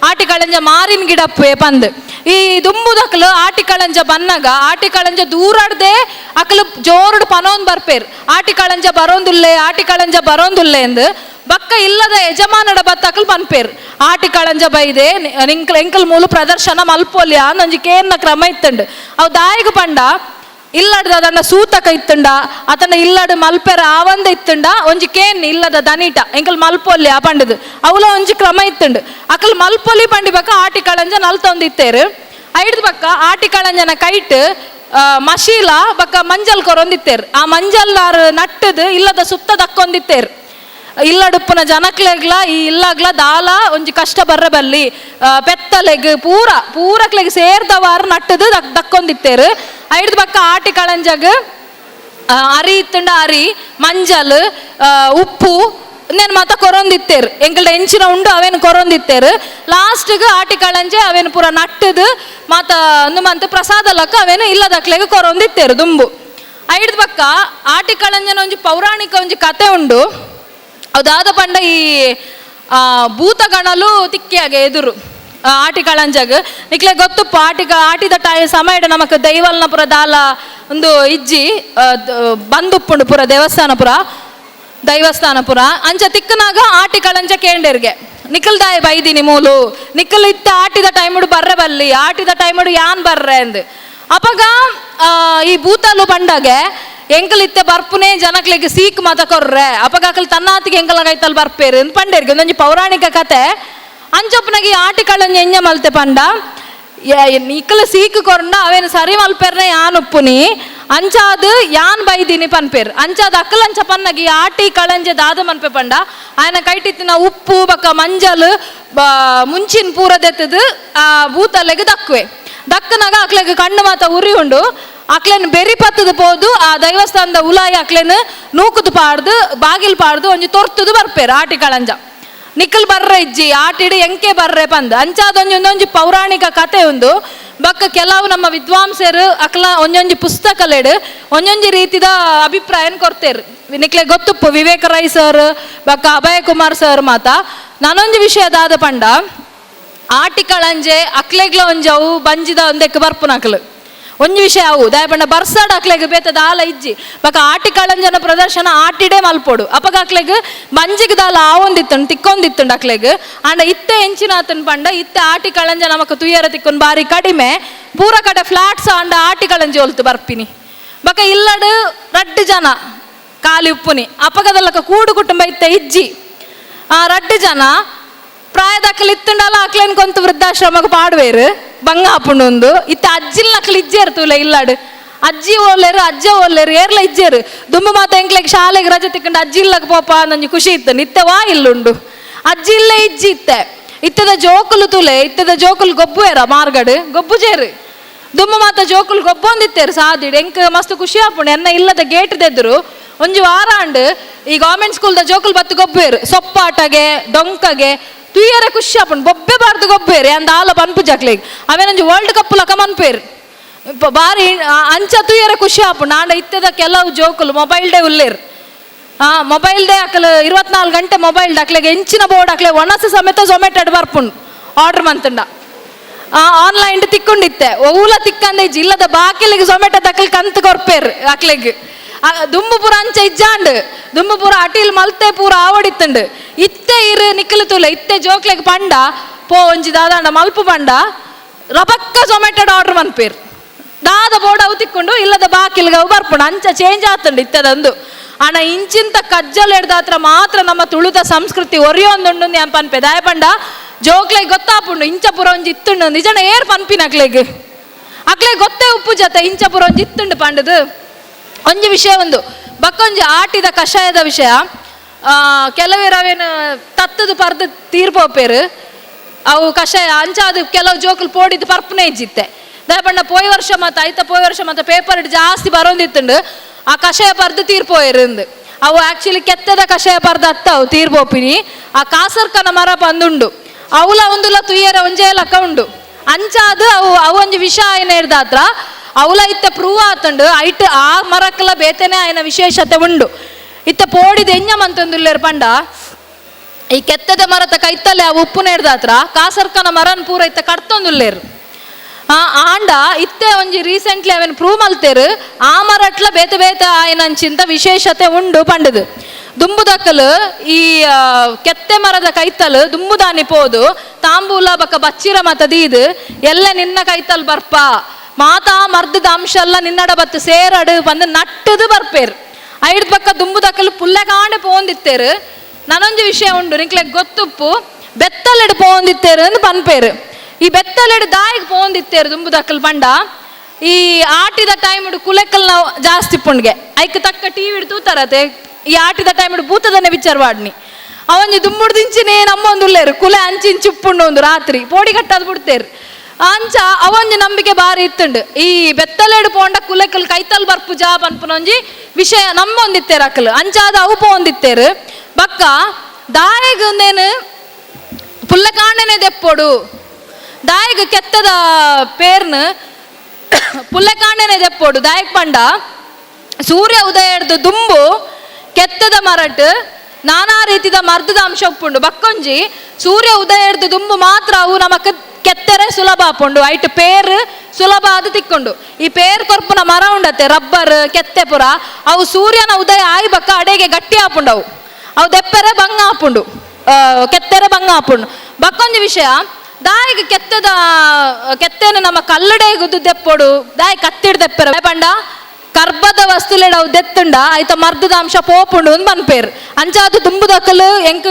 ಆಟಿ ಕಳಂಜ ಮಾರಿನ ಗಿಡಪ್ಪೆ ಪಂದ್ ಈ ದುಂಬುದಕ್ಲು ಆಟಿ ಕಳಂಜ ಬನ್ನಗ ಆಟಿ ಕಳಂಜ ದೂರಾಡ್ದೆ ಅಕ್ಲು ಜೋರುಡು ಪನೋನ್ ಬರ್ಪೇರ್. ಆಟಿ ಕಳಂಜ ಬರೋಂದುಲ್ಲೆ ಆಟಿ ಕಳಂಜ ಬರೋಂದುಲ್ಲೆ ಎಂದು ಬಕ್ಕ ಇಲ್ಲದ ಯಜಮಾನಡ ಬತ್ತ ಅಕ್ಲು ಪನ್ಪೇರ್. ಆಟಿ ಕಳಂಜ ಬೈದೆ ನಿಂಕಲ್ ಎಂಕಲ್ ಮೂಲು ಪ್ರದರ್ಶನ ಮಲ್ಪೊಲ್ಯ ಅಂದೊಂಜಿ ಕೇನ್ನ ಕ್ರಮ ಇತ್ತುಂಡು. ಅವು ದಾಯಿಗ ಪಂಡ ಇಲ್ಲಡ್ದ ಅದನ್ನ ಸೂತಕ ಇತ್ತುಂಡ ಅದನ್ನ ಇಲ್ಲಡ್ ಮಲ್ಪೆರ ಆವಂದ ಇತ್ತುಂಡ ಒಂಜಿ ಕೇನ್ ಇಲ್ಲದ ದನಿಟ ಎಂಕಲ್ ಮಲ್ಪೊಲ್ಯ ಪಂಡದು ಅವಲ ಒಂಜಿ ಕ್ರಮ ಇತ್ತುಂಡು. ಅಕಲ್ ಮಲ್ಪೊಲಿ ಪಂಡಿ ಬಕ್ಕ ಆಟಿ ಕಳಂಜ ನಲ್ತೊಂದು ಇತ್ತೇರು. ಐಡ್ದ ಬಕ್ಕ ಆಟಿ ಕಳಂಜನ ಕೈಟ್ ಮಶೀಲ ಬಕ್ಕ ಮಂಜಲ್ ಕೊರೊಂದಿತ್ತೇರು. ಆ ಮಂಜಲ್ಲಾರು ನಟ್ಟದು ಇಲ್ಲದ ಸುತ್ತ ದಕ್ಕೊಂದಿತ್ತೇರು. ಇಲ್ಲಡುಪ್ಪನ ಜನಕ್ಲೆಗ್ಲ ಈ ಇಲ್ಲಗ್ಲ ದಾಲ ಒಂಜಿ ಕಷ್ಟ ಬರ್ರ ಬಲ್ಲಿ ಪೆತ್ತಲೆಗ್ ಪೂರ ಪೂರಕ್ಲೆಗ್ ಸೇರ್ದವಾರು ನಟ್ಟದು ದಕ್ಕೊಂದಿತ್ತೇರು. ಐಡ್ದ ಬಕ್ಕ ಆಟಿ ಕಳಂಜಗ್ ಅರಿ ಇತ್ತುಂಡ ಅರಿ ಮಂಜಲ್ ಉಪ್ಪು ಇನ್ನೇನು ಮಾತ ಕೊರೊಂದಿತ್ತೇರು. ಎಂಕಲ್ಡ ಎಂಚಿನ ಉಂಡು ಅವೇನು ಕೊರೊಂದಿತ್ತೇರು. ಲಾಸ್ಟ್ಗೆ ಆಟಿ ಕಳಂಜೆ ಅವೇನು ಪೂರ ನಟ್ಟದು ಮಾತ ಒಂದು ಮಂತ್ ಪ್ರಸಾದ ಲಕ್ಕ ಅವೇನು ಇಲ್ಲದಕ್ಲೆಗ್ ಕೊರೊಂದಿತ್ತೇರು ದುಂಬು. ಐಡ್ದ ಬಕ್ಕ ಆಟಿ ಕಳಂಜನ ಒಂಜಿ ಪೌರಾಣಿಕ ಒಂಜಿ ಕತೆ ಉಂಡು. ಅದಾದ ಪಂಡ ಈ ಭೂತಗಣಲು ತಿಕ್ಕಿಯಾಗೆ ಎದುರು ಆಟಿ ಕಳಂಜಗ್ ನಿಕ್ಲೆ ಗೊತ್ತುಪ್ಪು ಆಟಿಗ ಆಟಿದ ಟೈ ಸಮಯಡ್ ನಮಕ್ ದೈವಲ್ನ ಪುರ ದಾಲ ಒಂದು ಇಜ್ಜಿ ಬಂದುಪ್ಪುಂಡು ಪುರ ದೇವಸ್ಥಾನ ಪುರ ದೈವಸ್ಥಾನ ಪುರ ಅಂಚ ತಿಕ್ಕನಾಗ ಆಟಿ ಕಳಂಜ ಕೇಂಡೇರ್ಗೆ ನಿಖಲ್ ದಾಯ ಬೈದಿನಿ ಮೂಲು ನಿಖಲ್ ಇತ್ತ ಆಟಿದ ಟೈಮುಡು ಬರ್ರೆ ಬಲ್ಲಿ ಆಟಿದ ಟೈಮುಡು ಯಾನ್ ಬರ್ರೆ ಅಂದ್ ಅಪಗ ಈ ಭೂತಲು ಬಂಡಾಗೆ ಎಂಕಲ್ ಇತ್ತೆ ಬರ್ಪುನೆ ಜನಕ್ಲೆಗ್ ಸೀಕ್ ಮಾತ ಕೊರ್ರೆ ಅಪಗ ಅಕಲ್ ತನ್ನಾತಿಗೆ ಎಂಕಲ್ ಕೈತಲ್ ಬರ್ಪೇರು ಅಂದ್ ಪಂಡೇರ್ಗೆ ಒಂದೊಂಜಿ ಪೌರಾಣಿಕ ಕತೆ. ಅಂಚೊಪ್ಪನಾಗಿ ಆಟಿ ಕಳಂಜ ಎಂಜ ಮಲ್ತೆ ಪಂಡ ನಿಕ್ಕಲ ಸೀಕ್ ಕೊರಂಡ ಅವೇನು ಸರಿ ಮಲ್ಪೆರ್ನೆ ಯಾನ್ ಉಪ್ಪುನಿ ಅಂಚಾದ್ ಯಾನ್ ಬೈದಿನಿ ಪನ್ಪೇರ್. ಅಂಚಾದ್ ಅಕ್ಕಲ್ ಅಂಚ ಪನ್ನಗಿ ಆಟಿ ಕಳಂಜೆ ದಾದ ಮನ್ಪೆ ಪಂಡ ಆಯನ ಕೈಟಿತ್ತಿನ ಉಪ್ಪು ಬಕ್ಕ ಮಂಜಲ್ ಮುಂಚಿನ ಪೂರ ದೆತ್ತದು ಆ ಭೂತಲೆಗ್ ದಕ್ಕುವೆ. ದಕ್ಕನಾಗ ಅಕ್ಲೆಗ್ ಕಣ್ಣು ಮಾತ ಉರಿ ಉಂಡು ಅಕ್ಲೆನ್ ಬೆರಿ ಪತ್ತದ ಪೋದು ಆ ದೈವಸ್ಥಾನದ ಉಲಾಯಿ ಅಕ್ಲೆನ್ ನೂಕುದು ಪಾಡ್ದು ಬಾಗಿಲ್ ಪಾಡ್ದು ಒಂಜಿ ತೊರ್ತುದು ಬರ್ಪೇರು ಆಟಿ ಕಳಂಜ. ನಿಕ್ಕಲ್ ಬರ್ರೆ ಇಜ್ಜಿ ಆಟಿಡು ಎಂಕೆ ಬರ್ರೆ ಪಂದ್ ಅಂಚಾದ ಒಂಜಿ ಒಂದೊಂಜಿ ಪೌರಾಣಿಕ ಕತೆ ಉಂದು. ಬಕ್ಕ ಕೆಲವು ನಮ್ಮ ವಿದ್ವಾಂಸರು ಅಕ್ಲ ಒಂಜೊಂಜಿ ಪುಸ್ತಕಲೆಡು ಒಂಜೊಂಜಿ ರೀತಿದ ಅಭಿಪ್ರಾಯನ್ ಕೊಡ್ತೇರು. ನಿಕ್ಲೆ ಗೊತ್ತುಪ್ಪು ವಿವೇಕ ರೈ ಸರ್ ಬಕ್ಕ ಅಭಯ ಕುಮಾರ್ ಸರ್ ಮಾತ. ನಾನೊಂಜಿ ವಿಷಯ ದಾದ ಪಂಡ ಆಟಿ ಕಳಂಜೆ ಅಕ್ಲೆಗ್ಲ ಒಂಜವು ಬಂಜಿದ ಒಂದೆಕ್ ಬರ್ಪುನಕ್ಲು ಒಂಜಿ ವಿಷಯ ಅವು ದಾಯ ಪಂಡ ಬರ್ಸಾಡ್ ಅಕ್ಲೆಗ್ ಬೇತ ದಾಲ ಇಜ್ಜಿ. ಬೊಕ ಆಟಿ ಕಾಳಂಜನ ಪ್ರದರ್ಶನ ಆಟಿಡೇ ಮಲ್ಪೊಡು. ಅಪಗ ಅಕ್ಲೆಗ್ ಬಂಜಿಗ್ ದಾಲ ಆವೊಂದಿತ್ತುಂಡು, ತಿಕ್ಕೊಂದಿತ್ತುಂಡು ಅಕ್ಲೆಗ್. ಆಂಡ ಇತ್ತೆ ಎಂಚಿನ ಆತನ್ ಪಂಡ ಇತ್ತೆ ಆಟಿ ಕಾಳಂಜ ನಮಕ್ ತುಯ್ಯರ ತಿಕ್ಕೊಂದು ಬಾರಿ ಕಡಿಮೆ. ಪೂರ ಕಡೆ ಫ್ಲಾಟ್ಸ್ ಆಂಡ ಆಟಿ ಕಾಳಂಜಿ ಒಲ್ತು ಬರ್ಪಿನಿ. ಬೊಕ ಇಲ್ಲಡ್ ರಡ್ಡ್ ಜನ ಖಾಲಿ ಉಪ್ಪುನಿ. ಅಪಗದಲ್ಲಕ ಕೂಡು ಕುಟುಂಬ ಇತ್ತೆ ಇಜ್ಜಿ. ಆ ರಡ್ಡ್ ಜನ ಪ್ರಾಯದಕ್ಕಲು ಇತ್ತುಂಡಲ ಅಕ್ಲೇನ್ ಕೊಂತು ವೃದ್ಧಾಶ್ರಮಕ್ಕೆ ಪಾಡುವೇರು ಬಂಗ ಆಪುಂಡು. ಒಂದು ಇತ್ತೆ ಅಜ್ಜಿಲ್ ನಕ್ಲು ಇಜ್ಜೇರು ತೂಲೆ ಇಲ್ಲಾಡು. ಅಜ್ಜಿ ಓಲೇರು, ಅಜ್ಜ ಓಲೇರು, ಏರ್ಲ ಇಜ್ಜೇರು. ದುಂಬು ಮಾತ ಎಂಕ್ಲೆಗ್ ಶಾಲೆಗೆ ರಜೆ ತಿಕ್ಕಂಡು ಅಜ್ಜಿ ಇಲ್ಲಕ್ ಪೋಪ ನಂಜಿ ಖುಷಿ ಇತ್ತು. ಇತ್ತೆ ವಾ ಇಲ್ಲುಂಡು ಅಜ್ಜಿ ಇಲ್ಲೇ ಇಜ್ಜಿ ಇತ್ತೆ. ಇತ್ತದ ಜೋಕುಲು ತೂಲೆ, ಇತ್ತದ ಜೋಕುಲು ಗೊಬ್ಬುವೇರ ಮಾರ್ಗಡು ಗೊಬ್ಬು ಜೇರು. ದುಂಬು ಮಾತ ಜೋಕುಲು ಗೊಬ್ಬೊಂದಿತ್ತೇರು ಸಾದಿಡ್. ಎಂಕ್ ಮಸ್ತ್ ಖುಷಿ ಆಪುಂಡು. ಎನ್ನ ಇಲ್ಲದ ಗೇಟ್ ದೆದ್ರು ಒಂಜಿ ವಾರ ಆಂಡ್ ಈ ಗೌರ್ಮೆಂಟ್ ಸ್ಕೂಲ್ದ ಜೋಕುಲು ಬತ್ತು ಗೊಬ್ಬೇರು ಸೊಪ್ಪಾಟಗೆ ಡೊಂಕಗೆ. ತುಯ್ಯರೆ ಖುಷಿ ಆಪುಂಡು. ಬೊಬ್ಬೆ ಬಾರ್ದು ಗೊಬ್ಬೇರು ಅಂದ ಆಲ ಪನ್ಪು ಜಕ್ಲೆಗ್ ಅವೇನೊಂಜಿ ವರ್ಲ್ಡ್ ಕಪ್ ಲಕ ಮನ್ಪೇರು ಬಾರಿ ಅಂಚ ತುಯ್ಯರೆ ಖುಷಿ ಆಪುಂಡು. ಆಂಡ ಇತ್ತದ ಕೆಲವು ಜೋಕುಲು mobile day ಉಲ್ಲೇರು. Mobile day Akal 24 ಗಂಟೆ ಮೊಬೈಲ್ ಅಕ್ಲೆಗ್ ಎಂಚಿನ ಬೋರ್ಡ್ ಅಕ್ಲೆ ಒಣಸು ಸಮೇತ ಝೊಮ್ಯಾಟೊ ಬರ್ಪುಂಡು. ಆರ್ಡರ್ ಮಂತುಂಡ ಆನ್ಲೈನ್ ತಿಕ್ಕೊಂಡಿತ್ತೆ. ಒವ್ಲ ತಿಕ್ಕಂದೆ ಜಿಲ್ಲದ ಬಾಕಿಲಿಗೆ ಝೊಮ್ಯಾಟೊ ತಕಲ್ ಕಂತು ಕೊರ್ಪೇರ್ ಅಕ್ಲೆಗ್. ದುಂಬು ಪೂರ ಅಂಚ ಇಜ್ಜಾಂಡ್. ದುಂಬು ಪೂರ ಅಟಿಲ್ ಮಲ್ತೆ ಪೂರ ಆವಡಿತ್ತುಂಡು. ಇತ್ತೆ ಇರು ನಿಕ್ಕಲು ತೂಲೆ, ಇತ್ತೆ ಜೋಕ್ಲೆಗ್ ಪಂಡ ಪೋ ಒಂಜಿ ದಾದಾಂಡ ಮಲ್ಪು ಪಂಡ ರಬಕ್ಕ ಝೊಮ್ಯಾಟೊ ಆರ್ಡರ್ ಮನ್ಪೇರ್. ದಾದ ಬೋರ್ಡ್ ಅವು ತಿಕ್ಕೊಂಡು ಇಲ್ಲದ ಬಾಕಿಲ್ಗೆ ಅವು ಬರ್ಪುಂಡು. ಅಂಚ ಚೇಂಜ್ ಆತುಂಡು ಇತ್ತದಂದು. ಆಣ ಇಂಚಿಂತ ಕಜ್ಜಲ್ ಹಿಡ್ದಾತ್ರ ಮಾತ್ರ ನಮ್ಮ ತುಳುತ ಸಂಸ್ಕೃತಿ ಒರಿಯೊಂದುಂಡು ಯಾನ್ ಪನ್ಪೆ. ದಾಯ ಪಂಡ ಜೋಕ್ಲೆಗ್ ಗೊತ್ತಾಪುಂಡು ಇಂಚ ಪೂರ ಒಂಜಿ ಇತ್ತುಂಡು. ನಿಜನ ಏರ್ ಪನ್ಪಿನ ಅಕ್ಲೆಗ್? ಅಕ್ಲೆಗ್ ಗೊತ್ತೇ ಉಪ್ಪು ಜತೆ ಇಂಚ ಪೂರ ಒಂಜಿ ಇತ್ತುಂಡು ಪಂಡದು. ಒಂಜಿ ವಿಷಯ ಒಂದು ಬಕ್ಕೊಂಜಿ ಆಟಿದ ಕಷಾಯದ ವಿಷಯ. ಕೆಲವೇರು ಅವೇನು ತತ್ತದು ಪರ್ದು ತೀರ್ಪೋಪೇರು ಅವು ಕಷಾಯ. ಅಂಚ ಅದು ಕೆಲವು ಜೋಕುಲು ಪೋಡಿದ್ದು ಪರ್ಪನೆ ಇಜ್ಜಿತ್ತೆ. ದಾಯ ಪೋಯ್ ವರ್ಷ ಮತ್ತ ಐತ ಪೋಯ್ ವರ್ಷ ಮತ್ತೆ ಪೇಪರ್ ಜಾಸ್ತಿ ಬರೋಂದಿತ್ತುಂಡು. ಆ ಕಷಾಯ ಪರ್ದು ತೀರ್ಪೋಯರು. ಅವು ಆಕ್ಚುಲಿ ಕೆತ್ತದ ಕಷಾಯ ಪರ್ದು ಅತ್ತ ಅವು ತೀರ್ಪೋಪಿನಿ. ಆ ಕಾಸರ್ಕನ ಮರ ಪಂದುಂಡು ಅವುಲ ಒಂದುಲ ತುಯ್ಯರ ಒಂಜೇ ಲಕ್ಕ ಉಂಡು. ಅಂಚ ಅದು ಅವು ಅವು ಒಂಜಿ ವಿಷ ಆಯ್ನ ಹಿಡ್ದಾತ್ರ ಅವುಲ ಇತ್ತ ಪ್ರೂವ್ ಆತುಂಡು. ಐಟ್ ಆ ಮರಕ್ಕಲ ಬೇತನೆ ಆಯ್ನ ವಿಶೇಷತೆ ಉಂಡು. ಇತ್ತ ಪೋಡಿದ ಎಂಜ ಮಂತೊಂದುಲ್ಲೇರು ಪಂಡ ಈ ಕೆತ್ತದ ಮರತ ಕೈತಲ್ಲೇ ಆ ಉಪ್ಪು ನೇಡ್ದಾತ್ರ ಕಾಸರ್ಕನ ಮರನ್ ಪೂರ ಇತ್ತ ಕಡ್ತೊಂದುಲ್ಲೇರು. ಆ ಆಂಡ ಇತ್ತೆ ಒಂಜಿ ರೀಸೆಂಟ್ಲಿ ಅವೇನು ಪ್ರೂವ್ ಮಲ್ತೇರು ಆ ಮರಟ್ಲ ಬೇತೆ ಬೇತೆ ಆಯ್ನಂಚಿಂತ ವಿಶೇಷತೆ ಉಂಡು ಪಂಡದು. ದುಂಬುದಕ್ಕಲು ಈ ಕೆತ್ತೆ ಮರದ ಕೈತಲು ದುಂಬುದಾನಿ ಪೋದು ತಾಂಬೂಲ ಬಕ್ಕ ಬಚ್ಚಿರ ಮತ ದೀದು ಎಲ್ಲ ನಿನ್ನ ಕೈತಲ್ ಬರ್ಪ ಮಾತಾ ಮರ್ದದ ಅಂಶ ಎಲ್ಲ ನಿನ್ನಡ ಬತ್ತು ಸೇರಡು ಬಂದು ನಟ್ಟದು ಬರ್ಪೇರು. ಐಡ್ ಪಕ್ಕ ದುಂಬುದಕ್ಕಲು ಪುಲ್ಲೆಕಾಂಡೆ ಪೋಂದಿತ್ತೇರು. ನಾನೊಂಜಿ ವಿಷಯ ಉಂಡು ನಿಕ್ಲೆ ಗೊತ್ತುಪ್ಪು, ಬೆತ್ತಲೆಡು ಪೋಂದಿತ್ತೇರು ಅಂದ್ ಪನ್ಪೇರು. ಈ ಬೆತ್ತಲೆಡು ದಾಯಿಗೆ ಪೋಂದಿತ್ತೇರು ದುಂಬುದಕ್ಕಲು ಪಂಡ ಈ ಆಟಿದ ಟೈಮ್ ಕುಲೆಕ್ಕಲ್ ನಾವು ಜಾಸ್ತಿ ಪುಂಡ್ಗೆ ಐಕ್ ತಕ್ಕ ಟಿವಿ ತೂತಾರತೆ. ಈ ಆಟಿದ ಟೈಮ್ ಭೂತದನ್ನೇ ವಿಚಾರ ವಾಡ್ನಿ ಅವಂಜಿ ದುಂಬುಡು ದಿಂಚಿನೇ ನಮ್ಮೊಂದುಲ್ಲೇರು ಕುಲೆ ಅಂಚಿಂಚಿ ಉಪ್ಪುಂಡು ಒಂದು ರಾತ್ರಿ ಪೋಡಿ ಕಟ್ಟದ್ ಬಿಡ್ತೇರು. ಅಂಚ ಅವಂಜಿ ನಂಬಿಕೆ ಬಾರಿ ಇತ್ತುಂಡು. ಈ ಬೆತ್ತಲೆಡು ಪೋಂಡ ಕುಲೆಕ್ಕಲ್ ಕೈತಲ್ ಬರ್ಪು ಜಾ ಪನ್ಪುನೊಂಜಿ ವಿಷಯ ನಮ್ಮೊಂದಿತ್ತೇರು ಅಕ್ಕಲು. ಅಂಚಾದ ಅವು ಪೋಂದಿತ್ತೇರು. ಬಕ್ಕ ದಾಯಗ್ ಒಂದೇನು ಪುಲ್ಲಕಾಂಡನೆ ದೆಪ್ಪೊಡು. ದಾಯಗ್ ಕೆತ್ತದ ಪೇರ್ನು ಪುಲ್ಲಕಾಂಡನೆ ದೆಪ್ಪೊಡು. ದಾಯಕ್ ಪಂಡ ಸೂರ್ಯ ಉದಯ ಹಿಡ್ದು ದುಂಬು ಕೆತ್ತದ ಮರಟ್ ನಾನಾ ರೀತಿದ ಮರ್ದದ ಅಂಶ ಉಪ್ಪುಂಡು. ಬಕ್ಕೊಂಜಿ ಸೂರ್ಯ ಉದಯ ಹಿಡ್ದು ದುಂಬು ಮಾತ್ರ ಅವು ನಮಕ್ ಕೆತ್ತರೆ ಸುಲಭ ಆಪುಂಡು. ಐಟ್ ಪೇರ್ ಸುಲಭ ಅದು ತಿಕ್ಕೊಂಡು. ಈ ಪೇರ್ ಕೊರ್ಪುನ ಮರ ಉಂಡತ್ತೆ ರಬ್ಬರ್ ಕೆತ್ತೆ ಪುರ ಅವು ಸೂರ್ಯನ ಉದಯ ಆಯಿ ಬಕ್ಕ ಅಡೆಗೆ ಗಟ್ಟಿ ಆಪುಂಡು. ಅವು ಅವು ದೆಪ್ಪರೆ ಬಂಗ ಆಪುಂಡು, ಕೆತ್ತೆರೆ ಬಂಗ ಆಪುಂಡು. ಬಕ್ಕೊಂಜಿ ವಿಷಯ ದಾಯಿಗ್ ಕೆತ್ತದ ಕೆತ್ತೆನ ನಮ್ಮ ಕಲ್ಲಡೆ ಗುದ್ದು ದೆಪ್ಪೊಡು. ದಾಯಿ ಕತ್ತಿಡ್ ದೆಪ್ಪೆರೆ ಪಂಡ ಕರ್ಬದ ವಸ್ತುಲೆಡ ಅವು ದೆತ್ತುಂಡ ಐತ ಮರ್ದದ ಅಂಶ ಪೋಪುಂಡು ಅಂದ್ ಪನ್ಪೇರ್. ಅಂಚಾದ್ ದುಂಬುದಕ್ಕಲು ಎಂಕ್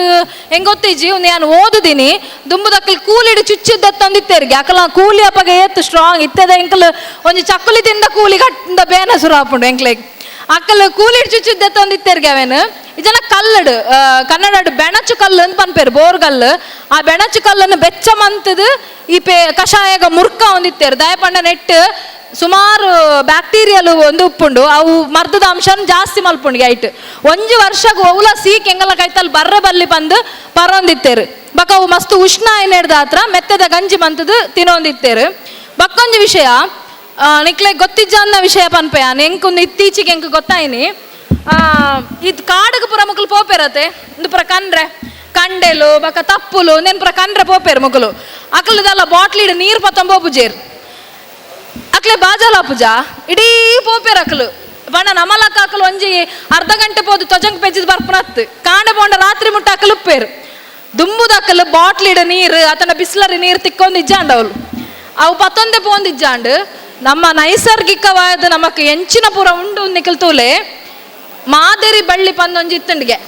ಎಂಗ್ ಗೊತ್ತಿಜ್ಜಿ ಒಂದು ಯಾನ್ ಓದುದಿನಿ. ದುಂಬುದಕ್ಕಲು ಕೂಲಿಡ್ ಚುಚ್ಚು ದೆತ್ತೊಂದಿತ್ತೇರ್ಗೆ. ಅಕಲ ಕೂಲಿ ಅಪಗ ಏತ್ ಸ್ಟ್ರಾಂಗ್ ಇತ್ತದ. ಎಂಕಲ್ ಒಂಜಿ ಚಕ್ಕುಲಿ ತಿಂದ ಕೂಲಿ ಕಟ್ಟಿಂದ ಬೇನ ಸುರು ಆಪುಂಡು ಎಂಕ್ಲೆಗ್. ಅಕಲ್ ಕೂಲಿಡ್ ಚುಚ್ಚು ದೆತ್ತೊಂದಿತ್ತೇರ್ಗೆ ಅವೇನು ಇದನ್ನ ಕಲ್ಲಡು ಕನ್ನಡ ಬೆಣಚು ಕಲ್ಲು ಅಂತ ಪನ್ಪೇರು ಬೋರ್ಗಲ್ಲು. ಆ ಬೆಣಚು ಕಲ್ಲನ್ನು ಬೆಚ್ಚ ಮಂತದು ಈ ಪೇ ಕಷಾಯಗ ಮುರ್ಕ ಹೊಂದಿತ್ತೇರು. ದಯಪಂಡ ನೆಟ್ಟು ಸುಮಾರು ಬ್ಯಾಕ್ಟೀರಿಯಲ್ ಒಂದು ಉಪ್ಪುಂಡು. ಅವು ಮರ್ದದ ಅಂಶನ ಜಾಸ್ತಿ ಮಲ್ಪುಂಡು ಐಟ್. ಒಂಜಿ ವರ್ಷಗ್ ಒವ್ಲ ಸೀಕ್ ಎಂಗಲ ಕೈತಲ್ ಬರ್ರೆ ಬಲ್ಲಿ ಬಂದು ಪರೊಂದಿತ್ತೇರು. ಬಕ ಅವು ಮಸ್ತ್ ಉಷ್ಣ ಹಿಡ್ದ ಮೆತ್ತದ ಗಂಜಿ ಮಂತದು ತಿನ್ನೊಂದಿತ್ತೇರು. ಬಕ್ಕೊಂಜಿ ವಿಷಯ ನಿಕ್ಲೆ ಗೊತ್ತಿಜ್ಜ ಅನ್ನ ವಿಷಯ ಪನ್ಪೆ ಎಂಕೊಂದು ಇತ್ತೀಚೆಗೆ ಎಂಕ್ ಗೊತ್ತಾಯಿನಿ. ಇದು ಕಾಡುಗು ಪೂರ ಮುಕುಲು ಪೋಪೇರತೆ ಇಂದು ಪೂರ ಕಂಡ್ರೆ ಕಂಡೆಲು ಬಕ ತಪ್ಪುಲು ನೆನ್ ಪೂರ ಕಂಡ್ರೆ ಪೋಪೇರು ಮುಕುಲು. ಅಕಲದಲ್ಲ ಬಾಟ್ಲಿಡ್ ನೀರು ಪತ್ತೊಂಬ ಪೂಜೇರು. ಅಕ್ಲೆ ಬಾಜಾಲ ಪೂಜಾ ಇಡೀ ಪೋಪೇರ್ ಅಕ್ಲು ಬಣ್ಣ ನಮಲಕ್ಕ ಅಕ್ಲು ಒಂಜಿ ಅರ್ಧ ಗಂಟೆ ಪೋದು ತೊಜಂಗ್ ಪೆಜ್ಜದ ಬರ್ಪುನತ್ತು ಕಾಂಡೆ ಪೋಂಡ ರಾತ್ರಿ ಮುಟ್ಟ ಅಕ್ಲು ಉಪ್ಪೇರು. ದುಂಬುದಕ್ಕಲು ಬಾಟ್ಲಿಡ ನೀರು ಆತನ ಬಿಸ್ಲರಿ ನೀರು ತಿಕ್ಕೊಂದು ಇಜ್ಜಾಂಡ್ ಅವಳು ಅವು ಪತ್ತೊಂದೆ ಪೋಂದು ಇಜ್ಜಾಂಡ್. ನಮ್ಮ ನೈಸರ್ಗಿಕವಾದ ನಮಕ್ ಎಂಚಿನ ಪೂರ ಉಂಡು ನಿಕಲ್ ತೂಲೆ ಮಾದೇರಿ ಬಳ್ಳಿ ಪಂದೊಂಜಿ ಇತ್ತಂಡಿಗೆ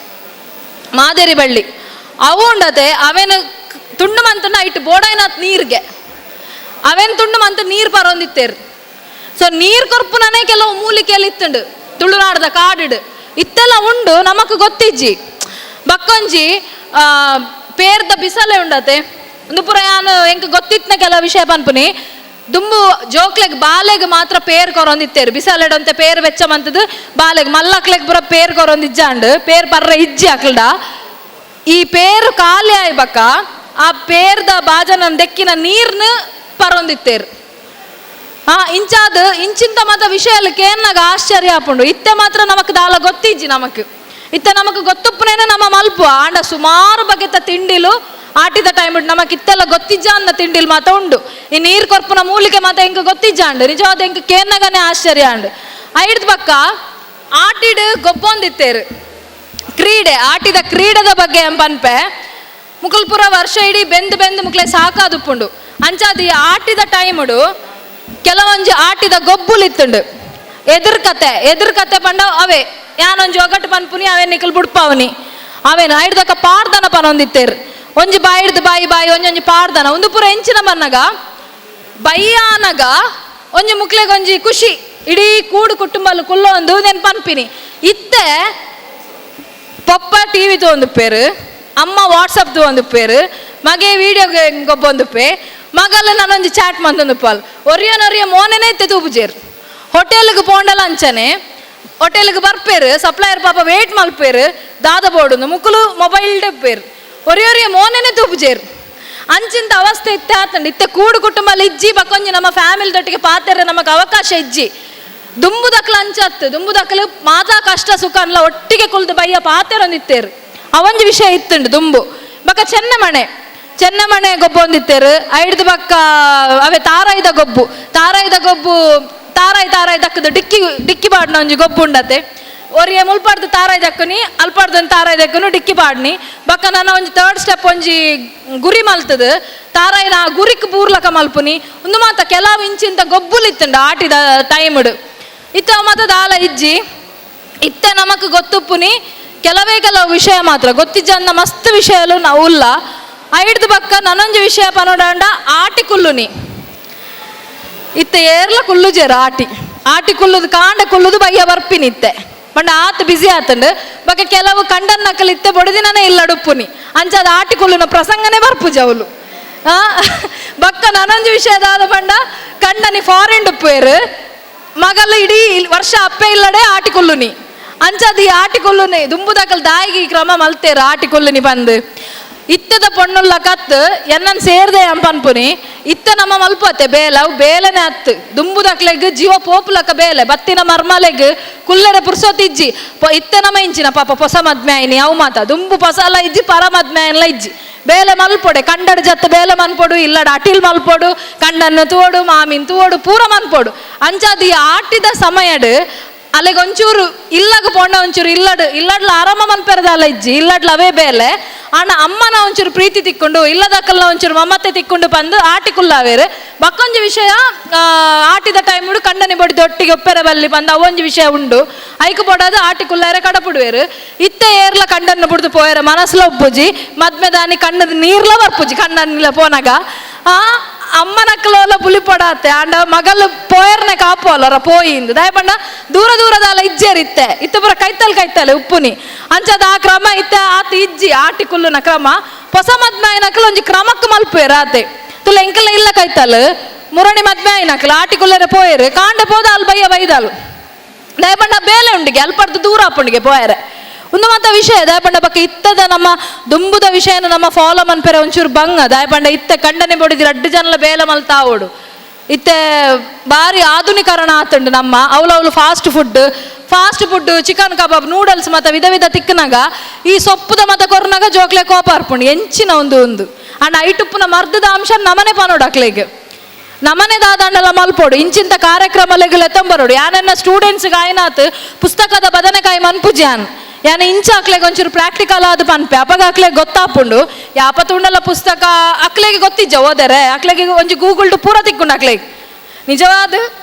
ಮಾದೇರಿ ಬಳ್ಳಿ ಅವು ಉಂಡತೆ ಅವೇನು ತುಂಡು ಮಂತನ ಇಟ್ಟು ಬೋಡೈನಾತ್ ನೀರ್ಗೆ ಅವೇನು ತುಂಡು ಮಂತ ನೀರು ಪರೊಂದಿತ್ತೇರು. ಸೊ ನೀರು ಕೊರ್ಪುನನೇ ಕೆಲವು ಮೂಲಿಕೆಯಲ್ಲಿ ಇತ್ತುಂಡು ತುಳುನಾಡದ ಕಾಡಿಡು ಇತ್ತೆಲ್ಲ ಉಂಡು ನಮಕ್ ಗೊತ್ತಿಜ್ಜಿ. ಬಕ್ಕೊಂಜಿ ಪೇರ್ದ ಬಿಸಲೆ ಉಂಡತೆ ಒಂದು ಪುರ ಯಾನು ಎಂಕ್ ಗೊತ್ತಿತ್ನ ಕೆಲವು ವಿಷಯ ಪನ್ಪುನಿ. ದುಂಬು ಜೋಕ್ಲೆಗ್ ಬಾಲೆಗ್ ಮಾತ್ರ ಪೇರ್ ಕೊರೊಂದಿತ್ತೇರು ಬಿಸಲೆಡಂತೆ ಪೇರ್ ಬೆಚ್ಚ ಮಂತದ್ದು ಬಾಲೆಗ್ ಮಲ್ಲಕ್ಲೆಗ್ ಪೂರ ಪೇರ್ ಕೊರೊಂದಿಜ್ಜಾಂಡ್ ಪೇರ್ ಪರ್ರ ಇಜ್ಜಿ ಅಕ್ಲ್ಡ. ಈ ಪೇರು ಖಾಲಿ ಆಯ್ಬಕ್ಕ ಆ ಪೇರ್ದ ಬಾಜನ ದೆಕ್ಕಿನ ನೀರ್ನ ಪರೊಂದಿತ್ತೇರು. ಇಂಚಾದ ಇಂಚಿಂತ ಮಾತ್ರ ವಿಷಯ ಕೇನ್ನಾಗ ಆಶ್ಚರ್ಯ ಆಪುಂಡು. ಇತ್ತೆ ಮಾತ್ರ ನಮಕ್ ದಾಲ ಗೊತ್ತಿಜ್ಜಿ ನಮಕ್ ಇತ್ತೆ ನಮಕ್ ಗೊತ್ತುಪ್ಪನೇನೆ ನಮ್ಮ ಮಲ್ಪು ಆಂಡ ಸುಮಾರು ಬಗೆತ ತಿಂಡಿಲು ಆಟಿದ ಟೈಮ್ ನಮಕ್ ಇತ್ತೆಲ್ಲ ಗೊತ್ತಿಜ್ಜ ಅನ್ನ ತಿಂಡಿಲ್ ಮಾತ ಉಂಡು. ಈ ನೀರ್ ಕೊರ್ಪುನ ಮೂಲಿಕೆ ಮಾತ ಎಂಕ್ ಗೊತ್ತಿಜ್ಜಾಂಡ್ ನಿಜವಾದ ಎಂಕ್ ಕೇನ್ನಗನೆ ಆಶ್ಚರ್ಯ ಆಂಡ್. ಐಡ್ದ ಬಕ್ಕ ಆಟಿಡ್ ಗೊಬ್ಬೊಂದಿತ್ತೇರು ಕ್ರೀಡೆ ಆಟಿದ ಕ್ರೀಡೆದ ಬಗ್ಗೆ ಎಂಪನ್ಪೆ ಮುಕುಲ್ಪುರ ವರ್ಷ ಇಡೀ ಬೆಂದು ಬೆಂದು ಮುಕ್ಲೆ ಸಾಕಾದುಪ್ಪುಂಡು. ಅಂಚಾದಿ ಆಟಿದ ಟೈముಡು ಕೆಲವೊಂಜಿ ಆಟಿದ ಗೊಬ್ಬುಲಿತ್ತುಂಡು ಎದುರು ಕತೆ ಎದುರು ಕತೆ ಪಂಡ ಅವೇ ಯಾನೊಂಜಿ ಒಗಟ್ಟು ಪನ್ಪುನಿ ಅವೇ ನಿಕಲ್ ಬುಡ್ಪಾವನಿ ಅವೇನು ಐಡ್ದಕ್ಕ ಪಾಡ್ದನ ಪನೊಂದಿತ್ತೇರು. ಒಂಜಿ ಬಾಯಿಡ್ದು ಬಾಯಿ ಬಾಯಿ ಒಂಜೊಂಜಿ ಪಾಡ್ದನ ಒಂದು ಪೂರ ಎಂಚಿನ ಬನ್ನಗ ಬೈಯಾನಗ ಒಂಜಿ ಮುಕ್ಲೆಗೊಂಜಿ ಖುಷಿ ಇಡೀ ಕೂಡು ಕುಟುಂಬಲು ಕುಲ್ಲೊಂದು ನೆನ್ ಪನ್ಪಿನಿ. ಇತ್ತೆ ಪಪ್ಪ ಟಿವಿ ತೋಂದುಪ್ಪೇರು, ಅಮ್ಮ ವಾಟ್ಸಪ್ ತೋಂದುಪ್ಪೇರು, ಮಗೆ ವಿಡಿಯೋ ಗೊಬ್ಬೊಂದುಪ್ಪೆ, ಮಗಲ್ಲ ನಾನೊಂಜಿ ಚಾಟ್ ಮಂತೊಂದುಪ್ಪಲ್ ಒರಿಯನೊರಿಯ ಮೋನೆನೇ ಇತ್ತೆ ತೂಪುಜೇರು. ಹೋಟೆಲ್ಗೆ ಪೋಂಡಲ ಅಂಚನೆ ಹೋಟೆಲ್ಗೆ ಬರ್ಪೇರು ಸಪ್ಲೈಯರ್ ಪಾಪ ವೇಟ್ ಮಲ್ಪೇರು ದಾದ ಬೋಡುಂದು ಮುಕ್ಕುಲು ಮೊಬೈಲ್ ಡೆಪ್ಪೇರು ಒರಿಯೊರಿಯ ಮೋನೆನೇ ತೂಪುಜೇರು. ಅಂಚಿಂತ ಅವಸ್ಥೆ ಇತ್ತೆ ಆತಂಡು. ಇತ್ತೆ ಕೂಡು ಕುಟುಂಬಲ್ಲಿ ಇಜ್ಜಿ ಬಕ್ಕೊಂಜಿ ನಮ್ಮ ಫ್ಯಾಮಿಲಿ ದೊಟ್ಟಿಗೆ ಪಾತೆರೆ ನಮಗೆ ಅವಕಾಶ ಇಜ್ಜಿ. ದುಂಬುದಕ್ಲು ಅಂಚತ್ತು ದುಂಬುದಕ್ಲು ಮಾತಾ ಕಷ್ಟ ಸುಖ ಅನ್ಲ ಒಟ್ಟಿಗೆ ಕುಲ್ದು ಬಯ್ಯ ಪಾತೆರೊಂದಿತ್ತೇರು ಅವೊಂಜಿ ವಿಷಯ ಇತ್ತುಂಡು ದುಂಬು. ಬಕ್ಕ ಚೆನ್ನಮಣೆ ಚೆನ್ನಮಣೆ ಗೊಬ್ಬೊಂದಿತ್ತೇರು ಐಡ್ದು ಬಕ್ಕ ಅವೇ ತಾರಾಯ್ದ ಗೊಬ್ಬು ತಾರಾಯ್ದ ಗೊಬ್ಬು ತಾರಾಯ್ ತಾರಾಯ್ ದಕ್ಕದು ಡಿಕ್ಕಿ ಡಿಕ್ಕಿ ಪಾಡ್ನ ಒಂಜಿ ಗೊಬ್ಬು ಉಂಡತೆ ಒರಿಯ ಮುಲ್ಪಾಡ್ದು ತಾರಾಯ್ ದಕ್ಕನಿ ಅಲ್ಪಾಡ್ದು ಒಂಜಿ ತಾರಾಯ್ ದಕ್ಕನು ಡಿಕ್ಕಿ ಪಾಡ್ನಿ ಬಕ್ಕ ನನ್ನ ಒಂಜಿ ಥರ್ಡ್ ಸ್ಟೆಪ್ ಒಂಜಿ ಗುರಿ ಮಲ್ತದು ತಾರಾಯಿನ ಆ ಗುರಿಕ್ ಬೂರ್ಲಕ ಮಲ್ಪುನಿ ಒಂದು ಮಾತ ಕೆಲವು ಇಂಚಿಂತ ಗೊಬ್ಬುಲು ಇತ್ತುಂಡು ಆಟಿದ ಟೈಮ್ಡು. ಇತ್ತ ಮಾತ ದಾಲ ಇಜ್ಜಿ ಇತ್ತೆ ನಮಕ್ ಗೊತ್ತುಪ್ಪುನಿ ಕೆಲವೇ ಕೆಲವು ವಿಷಯ ಮಾತ್ರ ಗೊತ್ತಿಜ್ಜಂದ ಮಸ್ತ್ ವಿಷಯಲು ನಾವು ಉಲ್ಲ. ಐಡ್ದು ಬಕ್ಕ ನನೊಂಜಿ ವಿಷಯ ಪನೋಡಾಂಡ ಆಟಿ ಕುಲ್ಲುನಿ ಇತ್ತೆ ಏರ್ಲ ಕುಲ್ಲುಜೇರು ಆಟಿ ಆಟಿ ಕುಲ್ಲುದು ಕಾಂಡ ಕುಲ್ಲುದು ಬಯ್ಯ ಬರ್ಪಿನಿ ಇತ್ತೆ ಪಂಡ ಆತ್ ಬಿಸಿ ಆತಂಡು ಬಕ್ಕ ಕೆಲವು ಕಂಡನ್ ನಕಲು ಇತ್ತೆ ಬೊಡದಿನನೇ ಇಲ್ಲಡುಪ್ಪುನಿ ಅಂಚಾದ ಆಟಿ ಕುಲ್ಲುನ ಪ್ರಸಂಗನೇ ಬರ್ಪುಜ ಅವಳು. ಬಕ್ಕ ನನೊಂಜಿ ವಿಷಯದಾದ ಪಂಡ ಕಂಡನಿ ಫಾರಿನ್ ಡುಪ್ಪೇರು ಮಗಲ್ಲ ಇಡೀ ವರ್ಷ ಅಪ್ಪೆ ಇಲ್ಲಡೆ ಆಟಿ ಕುಲ್ಲುನಿ ಅಂಚಾದ ಈ ಆಟಿ ಕುಲ್ಲುನಿ ದುಂಬುದಕಲ್ ದಾಯಿಗೆ ಈ ಕ್ರಮ ಮಲ್ತೇರು ಆಟಿ ಕುಲ್ಲುನಿ ಬಂದು ಇತ್ತದ ಪೊಣ್ಣುಲ್ಲ ಕತ್ತು ಎನ್ನನ್ ಸೇರ್ದೆ ಅಂಪನ್ಪುನಿ ಇತ್ತ ನಮ್ಮ ಮಲ್ಪತ್ತೆ ಬೇಲೆ ಅವು ಬೇಲೆನೆ ಅತ್ತು ದುಂಬುದಕ್ಲೆಗ್ ಜೀವ ಪೋಪುಲಕ ಬೇಲೆ ಬತ್ತಿನ ಮರ್ಮಲೆಗ್ ಕುಲ್ಲೆಡೆ ಪುರ್ಸೊತ್ತಿಜ್ಜಿ ಇತ್ತ ನಮ್ಮ ಇಂಚಿನ ಪಾಪ ಪೊಸ ಮದ್ಮೆ ಆಯ್ನಿ ಅವು ಮಾತ ದುಂಬು ಪೊಸಲ ಇಜ್ಜಿ ಪರ ಮದ್ಮೆ ಆಯ್ನಲ ಇಜ್ಜಿ ಬೇಲೆ ಮಲ್ಪೊಡೆ ಕಂಡಡ್ ಜತ್ತ ಬೇಲೆ ಮನ್ಪೊಡು ಇಲ್ಲಡ ಅಟಿಲ್ ಮಲ್ಪೊಡು ಕಂಡನ್ನು ತೋಡು ಮಾಮಿನ್ ತೋಡು ಪೂರ ಮನ್ಪೊಡು. ಅಂಚಾದ ಈ ಆಟಿದ ಸಮಯಡ್ ಅಲ್ಲಿಗೆ ಒಂಚೂರು ಇಲ್ಲಗ ಪೋಂಡ ಒಂಚೂರು ಇಲ್ಲಡ್ ಇಲ್ಲಡ್ಲ ಆರಾಮ ಮನ್ಪೆರದಲ್ಲ ಇಜ್ಜಿ ಇಲ್ಲಡ್ಲ ಅವೇ ಬೇಲೆ ಆಂಡ ಅಮ್ಮನ ಒಂಚೂರು ಪ್ರೀತಿ ತಿಕ್ಕೊಂಡು ಇಲ್ಲದಕ್ಕಲ್ಲ ಒಂಚೂರು ಮಮ್ಮತ್ತೆ ತಿಕ್ಕೊಂಡು ಬಂದು ಆಟಿ ಕುಲ್ಲಾವೇರು. ಬಕ್ಕೊಂಜಿ ವಿಷಯ ಆಟಿದ ಟೈಮ್ ಕಂಡನಿ ಬೊಡಿ ದೊಟ್ಟಿಗೆ ಒಪ್ಪೆರೆ ಬಲ್ಲಿ ಬಂದು ಅವೊಂಜಿ ವಿಷಯ ಉಂಡು ಐಕು ಪೋಡಾದ ಆಟಿ ಕುಲ್ಲಾರೆ ಕಡಪುಡುವೇರು. ಇತ್ತೆ ಏರ್ಲ ಕಂಡನ್ನು ಬುಡ್ದು ಪೋಯರ ಮನಸ್ಲ ಒಪ್ಪುಜಿ ಮದ್ಮೆದಾನಿ ಕಣ್ಣದ ನೀರ್ಲ ಬರ್ಪುಜಿ ಕಣ್ಣನ್ನಿಲ್ಲ ಪೋನಾಗ ಅಮ್ಮನಕ್ಕಲೋಲ ಪುಲಿ ಪೊಡಾತೆ ಆಂಡ ಮಗಲ್ ಪೋಯರ್ನೆ ಕಾಪೋಲರ ಪೋಯಿಂದು ದಯಪಂಡ ದೂರ ದೂರದಾಲ ಇಜ್ಜೇರ್ ಇತ್ತೆ ಇತ್ತೆ ಪೂರ ಕೈತಲ್ ಕೈತಲೆ ಉಪ್ಪುನಿ ಅಂಚದ ಆ ಕ್ರಮ ಇತ್ತೆ ಆತ ಇಜ್ಜಿ ಆಟಿ ಕುಲ್ಲುನ ಕ್ರಮ ಹೊಸ ಮದ್ಮೆ ಆಯ್ನಕಲ್ ಒಂಜಿ ಕ್ರಮಕ್ಕೆ ಮಲ್ಪುವೆರ್ ಆತೆ ತುಲ ಎಂಕಲ್ಲ ಇಲ್ಲ ಕೈತಲ್ ಮುರಣಿ ಮದ್ಮೆ ಆಯ್ನಕಲ್ ಆಟಿ ಕುಲ್ಲರೆ ಪೋಯರು ಕಾಂಡ ಪೋದ ಅಲ್ ಬಯ್ಯ ಬೈದಾಲು ದಯಪಂಡ ಬೇಲೆ ಉಂಡಿಗೆ ಅಲ್ಪಡ್ದು ದೂರ ಆಪುಂಡಿಗೆ ಪೋಯರೆ ಒಂದು ಮಾತ ವಿಷಯ ದಯಪಂಡ ಬಕ್ಕ ಇತ್ತದ ನಮ್ಮ ದುಂಬುದ ವಿಷಯನ ನಮ್ಮ ಫಾಲೋ ಮನ್ಪೆರೆ ಒಂಚೂರು ಬಂಗ ದಯಪಂಡ ಇತ್ತೆ ಕಂಡನೆ ಬೊಡಿದಿ ರಡ್ಡು ಜನಲ ಬೇಲೆ ಮಲ್ತಾವೋಡು ಇತ್ತೆ ಬಾರಿ ಆಧುನೀಕರಣ ಆತುಂಡು ನಮ್ಮ ಅವಲವಲು fast food fast food chicken kebab noodles ಮತ್ತ ವಿಧ ವಿಧ ತಿಕ್ಕನಾಗ ಈ ಸೊಪ್ಪುದ ಮತ ಕೊರ್ನಾಗ ಜೋಕ್ಲೆ ಕೋಪ ಅರ್ಪುಂಡು ಎಂಚಿನ ಒಂದು ಒಂದು ಅಂಡ್ ಐಟುಪ್ಪುನ ಮರ್ದದ ಅಂಶ ನಮನೆ ಪನೋಡು ಅಕ್ಲೆಗ್. ನಮನೆ ದಾದಾಂಡಲ ಮಲ್ಪೋಡು ಇಂಚಿಂತ ಕಾರ್ಯಕ್ರಮಲೆಗ್ ಲೆತ್ತಂಬರೋಡು. ಯಾನನ್ನ ಸ್ಟೂಡೆಂಟ್ಸ್ ಆಯ್ನಾತ್ ಪುಸ್ತಕದ ಬದನೆಕಾಯಿ ಮನ್ಪುಜಾನ್ ಯಾನ ಇಂಚ ಅಕ್ಲೆಗ್ ಒಂಚೂರು ಪ್ರಾಕ್ಟಿಕಲ್ ಆದ್ ಪನ್ಪೆ ಅಪಗ ಅಕ್ಲೆಗ್ ಗೊತ್ತಾಪುಂಡು. ಯಾಪ ತೂಂಡಲ ಪುಸ್ತಕ ಅಕ್ಲೆಗ್ ಗೊತ್ತಿಜ್ಜ ಓದರೆ ಅಕ್ಲೆಗ್ ಒಂಜಿ ಗೂಗಲ್ ಪೂರ ತಿಕ್ಕುಂಡು ಅಕ್ಲೆಗ್. ನಿಜವಾದ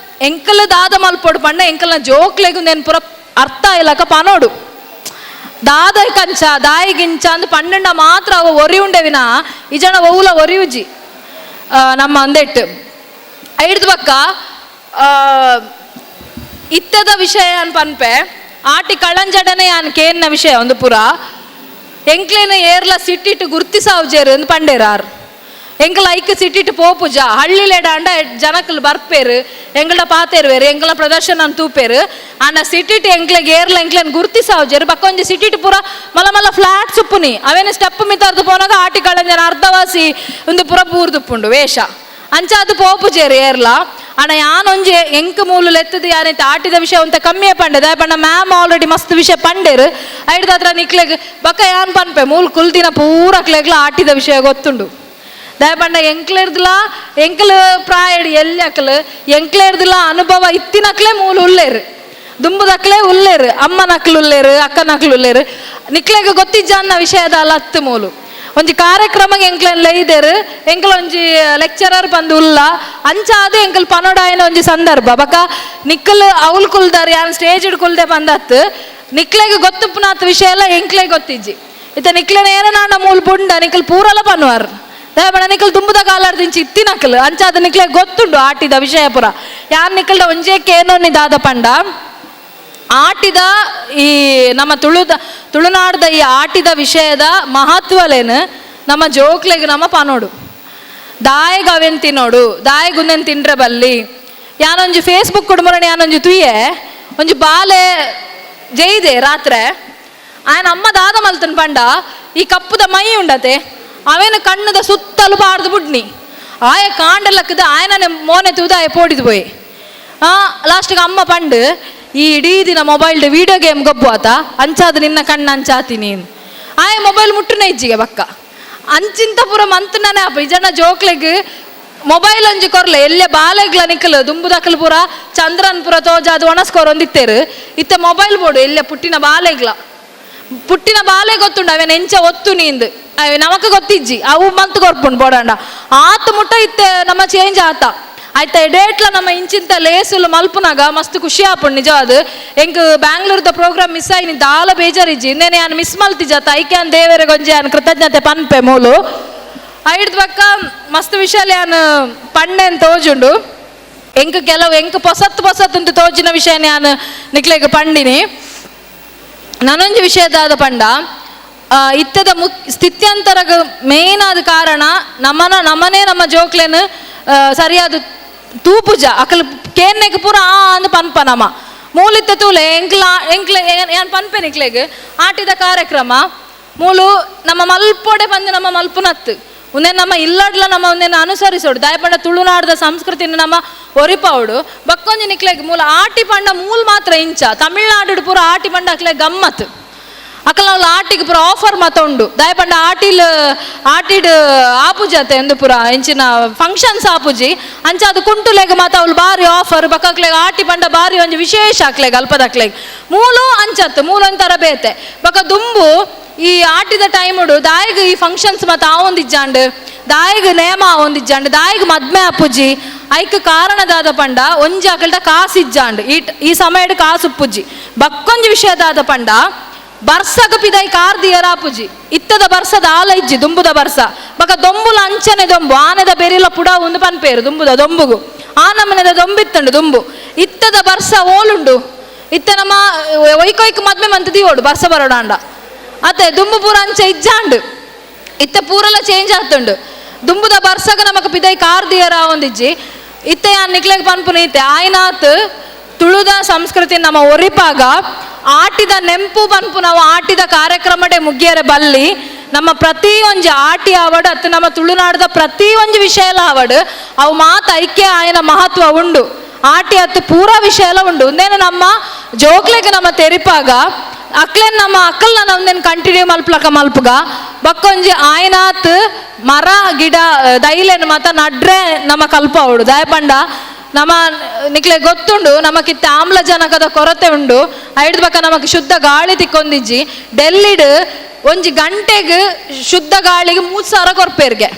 ಎಂಕಲ್ ದಾದ ಮಲ್ಪೋಡು ಪಂಡ ಎಂಕಲ್ನ ಜೋಕ್ಲೆಗ್ ನೆನ್ ಪೂರ ಅರ್ಥ ಇಲ್ಲಕ ಪನೋಡು ದಾದ ಕಂಚ ದಾಯಿಗಿಂಚ ಅಂದ್ ಪಂಡ ಮಾತ್ರ ಅವ ಒರಿ ಉಂಡೆವಿನ ಈ ಜನ ಒವುಲ ಒರಿಯುಜಿ ನಮ್ಮ ಅಂದೆಟ್ಟು ಐಡ್ದು ಬಕ್ಕ ಇತ್ತದ ವಿಷಯ ಅನ್ ಪನ್ಪೆ ಆಟಿ ಕಳಂಜಡನೆ ಯಾನ್ ಕೇನ್ನ ವಿಷಯ ಒಂದು ಪುರ ಎಂಕ್ಲೇನ ಏರ್ಲ ಸಿಟ್ಟಿಟ್ಟು ಗುರ್ತಿಸಾವ್ಜೇರು ಅಂದ್ ಪಂಡೇರಾರ್ ಎಂಕಲ ಐಕ್ ಸಿಟ್ಟಿಟ್ಟು ಪೋಪುಜ ಹಳ್ಳಿಲೇಡ ಅಂಡ ಜನಕಲ್ ಬರ್ಪೇರು ಎಂಗಳಡ ಪಾತೇರುವೇರು ಎಂಕಲ ಪ್ರದರ್ಶನ ತೂಪೇರು ಆಂಡ ಸಿಟಿಟ್ ಎಂಕ್ಲೆಗ್ ಏರ್ಲ ಎಂಕ್ಲೇನ್ ಗುರ್ತಿಸಾವ್ಜೇರು ಬಕ್ಕ ಒಂಜಿ ಸಿಟಿಟ್ ಪೂರ ಮಲ್ಲ ಮಲ್ಲ ಫ್ಲಾಟ್ ಸುಪ್ಪುನಿ ಅವೇನು ಸ್ಟೆಪ್ ಮಿತರ್ದು ಪೋನಾಗ ಆಟಿ ಕಳಂಜನ ಅರ್ಧವಾಸಿ ಒಂದು ಪೂರ ಬೂರ್ದುಪ್ಪುಂಡು ವೇಷ ಅಂಚ ಅದು ಪೋಪುಜೇರು ಏರ್ಲ. ಅಣ್ಣ ಯಾನೊಂಜಿ ಎಂಕ್ ಮೂಲು ಲೆತ್ತದು ಯಾನೈತೆ ಆಟಿದ ವಿಷಯ ಅಂತ ಕಮ್ಮಿಯೇ ಪಂಡೆ ಪಂಡ ಮ್ಯಾಮ್ ಆಲ್ರೆಡಿ ಮಸ್ತ್ ವಿಷಯ ಪಂಡೇರು ಐಡ್ದಾತ್ರ ನಿಕ್ಲೆಗ್ ಬಕ್ಕ ಯಾನ್ ಪನ್ಪೆ ಮೂಲು ಕುಲ್ದಿನ ಪೂರ ಅಕ್ಲೆಗ್ಲ ಆಟಿದ ವಿಷಯ ಗೊತ್ತುಂಡು. ದಯಪಂಡ ಎಂಕ್ಲೆರ್ದಲ ಎಂಕಲ್ ಪ್ರಾಯಡ್ ಎಲ್ಲಿ ಎಂಕ್ಲೆರ್ದಲ ಅನುಭವ ಇತ್ತಿನಕ್ಲೆ ಮೂಲು ಉಲ್ಲೇರು ದುಂಬುದಕ್ಲೆ ಉಲ್ಲೇರು ಅಮ್ಮನಕ್ಲು ಉಲ್ಲೇರು ಅಕ್ಕನಕ್ಲು ಉಲ್ಲೇರು ನಿಕ್ಲೆಗ್ ಗೊತ್ತಿಜ್ಜ ಅನ್ನ ವಿಷಯದ ಅಲ್ಲ ಹತ್ತು ಮೂಲು ಒಂಜಿ ಕಾರ್ಯಕ್ರಮ ಎಂಕ್ಲೆನ್ ಲೈದೇರು ಎಂಕಲ್ ಒಂಜಿ ಲೆಕ್ಚರರ್ ಬಂದು ಉಲ್ಲ ಅಂಚಾದ ಎಂಕಲ್ ಪನೋಡಾಯನ ಒಂಜಿ ಸಂದರ್ಭ ಬಕ ನಿಕ್ಕಲ್ ಅವಲ್ ಕುಲ್ದಾರ್ ಯಾನ್ ಸ್ಟೇಜ್ ಕುಲ್ದೆ ಬಂದತ್ತು ನಿಕ್ಲೆಗ್ ಗೊತ್ತುಪ್ಪುನಾತ್ ವಿಷಯ ಎಲ್ಲ ಎಂಕ್ಲೆ ಗೊತ್ತಿಜ್ಜಿ ಇತ್ತ ನಿಕ್ಲೆನ ಏನ ಮೂಲ್ ಬುಂಡ ನಿಕ್ಕಲ್ ಪೂರಲ ಪನ್ನುವಾರ್ ದಯಪಣ ನಿಕ್ಕಲ್ ತುಂಬುದ ಕಾಲಾರ್ದಿಂಚಿ ಇತ್ತಿನಕಲ್ ಅಂಚಾದ ನಿಕ್ಲೆ ಗೊತ್ತುಂಡು ಆಟಿದ ವಿಷಯ ಪುರ ಯಾನ್ ನಿಕ್ಕಲ್ಡ ಒಂಜೇ ಕೇನೋನಿ ದಾದ ಪಂಡ ಆಟಿದ ಈ ನಮ್ಮ ತುಳುನಾಡ್ದ ಈ ಆಟಿದ ವಿಷಯದ ಮಹತ್ವಲೇನು ನಮ್ಮ ಜೋಕ್ಲೆಗ್ ನಮ್ಮ ಪನೋಡು ದಾಯಗ್ ಅವೇನ್ ತಿನ್ನೋಡು ದಾಯಗ್ ಉಂದೆನ್ ತಿಂಡ್ರೆ ಬಲ್ಲಿ ಯಾನೊಂಜಿ ಫೇಸ್ಬುಕ್ ಕುಡುಮರಣ ಯಾನೊಂಜಿ ತುಯ್ಯೆ ಒಂಜಿ ಬಾಲೆ ಜೈದೆ ರಾತ್ರೆ ಆಯನ ಅಮ್ಮ ದಾದ ಮಲ್ತನ್ ಪಂಡ ಈ ಕಪ್ಪುದ ಮೈ ಉಂಡತೆ ಅವೇನು ಕಣ್ಣದ ಸುತ್ತಲು ಪಾಡ್ದು ಬುಡ್ನಿ ಆಯ ಕಾಂಡಲಕ್ಕದ ಆಯನನೆ ಮೋನೆ ತೂದ ಆಯ ಪೋಡಿದು ಪೋಯಿ ಲಾಸ್ಟ್ಗೆ ಅಮ್ಮ ಪಂಡು ಈ ಇಡೀ ದಿನ mobile video game ಗೊಬ್ಬು ಆತ ಅಂಚಾದ ನಿನ್ನ ಕಣ್ಣು ಅಂಚಾತಿ ನೀನು ಆಯ ಮೊಬೈಲ್ ಮುಟ್ಟುನ ಇಜ್ಜಿಗೆ ಬಕ್ಕ ಅಂಚಿಂತ ಪೂರ ಮಂತುನನೆ ಅಪ್ಪ ಈ ಜನ ಜೋಕ್ಲೆಗ್ ಮೊಬೈಲ್ ಒಂಜಿ ಕೊರ್ಲೆ ಎಲ್ಲೆ ಬಾಲೆಗ್ಲ ನಿಕ್ಕಲು ದುಂಬುದಕ್ಕಲು ಪೂರ ಚಂದ್ರನ್ ಪೂರ ತೋಜಾದು ಒಣಸ್ಕೋರ್ ಒಂದಿತ್ತೇರು ಇತ್ತ ಮೊಬೈಲ್ ಬೋಡು ಎಲ್ಲೆ ಪುಟ್ಟಿನ ಬಾಲೆಗ್ಲ ಪುಟ್ಟಿನ ಬಾಲೆ ಗೊತ್ತುಂಡು ಅವೇನ ಎಂಚ ಒತ್ತು ನೀಂದು ಅವೆ ನಮಕ್ ಗೊತ್ತಿಜ್ಜಿ ಅವು ಮಂತ್ ಕೊರ್ಪುಂಡು ಬೋಡಂಡ ಆತ ಮುಟ್ಟ ಇತ್ತೆ ನಮ್ಮ ಚೇಂಜ್ ಆತ ಆಯ್ತಾ ಡೇಟ್ಲ ನಮ್ಮ ಇಂಚಿಂತ ಲೇಸುಲು ಮಲ್ಪುನಾಗ ಮಸ್ತ್ ಖುಷಿ ಆಪುಂಡು ನಿಜವಾದ ಎಂಕ್ ಬ್ಯಾಂಗ್ಳೂರ್ದ ಪ್ರೋಗ್ರಾಮ್ ಮಿಸ್ ಆಯಿ ದಾಲ ಬೇಜಾರಿಜ್ಜಿ ಇನ್ನೇನೆ ಯಾನ್ ಮಿಸ್ ಮಲ್ತಿಜಾತ ಐಕ್ಯಾನ್ ದೇವರ ಗೊಂಜಿ ಯಾನ್ ಕೃತಜ್ಞತೆ ಪನ್ಪೆ ಮೂಲು ಐಡ್ದ ಪಕ್ಕ ಮಸ್ತ್ ವಿಷಯ ಯಾನ್ ಪಂಡೆ ಅಂತ ತೋಜುಂಡು ಎಂಕ್ ಕೆಲವು ಎಂಕ್ ಪೊಸತ್ ಪೊಸತ್ ಅಂತ ತೋಜಿನ ವಿಷಯ ಯಾನ್ ನಿಕ್ಲೆಗ್ ಪಂಡಿನಿ. ನಾನೊಂಜಿ ವಿಷಯದಾದ ಪಂಡ ಇತ್ತದ ಸ್ಥಿತ್ಯಂತರಗ ಮೇನ್ ಆದ ಕಾರಣ ನಮ್ಮನೆ ನಮ್ಮ ಜೋಕ್ಲೆನ್ ಸರಿಯಾದ ತೂಪುಜ ಅಕಲ್ ಕೇನ್ನೆಗ್ ಪೂರ ಆ ಅಂದ್ ಪನ್ಪ ನಮ ಮೂಲಿತ್ತ ತೂಲೆ ಎಂಕ್ಲ ಎಂಕ್ಲೆ ಏನ್ ಪನ್ಪೆ ನಿಕ್ಲೆಗ್ ಆಟಿದ ಕಾರ್ಯಕ್ರಮ ಮೂಲು ನಮ್ಮ ಮಲ್ಪೊಡೆ ಬಂದು ನಮ್ಮ ಮಲ್ಪುನತ್ತು ಉಂದೆ ನಮ್ಮ ಇಲ್ಲಡ್ಲ ನಮ್ಮ ಒಂದೇನ ಅನುಸರಿಸೋಡು ದಾಯಪಂಡ ತುಳುನಾಡ್ದ ಸಂಸ್ಕೃತಿನ ನಮ್ಮ ಒರಿಪಾವಡು ಬಕ್ಕೊಂಜಿ ನಿಕ್ಲೆಗ್ ಮೂಲ ಆಟಿ ಪಂಡ ಮೂಲ್ ಮಾತ್ರ ಇಂಚ ತಮಿಳ್ನಾಡು ಪೂರ ಆಟಿ ಪಂಡ ಅಕ್ಲೆ ಗಮ್ಮತ್ ಅಕಲ್ ನಾವು ಆಟಿಗೆ ಪೂರ ಆಫರ್ ಮಾತ ಉಂಡು ದಾಯಪಂಡ ಆಟಿಲ್ ಆಟಿಡ್ ಆಪುಜತೆ ಎಂದು ಪೂರ ಇಂಚಿನ ಫಂಕ್ಷನ್ಸ್ ಆಪುಜಿ ಅಂಚ ಅದು ಕುಂಟುಲೆಗ್ ಮಾತ ಅವ್ಲು ಬಾರಿ ಆಫರ್ ಬಕ್ಕಕ್ಲೆಗ್ ಆಟಿ ಪಂಡ ಬಾರಿ ಒಂಜಿ ವಿಶೇಷ ಅಕ್ಲೆಗ್ ಅಲ್ಪದಕ್ಲೆಗ್ ಮೂಲು ಅಂಚತ್ತು ಮೂಲು ಒಂಥರ ಬೇತೆ ಬಕ ದುಂಬು ಈ ಆಟಿದ ಟೈಮುಡು ದಾಯಿಗ್ ಈ ಫಂಕ್ಷನ್ಸ್ ಮಾತ ಆವೊಂದಿಜ್ಜಾಂಡ್ ದಾಯಿಗ್ ನೇಮ ಆವೊಂದಿಜ್ಜಾಂಡ್ ದಾಯಿಗ್ ಮದ್ಮೆ ಆಪುಜಿ ಐಕ್ ಕಾರಣದಾದ ಪಂಡ ಒಂಜಿ ಅಕಲ್ಡ ಕಾಸು ಇಜ್ಜಾಂಡ್ ಈ ಸಮಯಡ್ ಕಾಸು ಉಪ್ಪುಜಿ ಬಕ್ಕೊಂಜಿ ವಿಷಯದಾದ ಪಂಡ ಬರ್ಸಗ ಪಿದೈ ಕಾರ್ ಆಪುಜಿ ಇತ್ತದ ಬರ್ಸದ ಆಲ ಇಜ್ಜಿ ದುಂಬುದ ಬರ್ಸ ಬಕ ದೊಂಬುಲ ಅಂಚನೆ ದೊಂಬು ಆನೆದ ಬೆರಿಲ ಪುಡ ಒಂದು ಪನ್ಪೇರು ದುಂಬುದ ದೊಂಬುಗು ಆ ನಮನೆದ ದೊಂಬಿತ್ತಂಡು ದುಂಬು ಇತ್ತದ ಬರ್ಸ ಓಲುಂಡು ಇತ್ತ ನಮ್ಮ ಒಯ್ಕೊಯ್ಕ್ ಮದ್ಮೆ ಮಂತ್ ದಿವೋಡು ಬರ್ಸ ಬರೋಡಾಂಡ ಅತ್ತೆ ದುಂಬು ಪೂರ ಅಂಚೆ ಇಜ್ಜಾಂಡು ಇತ್ತ ಪೂರೆಲ್ಲ ಚೇಂಜ್ ಆತುಂಡು ದುಂಬುದ ಬರ್ಸಗ ನಮಕ್ ಪಿದೈ ಕಾರ್ ದಿಯರ ಒಂದಿಜ್ಜಿ ಇತ್ತೆ ಯಾನ್ ನಿಕ್ಲೆಗ್ ಪನ್ಪುನ ಇತ್ತೆ ಆಯ್ನಾತ್ ತುಳುದ ಸಂಸ್ಕೃತಿ ನಮ್ಮ ಒರಿಪಾಗ ಆಟಿದ ನೆಂಪು ಪನ್ಪು ನಾವು ಆಟಿದ ಕಾರ್ಯಕ್ರಮಡೆ ಮುಗಿಯರೆ ಬಲ್ಲಿ ನಮ್ಮ ಪ್ರತಿ ಒಂಜಿ ಆಟಿ ಆವಡ್ ಅತ್ತು ನಮ್ಮ ತುಳುನಾಡದ ಪ್ರತಿ ಒಂಜಿ ವಿಷಯಲ ಆವಡ್ ಅವು ಮಾತ ಐಕ್ಯ ಆಯನ ಮಹತ್ವ ಉಂಡು ಆಟಿ ಅತ್ತು ಪೂರಾ ವಿಷಯಲ ಉಂಡು. ಒಂದೇನು ನಮ್ಮ ಜೋಕ್ಲೆಗ್ ನಮ್ಮ ತೆರಿಪಾಗ ಅಕ್ಲೆನ್ ನಮ್ಮ ಅಕ್ಕಲ್ನ ನಮ್ದೇನು ಕಂಟಿನ್ಯೂ ಮಲ್ಪಲಕ ಮಲ್ಪುಗ ಬಕ್ಕೊಂಜಿ ಆಯ್ನಾತ್ ಮರ ಗಿಡ ದೈಲೆನ್ ಮಾತ ನಡ್ರೆ ನಮ್ಮ ಕಲ್ಪ ಅವಡು. ದಾಯಪಂಡ ನಮ್ಮ ನಿಕ್ಲೆ ಗೊತ್ತುಂಡು ನಮಕಿತ್ತ ಆಮ್ಲಜನಕದ ಕೊರತೆ ಉಂಡು. ಐಡ್ದ ಬಕ್ಕ ನಮಕ್ ಶುದ್ಧ ಗಾಳಿ ತಿಕ್ಕೊಂದಿಜ್ಜಿ. ಡೆಲ್ಲಿಡ್ ಒಂಜಿ ಗಂಟೆಗೆ ಶುದ್ಧ ಗಾಳಿಗೆ 3000 ಕೊರ್ಪೇರ್ಗೆ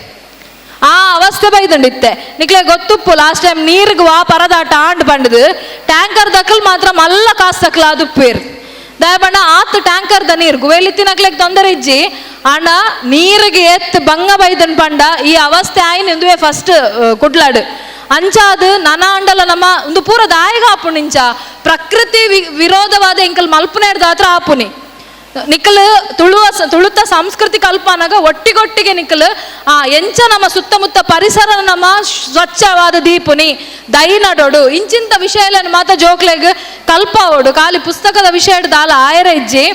ಆ ಅವಸ್ಥೆ ಬೈದುಂಡು ಇತ್ತೆ. ನಿಕ್ಲೆ ಗೊತ್ತುಪ್ಪು ಲಾಸ್ಟ್ ಟೈಮ್ ನೀರಿಗೆ ವಾ ಪರದಾಟ ಆಂಡ್ ಬಂಡದು ಟ್ಯಾಂಕರ್ ದಕ್ಕಲ್ ಮಾತ್ರ ಮಲ್ಲ ಕಾಸು ತಕ್ಕಲ ಅದು ಪೇರ್. ದಯಪಂಡ ಆತ್ ಟ್ಯಾಂಕರ್ the ನೀರು ಗುವೇಲಿತ್ತಿನಕ್ಲೆಗ್ ತೊಂದರೆ ಇಜ್ಜಿ. ಆಂಡ ನೀರಿಗೆ ಎತ್ ಬಂಗ ಬೈದನ್ ಪಂಡ ಈ ಅವಸ್ಥೆ ಆಯ್ನ ಇಂದುವೆ ಫಸ್ಟ್ ಕುಡ್ಲಾಡು ಅಂಚಾದು ನನ ಅಂಡಲ ನಮ್ಮ ಒಂದು ಪೂರ ದಾಯಗ ಆಪುಣಿ ಇಂಚ ಪ್ರಕೃತಿ ವಿರೋಧವಾದ ಎಂಕಲ್ ಮಲ್ಪುನೇರ್ದ ಆತ್ರ ಆಪುನಿ. ನಿಕ್ಕಲ್ ತುಳುತ ಸಂಸ್ಕೃತಿ ಕಲ್ಪನಾಗ ಒಟ್ಟಿಗೊಟ್ಟಿಗೆ ನಿಕ್ಕಲ್ ಆ ಎಂಚ ನಮ್ಮ ಸುತ್ತಮುತ್ತ ಪರಿಸರ ನಮ್ಮ ಸ್ವಚ್ಛವಾದ ದೀಪುನಿ ದೈನಡೋಡು ಇಂಚಿಂತ ವಿಷಯలను ಮಾತ ಜೋಕ್ಲೆಗ್ ಕಲ್ಪಾವೋಡು. ಖಾಲಿ ಪುಸ್ತಕದ ವಿಷಯ ದಾಲ ಆಯರ ಇಜ್ಜಿ.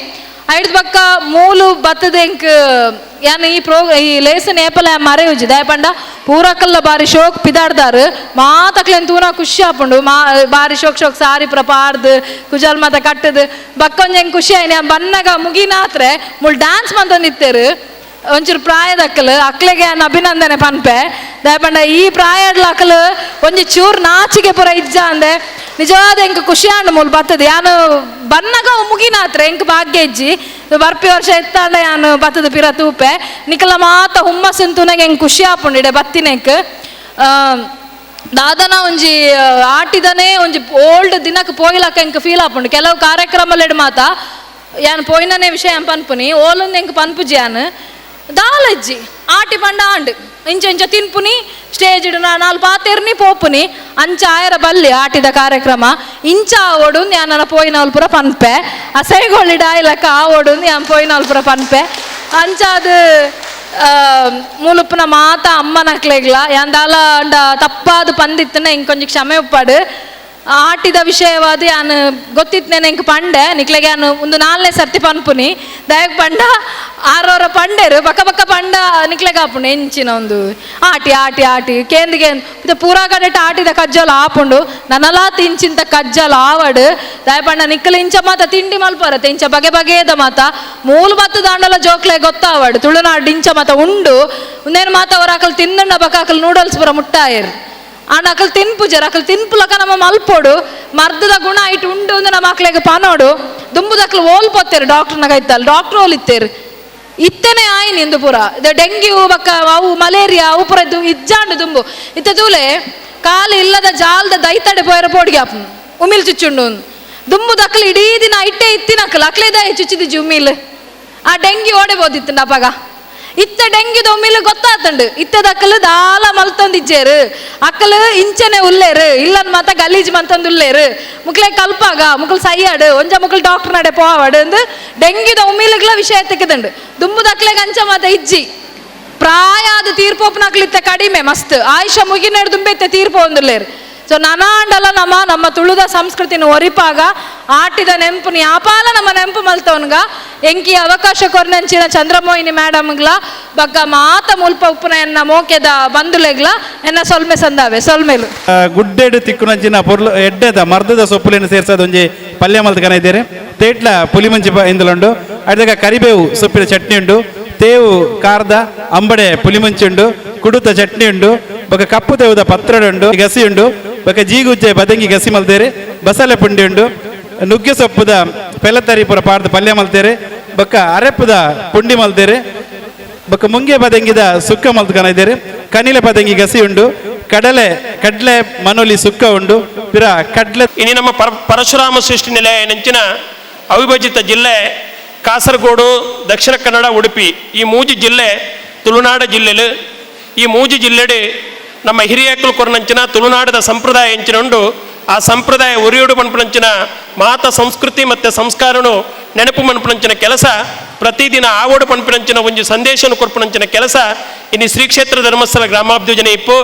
ಐಡ್ದ ಪಕ್ಕ ಮೂಲು ಬತ್ತದ ಎಂಕ್ ಯಾನ್ ಈ ಈ ಲೇಸನ್ ಏಪಲ ಮರೆಯುಜಿ. ದಯಪಂಡ ಪೂರಕಲ್ಲ ಬಾರಿ ಶೋಕ್ ಪಿದಾಡ್ದಾರು ಮಾತಕ್ಲೆನ್ ತೂನ ಖುಷಿ ಆಪುಂಡು. ಮಾ ಬಾರಿ ಶೋಕ್ ಶೋಕ್ ಸಾರಿ ಪೂರ ಪಾಡ್ದು ಕುಜಲ್ ಮಾತ ಕಟ್ಟದು ಬಕ್ಕೊಂಜ ಹೆಂಗ್ ಖುಷಿ ಆಯ್ನ ಬನ್ನಗ ಮುಗಿನಾತ್ರೆ ಮುಳ್ ಡ್ಯಾನ್ಸ್ ಮಂತೊಂದಿತ್ತೇರು ಒಂಚೂರು ಪ್ರಾಯದ ಅಕ್ಕಲು ಅಕ್ಲೆಗೆ ಅನ್ ಅಭಿನಂದನೆ ಪನ್ಪೆ. ದಯಪಂಡ ಈ ಪ್ರಾಯಡ್ಲ ಅಕ್ಕಲು ಒಂಜಿ ಚೂರ್ ನಾಚಿಗೆ ಪೂರ ಇಜ್ಜ ಅಂದೆ ನಿಜವಾದ ಎಂಕ್ ಖುಷಿ ಆಂಡ್ ಮೂಲು ಬತ್ತದ. ಯಾನು ಬನ್ನಗ ಮುಗಿನಾತ್ರೆ ಎಂಕ್ ಭಾಗ್ಯ ಇಜ್ಜಿ. ಬರ್ಪಿ ವರ್ಷ ಎತ್ತಾಂಡ ಯಾನು ಬತ್ತದ ಪಿರ ತೂಪೆ ನಿಕಲ ಮಾತ ಹುಮ್ಮಸ್ಸುನ್ ತೂನಗ ಎಂಕ್ ಖುಷಿ ಆಪುಂಡು ಇಡೆ ಬತ್ತಿನೆಕ್. ದಾದನ ಒಂಜಿ ಆಟಿದನೆ ಒಂಜಿ ಓಲ್ಡ್ ದಿನಕ್ಕೆ ಪೋಯಿಲಕ್ಕ ಎಂಕ್ ಫೀಲ್ ಆಪುಂಡು. ಕೆಲವು ಕಾರ್ಯಕ್ರಮಲೆಡ್ ಮಾತ ಯಾನ್ ಪೋಯಿನನೇ ವಿಷಯ ಪನ್ಪುನಿ ಓಲೊಂದು ಎಂಕ್ ಪನ್ಪುಜಿ. ಯಾನ್ ದಾಲಜ್ಜಿ ಆಟಿ ಪಂಡ ಆಂಡ್ ಇಂಚ ಇಂಚ ತಿನ್ಪುನಿ ಸ್ಟೇಜ್ ನಾಲ್ ಪಾತೆರ್ನಿ ಪೋಪುನಿ ಅಂಚ ಆಯರ ಬಲ್ಲಿ ಆಟಿದ ಕಾರ್ಯಕ್ರಮ ಇಂಚ ಆವೋಡು ಯಾನ ಪೋಯಿನಲ್ಪುರ ಪನ್ಪೆ ಅಸೈಗೊಳ್ಳಿಡ ಆಯ್ಲಕ್ಕ ಆವೋಡು ಯಾನ್ ಪೋಯಿನಲ್ಪುರ ಪನ್ಪೆ. ಅಂಚ ಅದು ಮೂಲುಪ್ಪುನ ಮಾತ ಅಮ್ಮನಕ್ಲೆಗ್ಲ ಯಾಂದಾಲ ಅಂಡ ತಪ್ಪಾದ ಪಂದಿತ್ತನ ಇಂಕೊಂಜಿ ಕ್ಷಮೆ ಉಪ್ಪಾಡು. ಆಟಿದ ವಿಷಯವಾದ ಯಾನು ಗೊತ್ತಿತ್ತನೇನೆ ಇಂಕ್ ಪಂಡೆ ನಿಕ್ಲೆಗೆ ಯಾನು ಒಂದು 4ನೇ ಸರ್ತಿ ಪನ್ಪುನಿ. ದಯಕ್ ಪಂಡ ಆರೋರ ಪಂಡೇರು ಬಕ್ಕ ಬಕ್ಕ ಪಂಡ ನಿಕ್ಲೆಗೆ ಆಪುಂಡು ಎಂಚಿನ ಒಂದು ಆಟಿ ಆಟಿ ಆಟಿ ಕೇಂದ್ ಕೇಂದ್ ಇದು ಪೂರಾ ಕಡೆಟ್ ಆಟಿದ ಕಜ್ಜಲ ಆಪುಂಡು. ನನಲಾ ತಿಂಚಿಂತ ಕಜ್ಜಲ ಆವಡು. ದಯಪಂಡ ನಿಕ್ಕಲು ಇಂಚ ಮಾತ ತಿಂಡಿ ಮಲ್ಪರತ್ತೆ ಇಂಚ ಬಗೆ ಬಗೆದ ಮಾತ ಮೂಲು ಬತ್ತು ದಾಂಡಲ ಜೋಕ್ಲೆ ಗೊತ್ತಾವಡು ತುಳುನಾಡು ಇಂಚ ಮಾತ ಉಂಡು. ಒಂದೇನು ಮಾತ ಅವರ ಅಕಲ್ ತಿಂದುಂಡ ಬಕ್ಕ ಅಕಲ್ ನೂಡಲ್ಸ್ ಪೂರ ಮುಟ್ಟಾಯರ್. ಆಂಡ ಅಕಲ್ ತಿನ್ಪುಜರ್ ಅಕಲ್ ತಿನ್ಪುಲಕ ನಮ್ಮ ಮಲ್ಪೋಡು ಮರ್ದದ ಗುಣ ಐಟ್ ಉಂಡು ಅಂದ್ರೆ ನಮ್ಮ ಅಕ್ಲೆಗ್ ಪನೋಡು. ದುಂಬುದಕ್ಲು ಓಲ್ ಪೋತೇರು ಡಾಕ್ಟರ್ನಾಗ ಐತಲ್ಲ ಡಾಕ್ಟರ್ ಓಲ್ ಇತ್ತೇರು ಇತ್ತನೆ ಆಯ್ನಿ ಇಂದು ಪೂರ ಇದು ಡೆಂಗ್ಯೂ ಬಕ್ಕ ಅವು ಮಲೇರಿಯಾ ಅವು ಪೂರ ಇಜ್ಜಾಂಡು ದುಂಬು ಇತ್ತ ತೂಲೆ ಕಾಲು ಇಲ್ಲದ ಜಾಲದ ದೈತಡೆ ಪೋಯರ ಪೋಡಿಗೆ ಆಪುಂಡು ಉಮಿಲ್ ಚುಚ್ಚುಂಡು ದುಂಬುದಕ್ಲು ಇಡೀ ದಿನ ಇಟ್ಟೆ ಇತ್ತಿನಕ್ಲು ಅಕ್ಲೇದ ಚುಚ್ಚಿದಿಜ್ಜಿ ಉಮಿಲ್ ಆ ಡೆಂಗ್ಯೂ ಓಡೆ ಬೋದಿತ್ತಂಡ ಅಪಗ ಇತ್ತ ಡೆಂಗ್ಯೂದ ಉಮಿಲ್ ಗೊತ್ತಾತಂಡು ಇತ್ತದಕ್ಕಲು ದಾಲ ಮಲ್ತೊಂದಿಜ್ಜೇರು ಅಕ್ಕಲು ಇಂಚನೆ ಉಲ್ಲೇರು ಇಲ್ಲನ್ ಮಾತ ಗಲೀಜ್ ಮಂತಂದು ಉಲ್ಲೇರು ಮುಕ್ಲೆ ಕಲ್ಪಾಗ ಮುಕ್ಲು ಸೈಯಾಡು ಒಂಜ ಮುಕ್ಲು ಡಾಕ್ಟರ್ ನಡೆ ಪೋವಾಡು ಅಂದು ಡೆಂಗ್ಯೂದ ಉಮಿಲ್ಗಳ ವಿಷಯ ತೆಗೆದಂಡು. ದುಂಬುದಕ್ಲೆಗ್ ಅಂಚ ಮಾತ ಇಜ್ಜಿ ಪ್ರಾಯ ಅದು ತೀರ್ಪೋಪನಕ್ಲಿತ್ತ ಕಡಿಮೆ ಮಸ್ತ್ ಆಯುಷ ಮುಗಿನಡು ದುಂಬೆತ್ತೆ ತೀರ್ಪು ಒಂದುಲ್ಲೇರು. ಸೊ ನನಾಂಡಲ ನಮ್ಮ ನಮ್ಮ ತುಳುದ ಸಂಸ್ಕೃತಿನ ಒರಿಪಾಗ ಆಟಿದ ನೆಂಪುನಿ ಯಾಪಾಲ ನಮ್ಮ ನೆಂಪು ಮಲ್ತವನ್ಗ ಎಂಕಿ ಅವಕಾಶ ಕೊರ್ನಂಚಿನ ಚಂದ್ರಮೋಹಿನಿ ಮೇಡಮ್ಗ್ಲ ಬಗ್ಗ ಮಾತ ಮುಲ್ಪ ಉಪ್ಪುನ ಎನ್ನ ಮೋಕೆದ ಬಂಧುಲೆಗ್ಲ ಎನ್ನ ಸೊಲ್ಮೆ ಸಂದಾವೆ ಸೊಲ್ಮೆಲು.
ಗುಡ್ಡೆಡು ತಿಕ್ಕುನಂಚಿನ ಪೊರ್ಲು ಎಡ್ಡೆದ ಮರ್ದದ ಸೊಪ್ಪುಲೇನು ಸೇರ್ಸೋದು ಒಂಜಿ ಪಲ್ಯ ಮಲ್ತ ಕನ ಇದ್ದೇನೆ. ತೇಟ್ಲ ಪುಲಿಮಂಚಿ ಇಂದಲುಂಡು ಅಡ್ದಾಗ ಕರಿಬೇವು ಸೊಪ್ಪಿನ ಚಟ್ನಿ ಉಂಡು, ತೇವು ಖಾರದ ಅಂಬಡೆ ಪುಲಿಮಂಚಿ ಉಂಡು, ಕುಡುತ ಚಟ್ನಿ ಉಂಡು, ಬೊಕ ಕಪ್ಪು ತೇವುದ ಪತ್ರೊಡೆ ಉಂಡು, ಗಸಿ ಉಂಡು, ಬೊಕ ಜೀಗುಜ್ಜೆ ಬದಂಗಿ ಗಸಿ ಮಲ್ತೇರೆ, ಬಸಳೆ ಪುಂಡಿ ಉಂಡು, ನುಗ್ಗೆ ಸೊಪ್ಪುದ ಪೆಲತರಿ ಪೂರ ಪಾಡ್ದ ಪಲ್ಯ ಮಲ್ತೇರೆ, ಬೊಕ ಅರೆಪ್ಪುದ ಪುಂಡಿ ಮಲ್ತೇರೆ, ಬೊಕ ಮುಂಗೆ ಬದಂಗಿದ ಸುಕ್ಕ ಮಲ್ತ ಕನ ಇದ್ದೇರೆ, ಕನಿಲೆ ಪದಂಗಿ ಗಸಿ ಉಂಡು, ಕಡಲೆ ಕಡ್ಲೆ ಮನೋಲಿ ಸುಕ್ಕ ಉಂಡು, ಪಿರ ಕಡ್ಲೆ.
ಇನಿ ನಮ್ಮ ಪರಶುರಾಮ ಸೃಷ್ಟಿ ನಿಲಯ ನೆಂಚಿನ ಅವಿಭಜಿತ ಜಿಲ್ಲೆ ಕಾಸರಗೋಡು, ದಕ್ಷಿಣ ಕನ್ನಡ, ಉಡುಪಿ ಈ ಮೂಜಿ ಜಿಲ್ಲೆ ತುಳುನಾಡ ಜಿಲ್ಲೆಲು. ಈ ಮೂಜಿ ಜಿಲ್ಲೆಡೆ ನಮ್ಮ ಹಿರಿಯಕಲು ಕೊರನಂಚಿನ ತುಳುನಾಡದ ಸಂಪ್ರದಾಯ ಎಂಚಿನ ಉಂಡು. ಆ ಸಂಪ್ರದಾಯ ಉರಿಯೋಡು ಮನ್ಪುನಂಚಿನ ಮಾತ ಸಂಸ್ಕೃತಿ ಮತ್ತು ಸಂಸ್ಕಾರನು ನೆನಪು ಮನ್ಪುನಂಚಿನ ಕೆಲಸ ಪ್ರತಿದಿನ ಆವೋಡು ಪನ್ಪಿನಂಚಿನ ಒಂಜಿ ಸಂದೇಶನ ಕೊರ್ಪುನಂಚಿನ ಕೆಲಸ ಇನ್ನು ಶ್ರೀ ಕ್ಷೇತ್ರ ಧರ್ಮಸ್ಥಳ ಗ್ರಾಮಾಭಿಯೋಜನೆ ಇಪ್ಪು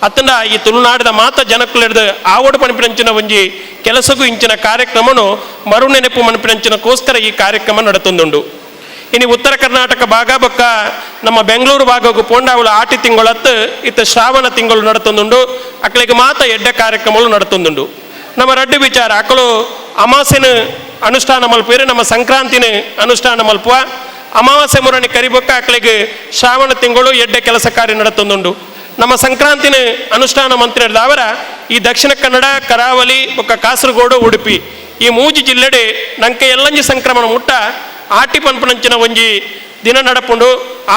ಅತ್ತಂಡ ಈ ತುಳುನಾಡದ ಮಾತ ಜನಕ್ಕುಲೆಡ್ದು ಆವೋಡು ಪನ್ಪಿನಂಚಿನ ಒಂಜಿ ಕೆಲಸಗೂ ಇಂಚಿನ ಕಾರ್ಯಕ್ರಮನು ಮರು ನೆನಪು ಮನ್ಪಿನಂಚಿನಕ್ಕೋಸ್ಕರ ಈ ಕಾರ್ಯಕ್ರಮ ನಡತೊಂದುಂಡು. ಇನ್ನು ಉತ್ತರ ಕರ್ನಾಟಕ ಭಾಗ ಬೊಕ್ಕ ನಮ್ಮ ಬೆಂಗಳೂರು ಭಾಗಕ್ಕೂ ಪೋಂಡಾವುಲ ಆಟಿ ತಿಂಗಳತ್ತು ಇತ್ತ ಶ್ರಾವಣ ತಿಂಗಳು ನಡತೊಂದುಂಡು. ಅಕ್ಳಿಗೆ ಮಾತ ಎಡ್ಡೆ ಕಾರ್ಯಕ್ರಮಗಳು ನಡತೊಂದುಂಡು. ನಮ್ಮ ರಡ್ಡು ವಿಚಾರ ಅಕ್ಕಳು ಅಮಾಸೆನ ಅನುಷ್ಠಾನ ಮಲ್ಪುವೆರ್. ನಮ್ಮ ಸಂಕ್ರಾಂತಿನ ಅನುಷ್ಠಾನ ಮಲ್ಪುವ. ಅಮಾವಾಸ್ಯೆ ಮುರಣಿ ಕರಿಬೊಕ್ಕ ಅಕ್ಲೆಗ್ ಶ್ರಾವಣ ತಿಂಗಳು ಎಡ್ಡೆ ಕೆಲಸ ಕಾರ್ಯ ನಡತೊಂದುಂಡು. ನಮ್ಮ ಸಂಕ್ರಾಂತಿನ ಅನುಷ್ಠಾನ ಮಂತ್ರಿದಾವರ ಈ ದಕ್ಷಿಣ ಕನ್ನಡ, ಕರಾವಳಿ ಬೊಕ್ಕ ಕಾಸರಗೋಡು, ಉಡುಪಿ ಈ ಮೂಜಿ ಜಿಲ್ಲೆಡೆ ನಂಕೆ ಎಲ್ಲಂಜಿ ಸಂಕ್ರಮಣ ಮುಟ್ಟ ಆಟಿ ಪನ್ಪುನಂಚಿನ ಒಂಜಿ ದಿನ ನಡಪುಂಡು.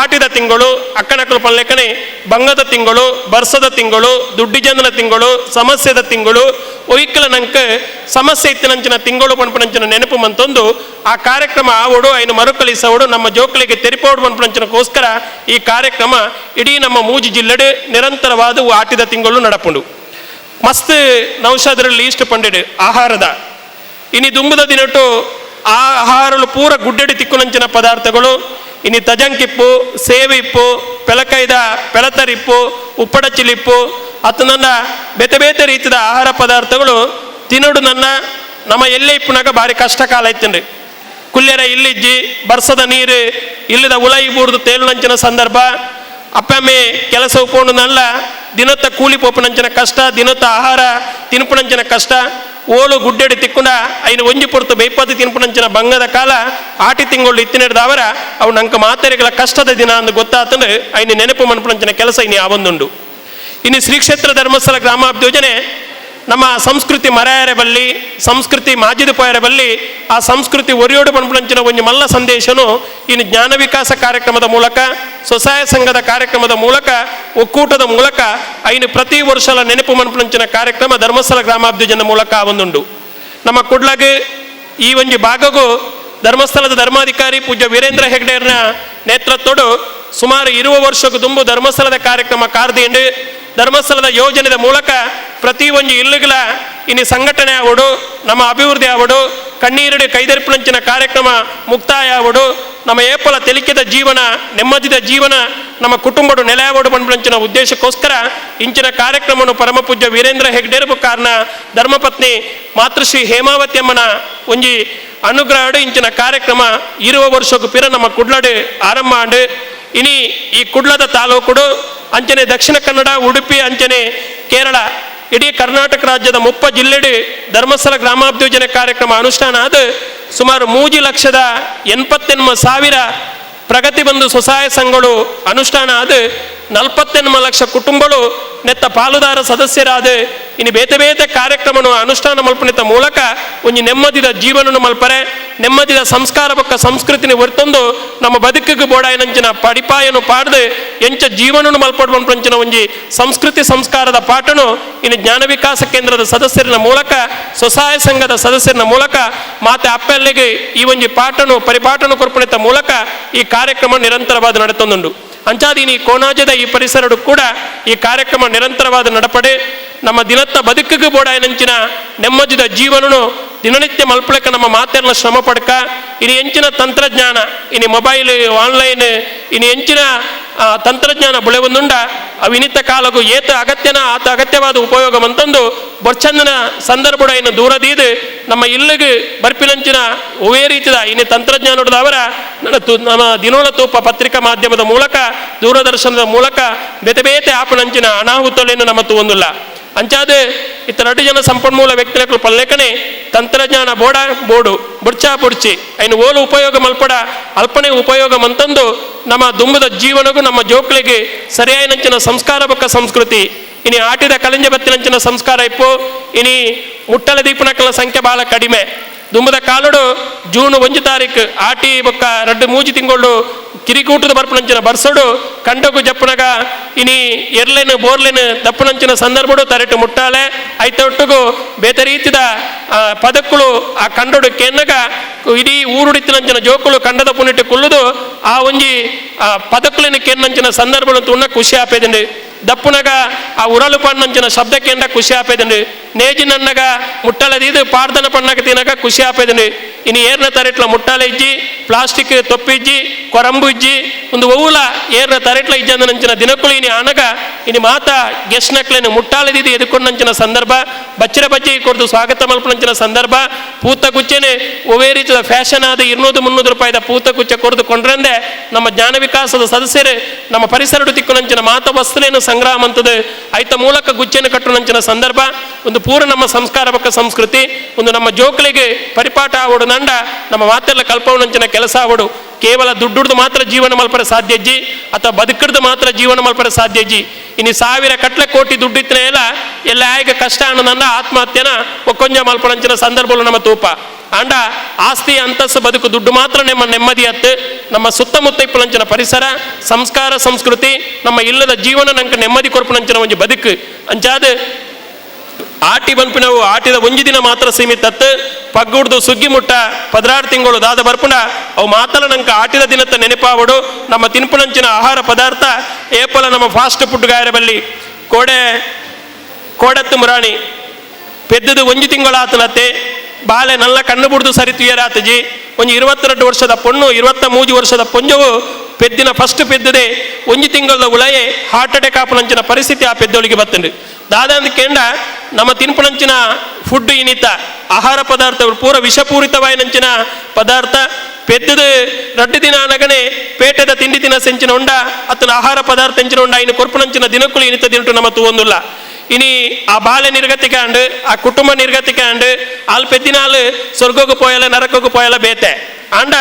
ಆಟಿದ ತಿಂಗಳು ಅಕ್ಕನಕಲು ಪಲ್ಲೆಕನೆ ಬಂಗದ ತಿಂಗಳು, ಬರ್ಸದ ತಿಂಗಳು, ದುಡ್ಡಿಜಂದನ ತಿಂಗಳು, ಸಮಸ್ಯೆದ ತಿಂಗಳು, ಒಯ್ಕಲ ನಂಕ ಸಮಸ್ಯೆ ಇತ್ತಿನಂಚಿನ ತಿಂಗಳು ಪನ್ಪುನಂಚಿನ ನೆನಪು ಮಂತೊಂದು ಆ ಕಾರ್ಯಕ್ರಮ ಆವೋಡು ಐನು ಮರುಕಳಿಸೋಡು ನಮ್ಮ ಜೋಕಲಿಗೆ ತೆರಿಪೋಡು ಪನ್ಪುನಂಚಿನಕ್ಕೋಸ್ಕರ ಈ ಕಾರ್ಯಕ್ರಮ ಇಡೀ ನಮ್ಮ ಮೂಜಿ ಜಿಲ್ಲೆಡೆ ನಿರಂತರವಾದ ಆಟಿದ ತಿಂಗಳು ನಡಪುಂಡು. ಮಸ್ತ್ ನೌಷಾದರಲ್ಲಿ ಇಷ್ಟ ಪಂಡೆಡು ಆಹಾರದ ಇನಿ ದುಂಬುದ ದಿನಟು ಆ ಆಹಾರಲು ಪೂರ ಗುಡ್ಡೆಡಿ ತಿಕ್ಕುನಂಚಿನ ಪದಾರ್ಥಗಳು ಇನಿ ತಜಂಕಿಪ್ಪು, ಸೇವೆ ಇಪ್ಪು, ಪೆಲಕೈದ ಪೆಲತರಿಪ್ಪು, ಉಪ್ಪಡಚಿಲಿಪ್ಪು ಅತ್ತನನ್ನ ಬೇತೆ ಬೇತೆ ರೀತಿಯ ಆಹಾರ ಪದಾರ್ಥಗಳು ತಿನ್ನೋಡು ನನ್ನ ನಮ್ಮ ಎಲ್ಲೇ ಇಪ್ಪುನಾಗ ಭಾರಿ ಕಷ್ಟ ಕಾಲ ಇತ್ತಂಡ್ರಿ. ಕುಲ್ಯರ ಇಲ್ಲಿಜ್ಜಿ ಬರ್ಸದ ನೀರು ಇಲ್ಲದ ಉಲೈ ಬೂರ್ದು ತೇಲುನಂಚಿನ ಸಂದರ್ಭ, ಅಪ್ಪಮ್ಮೆ ಕೆಲಸ ಉಪೋಂಡು ನಲ್ಲ ದಿನತ್ತ ಕೂಲಿ ಪೋಪುನಂಚಿನ ಕಷ್ಟ, ದಿನತ್ತ ಆಹಾರ ತಿನ್ಪುನಂಚಿನ ಕಷ್ಟ, ಓಳು ಗುಡ್ಡೆಡಿ ತಿಕ್ಕುಂಡ ಐನು ಒಂಜಿ ಪೊರ್ತು ಬೇಪತ್ತು ತಿನ್ಪುನಂಚಿನ ಬಂಗದ ಕಾಲ ಆಟಿ ತಿಂಗಳು ಇತ್ತಿನದಾವರ ಅವು ನಂಕ ಮಾತೆರೆಗಳ ಕಷ್ಟದ ದಿನ ಅಂದು ಗೊತ್ತಾತಂದ್ರೆ ಐನು ನೆನಪು ಮನ್ಪುನಂಚಿನ ಕೆಲಸ ಇನ್ನು ಯಾವೊಂದುಂಡು. ಇನ್ನು ಶ್ರೀ ಕ್ಷೇತ್ರ ಧರ್ಮಸ್ಥಳ ಗ್ರಾಮಾಭಿಯೋಜನೆ ನಮ್ಮ ಸಂಸ್ಕೃತಿ ಮರೆಯರೆ ಬಲ್ಲಿ, ಸಂಸ್ಕೃತಿ ಮಾಜಿದ ಪೋಯರೆ ಬಲ್ಲಿ, ಆ ಸಂಸ್ಕೃತಿ ಒರಿಯೋಡು ಪನ್ಪುನಂಚಿನ ಒಂಜಿ ಮಲ್ಲ ಸಂದೇಶನು ಇನ್ನು ಜ್ಞಾನ ವಿಕಾಸ ಕಾರ್ಯಕ್ರಮದ ಮೂಲಕ, ಸ್ವಸಹಾಯ ಸಂಘದ ಕಾರ್ಯಕ್ರಮದ ಮೂಲಕ, ಒಕ್ಕೂಟದ ಮೂಲಕ ಐನು ಪ್ರತಿ ವರ್ಷಲ ನೆನಪು ಮನ್ಪುನಂಚಿನ ಕಾರ್ಯಕ್ರಮ ಧರ್ಮಸ್ಥಳ ಗ್ರಾಮಾಭಿಯೋಜನೆ ಮೂಲಕ ಒಂದುಂಡು. ನಮ್ಮ ಕುಡ್ಲಗ್ ಈ ಒಂಜಿ ಭಾಗಗೂ ಧರ್ಮಸ್ಥಳದ ಧರ್ಮಾಧಿಕಾರಿ ಪೂಜ್ಯ ವೀರೇಂದ್ರ ಹೆಗ್ಡೆಯರ್ನ ನೇತೃತ್ವಡು ಸುಮಾರು 20 ವರ್ಷಕ್ಕೂ ದುಂಬು ಧರ್ಮಸ್ಥಳದ ಕಾರ್ಯಕ್ರಮ ಕಾರ್ದಿಂಡು ಧರ್ಮಸ್ಥಳದ ಯೋಜನೆಯ ಮೂಲಕ ಪ್ರತಿ ಒಂಜಿ ಇಲ್ಲುಗಳ ಇನ್ನು ಸಂಘಟನೆ ಆವಡು, ನಮ್ಮ ಅಭಿವೃದ್ಧಿ ಆವಡು, ಕಣ್ಣೀರುಡು ಕೈದೆರ್ಪುನಂಚಿನ ಕಾರ್ಯಕ್ರಮ ಮುಕ್ತಾಯ ಆವಡು, ನಮ್ಮ ಏಪಲ ತೆಲಿಕೆದ ಜೀವನ, ನೆಮ್ಮದಿದ ಜೀವನ ನಮ್ಮ ಕುಟುಂಬಡು ನೆಲೆಯಾವಡು ಪನ್ಪುನಂಚಿನ ಉದ್ದೇಶಕ್ಕೋಸ್ಕರ ಇಂಚಿನ ಕಾರ್ಯಕ್ರಮವನ್ನು ಪರಮಪೂಜ್ಯ ವೀರೇಂದ್ರ ಹೆಗ್ಡೇರ್ ಕಾರಣ ಧರ್ಮಪತ್ನಿ ಮಾತೃಶ್ರೀ ಹೇಮಾವತಿ ಅಮ್ಮನ ಒಂಜಿ ಅನುಗ್ರಹಡು ಇಂಚಿನ ಕಾರ್ಯಕ್ರಮ 20 ವರ್ಷಕ್ಕೂ ಪಿರ ನಮ್ಮ ಕುಡ್ಲಡು ಆರಂಭ ಆಂಡು. ಇನಿ ಈ ಕುಡ್ಲದ ತಾಲೂಕುಡು ಅಂಚನೆ ದಕ್ಷಿಣ ಕನ್ನಡ, ಉಡುಪಿ, ಅಂಚನೆ ಕೇರಳ, ಇಡೀ ಕರ್ನಾಟಕ ರಾಜ್ಯದ 30 ಜಿಲ್ಲೆಡು ಧರ್ಮಸ್ಥಳ ಗ್ರಾಮಾಭಿಯೋಜನೆ ಕಾರ್ಯಕ್ರಮ ಅನುಷ್ಠಾನ ಆದ ಸುಮಾರು 3,88,000 ಪ್ರಗತಿ ಬಂಧು ಸ್ವಸಹಾಯ ಸಂಘಗಳು ಅನುಷ್ಠಾನ ಆದ 48 ಲಕ್ಷ ಕುಟುಂಬಗಳು ನೆತ್ತ ಪಾಲುದಾರ ಸದಸ್ಯರಾದ ಇನ್ನು ಬೇತೆ ಬೇತೆ ಕಾರ್ಯಕ್ರಮವನ್ನು ಅನುಷ್ಠಾನ ಮಲ್ಪನಿತ ಮೂಲಕ ಒಂಜಿ ನೆಮ್ಮದಿದ ಜೀವನನ್ನು ಮಲ್ಪರೆ, ನೆಮ್ಮದಿದ ಸಂಸ್ಕಾರ ಬೊಕ್ಕ ಸಂಸ್ಕೃತಿನ ಹೊರ್ತೊಂದು ನಮ್ಮ ಬದುಕಿಗೆ ಬೋಡಾಯನಂಚಿನ ಪಡಿಪಾಯನು ಪಾಡ್ದು ಎಂಚ ಜೀವನನು ಮಲ್ಪಡುವಂಚಿನ ಒಂಜಿ ಸಂಸ್ಕೃತಿ ಸಂಸ್ಕಾರದ ಪಾಠನು ಇನ್ನು ಜ್ಞಾನ ವಿಕಾಸ ಕೇಂದ್ರದ ಸದಸ್ಯರಿನ ಮೂಲಕ, ಸ್ವಸಹಾಯ ಸಂಘದ ಸದಸ್ಯರಿನ ಮೂಲಕ ಮಾತೆ ಅಪ್ಪಲ್ಲಿಗೆ ಈ ಒಂಜಿ ಪಾಠನು ಪರಿಪಾಠನು ಕೊರ್ಪಣಿತ ಮೂಲಕ ಈ ಕಾರ್ಯಕ್ರಮ ನಿರಂತರವಾದ ನಡೆತೊಂದುಂಡು. ಅಂಚಾದೀನಿ ಕೋನಾಜದ ಈ ಪರಿಸರಡು ಕೂಡ ಈ ಕಾರ್ಯಕ್ರಮ ನಿರಂತರವಾದ ನಡಪಡೆ ನಮ್ಮ ದಿನತ್ತ ಬದುಕಿಗೆ ಬೋಡಾಯನಂಚಿನ ನೆಮ್ಮದಿದ ಜೀವನನು ದಿನನಿತ್ಯ ಮಲ್ಪಳಕ ನಮ್ಮ ಮಾತೆಲ್ಲ ಶ್ರಮ ಪಡ್ಕ ಇನ್ನು ಎಂಚಿನ ತಂತ್ರಜ್ಞಾನ, ಇನ್ನು ಮೊಬೈಲ್, ಆನ್ಲೈನ್, ಇನ್ನು ಎಂಚಿನ ತಂತ್ರಜ್ಞಾನ ಬುಳೆವೊಂದುಂಡ ಅವಿನಿತ ಕಾಲಗೂ ಏತ ಅಗತ್ಯನ ಆತ ಅಗತ್ಯವಾದ ಉಪಯೋಗ ಮಂತಂದು ಬೊರ್ಚಂದನ ಸಂದರ್ಭ ಇನ್ನು ದೂರದೀದು ನಮ್ಮ ಇಲ್ಲಿಗೆ ಬರ್ಪಿನಂಚಿನ ಒವೇ ರೀತಿಯ ಇನ್ನು ತಂತ್ರಜ್ಞಾನದವರ ನಮ್ಮ ದಿನೋಳ ತೂಪ ಪತ್ರಿಕಾ ಮಾಧ್ಯಮದ ಮೂಲಕ, ದೂರದರ್ಶನದ ಮೂಲಕ ಬೇತೆ ಬೇತೆ ಆಪನಂಚಿನ ಅನಾಹುತಲೇನು ನಮ್ಮ ತೂವೊಂದಿಲ್ಲ. ಅಂಚಾದ ಇತ್ತ 2 ಜನ ಸಂಪನ್ಮೂಲ ವ್ಯಕ್ತಿಗಳು ಪಲ್ಲೇಕನೆ ತಂತ್ರಜ್ಞಾನ ಬೋಡ ಬೋಡು ಬುಡ್ಚಾ ಬುಡ್ಚಿ ಐನು ಓಲು ಉಪಯೋಗ ಮಲ್ಪಡ ಅಲ್ಪನೆ ಉಪಯೋಗ ಮಂತಂದು ನಮ್ಮ ದುಂಬದ ಜೀವನಗೂ ನಮ್ಮ ಜೋಕ್ಲಿಗೆ ಸರಿಯಾಯಿನಂಚಿನ ಸಂಸ್ಕಾರ ಬೊಕ್ಕ ಸಂಸ್ಕೃತಿ ಇನಿ ಆಟಿದ ಕಲಿಂಜ ಬತ್ತಿನಂಚಿನ ಸಂಸ್ಕಾರ ಇಪ್ಪು. ಇನಿ ಮುಟ್ಟಲ ದೀಪನಕಲ ಸಂಖ್ಯೆ ಬಹಳ ಕಡಿಮೆ. ದುಂಬದ ಕಾಲಡು ಜೂನ್ 1 ತಾರೀಕು ಆಟಿ ಬೊಕ್ಕ 2-3 ತಿಂಗಳು ಕಿರಿಕೂಟದ ಬರ್ಪುನಂಚಿನ ಬರ್ಸೋಡು ಕಂಡಗು ಜಪ್ಪುನಗ ಇನಿ ಎರ್ಲೆನ್ ಬೋರ್ಲೆನ್ ದಪ್ಪುನಂಚಿನ ಸಂದರ್ಭಡು ತರೆಟು ಮುಟ್ಟಾಲೆ ಐತೊಟ್ಟುಗು ಬೇತೆ ರೀತಿದ ಪದಕ್ಕುಳು ಆ ಕಂಡೋಡು ಕೆನ್ನಗ ಇಡೀ ಊರುಡಿತ್ತಿನಂಚಿನ ಜೋಕುಳು ಕಂಡದ ಪುನಿಟ್ಟು ಕುಲ್ಲುದು ಆ ಒಂಜಿ ಪದಕ್ಕುಲಿನ ಕೆನ್ನಂಚಿನ ಸಂದರ್ಭಗಳು ತುಣ್ಣ ಖುಷಿ ಆಪೇದಂಡು. ದಪ್ಪುನಗ ಆ ಉರಲು ಪಣ್ಣಂಚಿನ ಶಬ್ದಕ್ಕೆಂಡ ಖುಷಿ ಆಪೇದಂಡು. ನೇಜಿನನ್ನಗ ಮುಟ್ಟಲದೀದು ಪಾಡ್ದನ ಪಣ್ಣಗ ತಿನ್ನಗ ಖುಷಿ ಆಪೇದಂಡು. ಇನಿ ಏರ್ನ ತರೆಟ್ಲ ಮುಟ್ಟಾಲೆ ಇಜ್ಜಿ, ಪ್ಲಾಸ್ಟಿಕ್ ತೊಪ್ಪಿಜ್ಜಿ, ಕೊರಂಬು ಇಜ್ಜಿ, ಒಂದು ಒವ್ವುಲ ಏರ್ನ ತರೆಟ್ಲ ಇಜ್ಜಂದನಂಚಿನ ದಿನಕ್ಕುಲು ಇನಿ ಆನಗ ಇನಿ ಮಾತ ಗೆಸ್ಟ್ ನಕ್ಲೇನು ಮುಟ್ಟಾಲೆದಿದ್ದು ಎದುಕೊಂಡಂಚಿನ ಸಂದರ್ಭ, ಬಚ್ಚರ ಬಜ್ಜಿ ಕೊಡ್ದು ಸ್ವಾಗತ ಮಲ್ಪನಂಚಿನ ಸಂದರ್ಭ, ಪೂತ ಗುಚ್ಚೆನೆ ಒವೇ ರೀತಿಯ ಫ್ಯಾಷನ್ ಆದ 200-300 ರೂಪಾಯಿದ ಪೂತ ಗುಚ್ಚ ಕೊರ್ದು ಕೊಂಡ್ರಂದೆ ನಮ್ಮ ಜ್ಞಾನ ವಿಕಾಸದ ಸದಸ್ಯರು ನಮ್ಮ ಪರಿಸರಡು ತಿಕ್ಕುನಂಚಿನ ಮಾತ ವಸ್ತುಲೇನು ಸಂಗ್ರಹ ಮಂತದ್ದು ಐತ ಮೂಲಕ ಗುಚ್ಚೆಯನ್ನು ಕಟ್ಟುನಂಚಿನ ಸಂದರ್ಭ. ಒಂದು ಪೂರ ನಮ್ಮ ಸಂಸ್ಕಾರ ಬಕ್ಕ ಸಂಸ್ಕೃತಿ, ಒಂದು ನಮ್ಮ ಜೋಕಲಿಗೆ ಪರಿಪಾಠ ಆವಡು ನಂಡ ನಮ್ಮ ಮಾತೆಲ್ಲ ಕಲ್ಪವನಂಚಿನ ಕೆಲಸ ಆವಡು. ಕೇವಲ ದುಡ್ಡುಡ್ದು ಮಾತ್ರ ಜೀವನ ಮಲ್ಪರ ಸಾಧ್ಯಜ್ಜಿ ಅಥವಾ ಬದುಕಡ್ದು ಮಾತ್ರ ಜೀವನ ಮಲ್ಪರ ಸಾಧ್ಯಜ್ಜಿ. ಇನ್ನು ಸಾವಿರ ಕಟ್ಲೆ ಕೋಟಿ ದುಡ್ಡಿತ್ತನೇ ಎಲ್ಲ ಎಲ್ಲ ಆಯ್ಕೆ ಕಷ್ಟ ಅನ್ನೋದನ್ನ ಆತ್ಮಹತ್ಯೆನ ಒಕ್ಕೊಂಜ ಮಲ್ಪರಂಚಿನ ಸಂದರ್ಭಗಳು ನಮ್ಮ ತೂಪ. ಅಂಡ ಆಸ್ತಿ ಅಂತಸ್ತು ಬದುಕು ದುಡ್ಡು ಮಾತ್ರ ನಮ್ಮ ನೆಮ್ಮದಿ ಅತ್ತು. ನಮ್ಮ ಸುತ್ತಮುತ್ತ ಇಪ್ಪಲಂಚಿನ ಪರಿಸರ, ಸಂಸ್ಕಾರ, ಸಂಸ್ಕೃತಿ, ನಮ್ಮ ಇಲ್ಲದ ಜೀವನ ನಂಗೆ ನೆಮ್ಮದಿ ಕೊರ್ಪುನಂಚಿನ ಒಂಜಿ ಬದುಕು. ಅಂಚಾದ ಆಟಿ ಬಂಪಿನವು ಆಟಿದ ಒಂಜಿ ದಿನ ಮಾತ್ರ ಸೀಮಿತತ್ತು. ಪಗ್ಗುಡ್ದು ಸುಗ್ಗಿ ಮುಟ್ಟ 16 ತಿಂಗಳು ದಾದ ಬರ್ಪುಂಡ ಅವು ಮಾತಲ ನಂಗೆ ಆಟಿದ ದಿನತ್ತ ನೆನಪಾವಡು. ನಮ್ಮ ತಿನ್ಪುನಂಚಿನ ಆಹಾರ ಪದಾರ್ಥ ಏಪಲ ನಮ್ಮ ಫಾಸ್ಟ್ ಫುಡ್ ಗಾಯರ ಬಲ್ಲಿ ಕೋಡೆ ಕೋಡತ್ತು ಮುರಾಣಿ ಪೆದ್ದದು ಒಂಜಿ ತಿಂಗಳಾತನತ್ತೆ ಬಾಲೆ ನಲ್ಲ ಕಣ್ಣು ಬುಡ್ದು ಸರಿ ತುಯರಾತಜಿ. ಒಂಜಿ 22 ವರ್ಷದ ಪೊಣ್ಣು 23 ವರ್ಷದ ಪೊಂಜವು ಪೆದ್ದಿನ ಫಸ್ಟ್ ಪೆದ್ದದೆ ಒಂಜಿ ತಿಂಗಳ ಉಳಯೇ ಹಾರ್ಟ್ ಅಟ್ಯಾಕ್ ಆಪುನಂಚಿನ ಪರಿಸ್ಥಿತಿ ಆ ಪೆದ್ದೊಳಿಗೆ ಬತ್ತಂಡು. ದಾದಂದ ಕೇಂಡ ನಮ್ಮ ತಿನ್ಪುನಂಚಿನ ಫುಡ್ ಇನಿತ ಆಹಾರ ಪದಾರ್ಥ ಪೂರ ವಿಷಪೂರಿತವಾಯಿನಂಚಿನ ಪದಾರ್ಥ. ಪೆದ್ದದು ರಡ್ಡು ದಿನ ನಗನೆ ಪೇಟೆದ ತಿಂಡಿ ತಿನ ಸೆಂಚಿನ ಉಂಡ ಅತನ ಆಹಾರ ಪದಾರ್ಥ ಎಂಚಿನ ಉಂಡ ಇನ್ನು ಕೊರ್ಪುನಂಚಿನ ದಿನಕ್ಕೂ ಇನಿತ ದಿನಟು ನಮ್ಮ ತೂವೊಂದುಲ್ಲ. ಇನಿ ಆ ಬಾಲೆ ನಿರ್ಗತಿಕೆ ಅಂಡು, ಆ ಕುಟುಂಬ ನಿರ್ಗತಿಕೆ ಅಂಡು, ಆಲ್ ಪೆದ್ದಿನಾಲ್ ಸ್ವರ್ಗಕ್ಕೆ ಪೋಯಲ ನರಕಕ್ಕೆ ಪೋಯಲ ಬೇತೆ. ಅಂಡ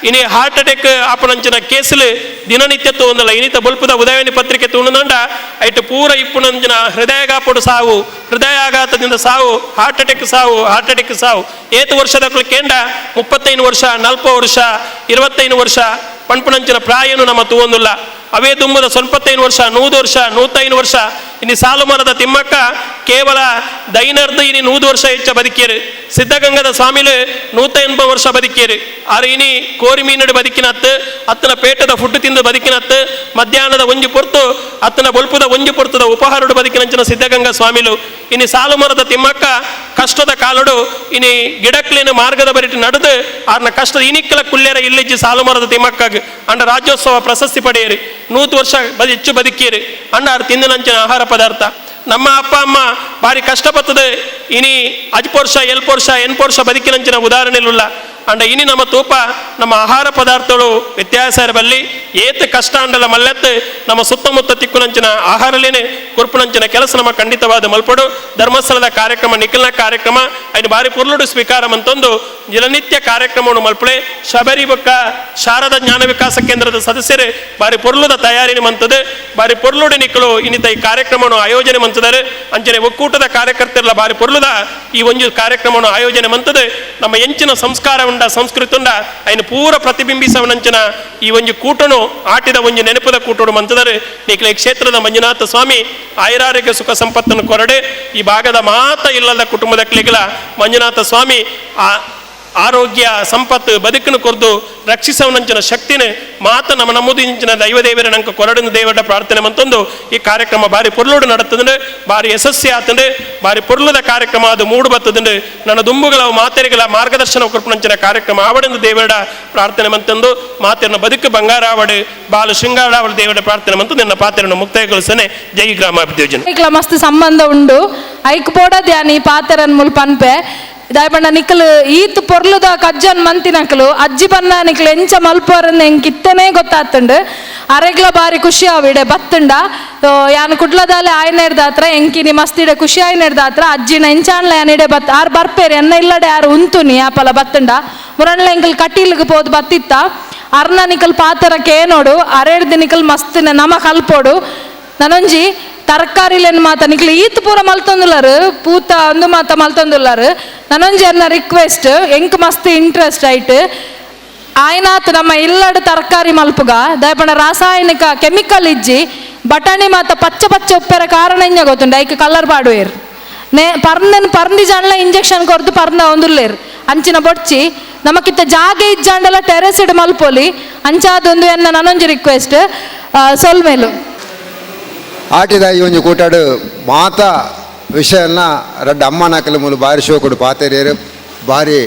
ಇನಿ ಹಾರ್ಟ್ ಅಟ್ಯಾಕ್ ಆಪುನಂಚಿನ ಕೇಸುಲು ದಿನನಿತ್ಯ ತೂವೊಂದುಲ್ಲ. ಇನಿತ ಬೊಲ್ಪುದ ಉದಯವಾಣಿ ಪತ್ರಿಕೆ ತೂಣುಂಡ ಐಟ್ ಪೂರ ಇಪ್ಪುನಂಚಿನ ಹೃದಯಗಾಪುಡು ಸಾವು, ಹೃದಯಾಘಾತದಿಂದ ಸಾವು, ಹಾರ್ಟ್ ಅಟ್ಯಾಕ್ ಸಾವು, ಹಾರ್ಟ್ ಅಟ್ಯಾಕ್ ಸಾವು. ಏತು ವರ್ಷದ ಕೇಂಡ 35 ವರ್ಷ, 40 ವರ್ಷ, 25 ವರ್ಷ ಪಣ್ಪುನಂಚಿನ ಪ್ರಾಯನು ನಮ್ಮ ತೂವೊಂದುಲ್ಲ. ಅವೇ ದುಮ್ಮದ 75 ವರ್ಷ, 100 ವರ್ಷ, 105 ವರ್ಷ. ಇನಿ ಸಾಲು ಮರದ ತಿಮ್ಮಕ್ಕ ಕೇವಲ ದೈನರ್ದು ಇನಿ 100 ವರ್ಷ ಹೆಚ್ಚ ಬದುಕಿಯರು. ಸಿದ್ಧಗಂಗದ ಸ್ವಾಮಿಲು 180 ವರ್ಷ ಬದುಕಿಯರು. ಆರು ಇನಿ ಕೋರಿ ಮೀನಡು ಬದುಕಿನತ್ತು, ಅತ್ತನ ಪೇಟದ ಫುಡ್ ತಿಂದು ಬದುಕಿನತ್ತು, ಮಧ್ಯಾಹ್ನದ ಒಂಜಿ ಪೊರ್ತು ಅತ್ತನ ಬೊಲ್ಪುದ ಒಂಜಿ ಪೊರ್ತುದ ಉಪಹಾರಡು ಬದುಕಿನಂಚಿನ ಸಿದ್ಧಗಂಗಾ ಸ್ವಾಮಿಲು. ಇನಿ ಸಾಲು ಮರದ ತಿಮ್ಮಕ್ಕ ಕಷ್ಟದ ಕಾಲಡು ಇನಿ ಗಿಡಕ್ಲೇನು ಮಾರ್ಗದ ಬರಿಟ್ಟು ನಡೆದು ಆರ್ನ ಕಷ್ಟದ ಇನಿಕ್ಕಲ ಕುಲ್ಲೇರ ಇಲ್ಲಿಜ್ಜಿ ಸಾಲು ಮರದ ತಿಮ್ಮಕ್ಕಾಗ ಅಂಡ ರಾಜ್ಯೋತ್ಸವ ಪ್ರಶಸ್ತಿ ಪಡೆಯರು. 100 ವರ್ಷ ಹೆಚ್ಚು ಬದುಕಿಯರು. ಅಂಡ ಆರು ತಿಂದಿನಂಚಿನ ಆಹಾರ ಪದಾರ್ಥ. ನಮ್ಮ ಅಪ್ಪ ಅಮ್ಮ ಭಾರಿ ಕಷ್ಟಪಟ್ಟದೆ ಇನಿ ಅಜ್ಪ ವರ್ಷ, ಎಲ್ಪ ವರ್ಷ, ಎನ್ಪ ವರ್ಷ ಬದುಕಿನಂಚಿನ ಉದಾಹರಣೆಲಿಲ್ಲ. ಅಂಡ ಇನಿ ನಮ್ಮ ತೂಪ ನಮ್ಮ ಆಹಾರ ಪದಾರ್ಥಗಳು ವ್ಯತ್ಯಾಸ ಇರಬಲ್ಲಿ ಏತ್ ಕಷ್ಟ ಅಂಡಲ ಮಲ್ಲೆತ್ತು ನಮ್ಮ ಸುತ್ತಮುತ್ತ ತಿಕ್ಕುನಂಚಿನ ಆಹಾರಲೇನೆ ಕುರ್ಪುನಂಚಿನ ಕೆಲಸ ನಮ್ಮ ಖಂಡಿತವಾದ ಮಲ್ಪಡು. ಧರ್ಮಸ್ಥಳದ ಕಾರ್ಯಕ್ರಮ ನಿಖಿಲ್ನ ಕಾರ್ಯಕ್ರಮ ಐನು ಬಾರಿ ಪುರ್ಲುಡು ಸ್ವೀಕಾರ ಮಂತೊಂದು ದಿನನಿತ್ಯ ಕಾರ್ಯಕ್ರಮವನ್ನು ಮಲ್ಪಳೆ. ಶಬರಿ ಬೊಕ್ಕ ಶಾರದಾ ಜ್ಞಾನ ವಿಕಾಸ ಕೇಂದ್ರದ ಸದಸ್ಯರು ಬಾರಿ ಪೊರ್ಲುದ ತಯಾರಿನ ಮಂತದು ಬಾರಿ ಪೊರ್ಲುಡು ನಿಕ್ಕಲು ಇನ್ನಿತ ಈ ಕಾರ್ಯಕ್ರಮವನ್ನು ಆಯೋಜನೆ ಮಂತದರು. ಅಂಚನೆ ಒಕ್ಕೂಟದ ಕಾರ್ಯಕರ್ತರೆಲ್ಲ ಬಾರಿ ಪೊರ್ಲುದ ಈ ಒಂದು ಕಾರ್ಯಕ್ರಮವನ್ನು ಆಯೋಜನೆ ಮಂತದು. ನಮ್ಮ ಎಂಚಿನ ಸಂಸ್ಕಾರ ಉಂಡ ಸಂಸ್ಕೃತಿ ಉಂಡ ಐನು ಪೂರ ಪ್ರತಿಬಿಂಬಿಸವನಂಚಿನ ಈ ಒಂದು ಕೂಟನು ಆಟಿದ ಒಂದು ನೆನಪದ ಕೂಟನು ಮಂತದರು. ನಿಖಿಲ ಕ್ಷೇತ್ರದ ಮಂಜುನಾಥ ಸ್ವಾಮಿ ಆಯುರಾರೋಗ್ಯ ಸುಖ ಸಂಪತ್ತನ್ನು ಕೊರಡೆ ಈ ಭಾಗದ ಮಾತ ಇಲ್ಲದ ಕುಟುಂಬದ ಕ್ಲಿಗಳ ಮಂಜುನಾಥ ಸ್ವಾಮಿ ಆ ಆರೋಗ್ಯ ಸಂಪತ್ತು ಬದುಕನ್ನು ಕೊರ್ದು ರಕ್ಷಿಸವನಂಚಿನ ಶಕ್ತಿನ ಮಾತ ನಮ್ಮ ನಮ್ಮದು ದೈವದೇವರ ನಂಕ ಕೊರಡಿನ ದೇವರ ಪ್ರಾರ್ಥನೆ ಮಂತೊಂದು ಈ ಕಾರ್ಯಕ್ರಮ ಬಾರಿ ಪೊರ್ಲುಡು ನಡತದಂಡು, ಬಾರಿ ಯಶಸ್ವಿ ಆತಂಡು, ಬಾರಿ ಪೊರ್ಲುದ ಕಾರ್ಯಕ್ರಮ ಅದು ಮೂಡು ಬತ್ತದಂಡು. ನನ್ನ ದುಂಬುಗಳ ಮಾತೆರಿಗಳ ಮಾರ್ಗದರ್ಶನ ಕೊರ್ಪುನಂಚಿನ ಕಾರ್ಯಕ್ರಮ ಆವಡೆಂದು ದೇವರ ಪ್ರಾರ್ಥನೆ ಮಂತಂದು ಮಾತೆರನ ಬದುಕು ಬಂಗಾರ ಆವಡು ಬಾಲು ಶೃಂಗಾರ ಆವಡು ದೇವರ ಪ್ರಾರ್ಥನೆ ಮಂತು ನಿನ್ನ ಪಾತ್ರವನ್ನು ಮುಕ್ತಾಯಗೊಳಿಸನೆ. ಜೈ ಗ್ರಾಮಾಭಿವೃದ್ಧಿ ಯೋಜನೆ.
ಮಸ್ತ್ ಸಂಬಂಧ ಉಂಡು ಐಕ್ ಪೋಡ ಧ್ಯಾನಿ ಪಾತೆರನ್ ಮುಲ್ಪ ಅನ್ಪೆ ದಾಯಪಂಡ ನಿಕ್ಕಲು ಈತ್ ಪೊರ್ಲುದ ಕಜ್ಜನ್ ಮಂತಿನಕಲು ಅಜ್ಜಿ ಬನ್ನ ನಿಕ್ಲು ಎಂಚ ಮಲ್ಪರನ್ನ ಎಂಕ್ ಇತ್ತನೇ ಗೊತ್ತಾತುಂಡು. ಅರೆಗ್ಲ ಬಾರಿ ಖುಷಿ ಆವಿಡೆ ಬತ್ತುಂಡ ಯಾನ್ ಕುಡ್ಲದಾಲೆ ಆಯ್ನೆಡ್ದಾತ್ರ ಎಂಕಿನಿ ಮಸ್ತಿಡೆ ಖುಷಿ ಆಯ್ನೆಡ್ದಾತ್ರ ಅಜ್ಜಿನ ಎಂಚಾಣ್ಲ ಯಾನಿಡೆ ಬತ್ ಆರ್ ಬರ್ಪೇರು ಎನ್ನ ಇಲ್ಲಡೆ ಆರು ಉಂತುನಿ ಆಪಲ ಬತ್ತುಂಡ ಮುರಣ್ಲ ಎಂಕಲ್ ಕಟೀಲ್ಗ್ ಪೋದು ಬತ್ತಿತ್ತ ಅರ್ನ ನಿಕಲ್ ಪಾತರ ಕೇನೋಡು ಅರೆಡ್ದು ನಿಕಲ್ ಮಸ್ತ್ ನಮ ಕಲ್ಪೋಡು. ನನೊಂಜಿ ತರಕಾರಿಲೇನು ಮಾತ ನಿಕ್ಲು ಈತ್ ಪೂರ ಮಲ್ತೊಂದುಲ್ಲಾರು ಪೂತ ಒಂದು ಮಾತ ಮಲ್ತೊಂದುಲ್ಲಾರು. ನನೊಂಜಿ ಅನ್ನ ರಿಕ್ವೆಸ್ಟ್ ಎಂಕ್ ಮಸ್ತ್ ಇಂಟ್ರೆಸ್ಟ್ ಆಯ್ತು ಆಯ್ನಾತ್ ನಮ್ಮ ಇಲ್ಲಡು ತರಕಾರಿ ಮಲ್ಪುಗ ದಯಪಂಡ ರಾಸಾಯನಿಕ ಕೆಮಿಕಲ್ ಇಜ್ಜಿ ಬಟಾಣಿ ಮಾತ ಪಚ್ಚ ಪಚ್ಚ ಉಪ್ಪೆರ ಕಾರಣ ಇಂಜ ಗೊತ್ತುಂಡು ಐಕ್ ಕಲರ್ ಪಾಡುವೇರು ನೇ ಪರ್ಂದನ್ ಪರ್ಂದಿ ಜಾಣ್ಲ ಇಂಜೆಕ್ಷನ್ ಕೊರ್ದು ಪರ್ಂದ ಒಂದುಲ್ಲೇರು ಅಂಚಿನ ಬೊಡ್ಚಿ ನಮಕಿತ್ತ ಜಾಗೆ ಇಜ್ಜಾಂಡಲ ಟೆರೆಸ್ ಇಡ್ ಮಲ್ಪೊಲಿ ಅಂಚಾದೊಂದು ಎನ್ನ ನನೊಂಜಿ ರಿಕ್ವೆಸ್ಟ್ ಸೊಲ್ಮೇಲು.
ಆಟಿದ ಈ ಒಂಜಿ ಕೂಟಾಡು ಮಾತ ವಿಷಯನ ರಡ್ಡ ಅಮ್ಮನಕಲು ಮೂಲು ಬಾರಿ ಶೋಕುಡು ಪಾತೆರಿಯರು ಬಾರಿ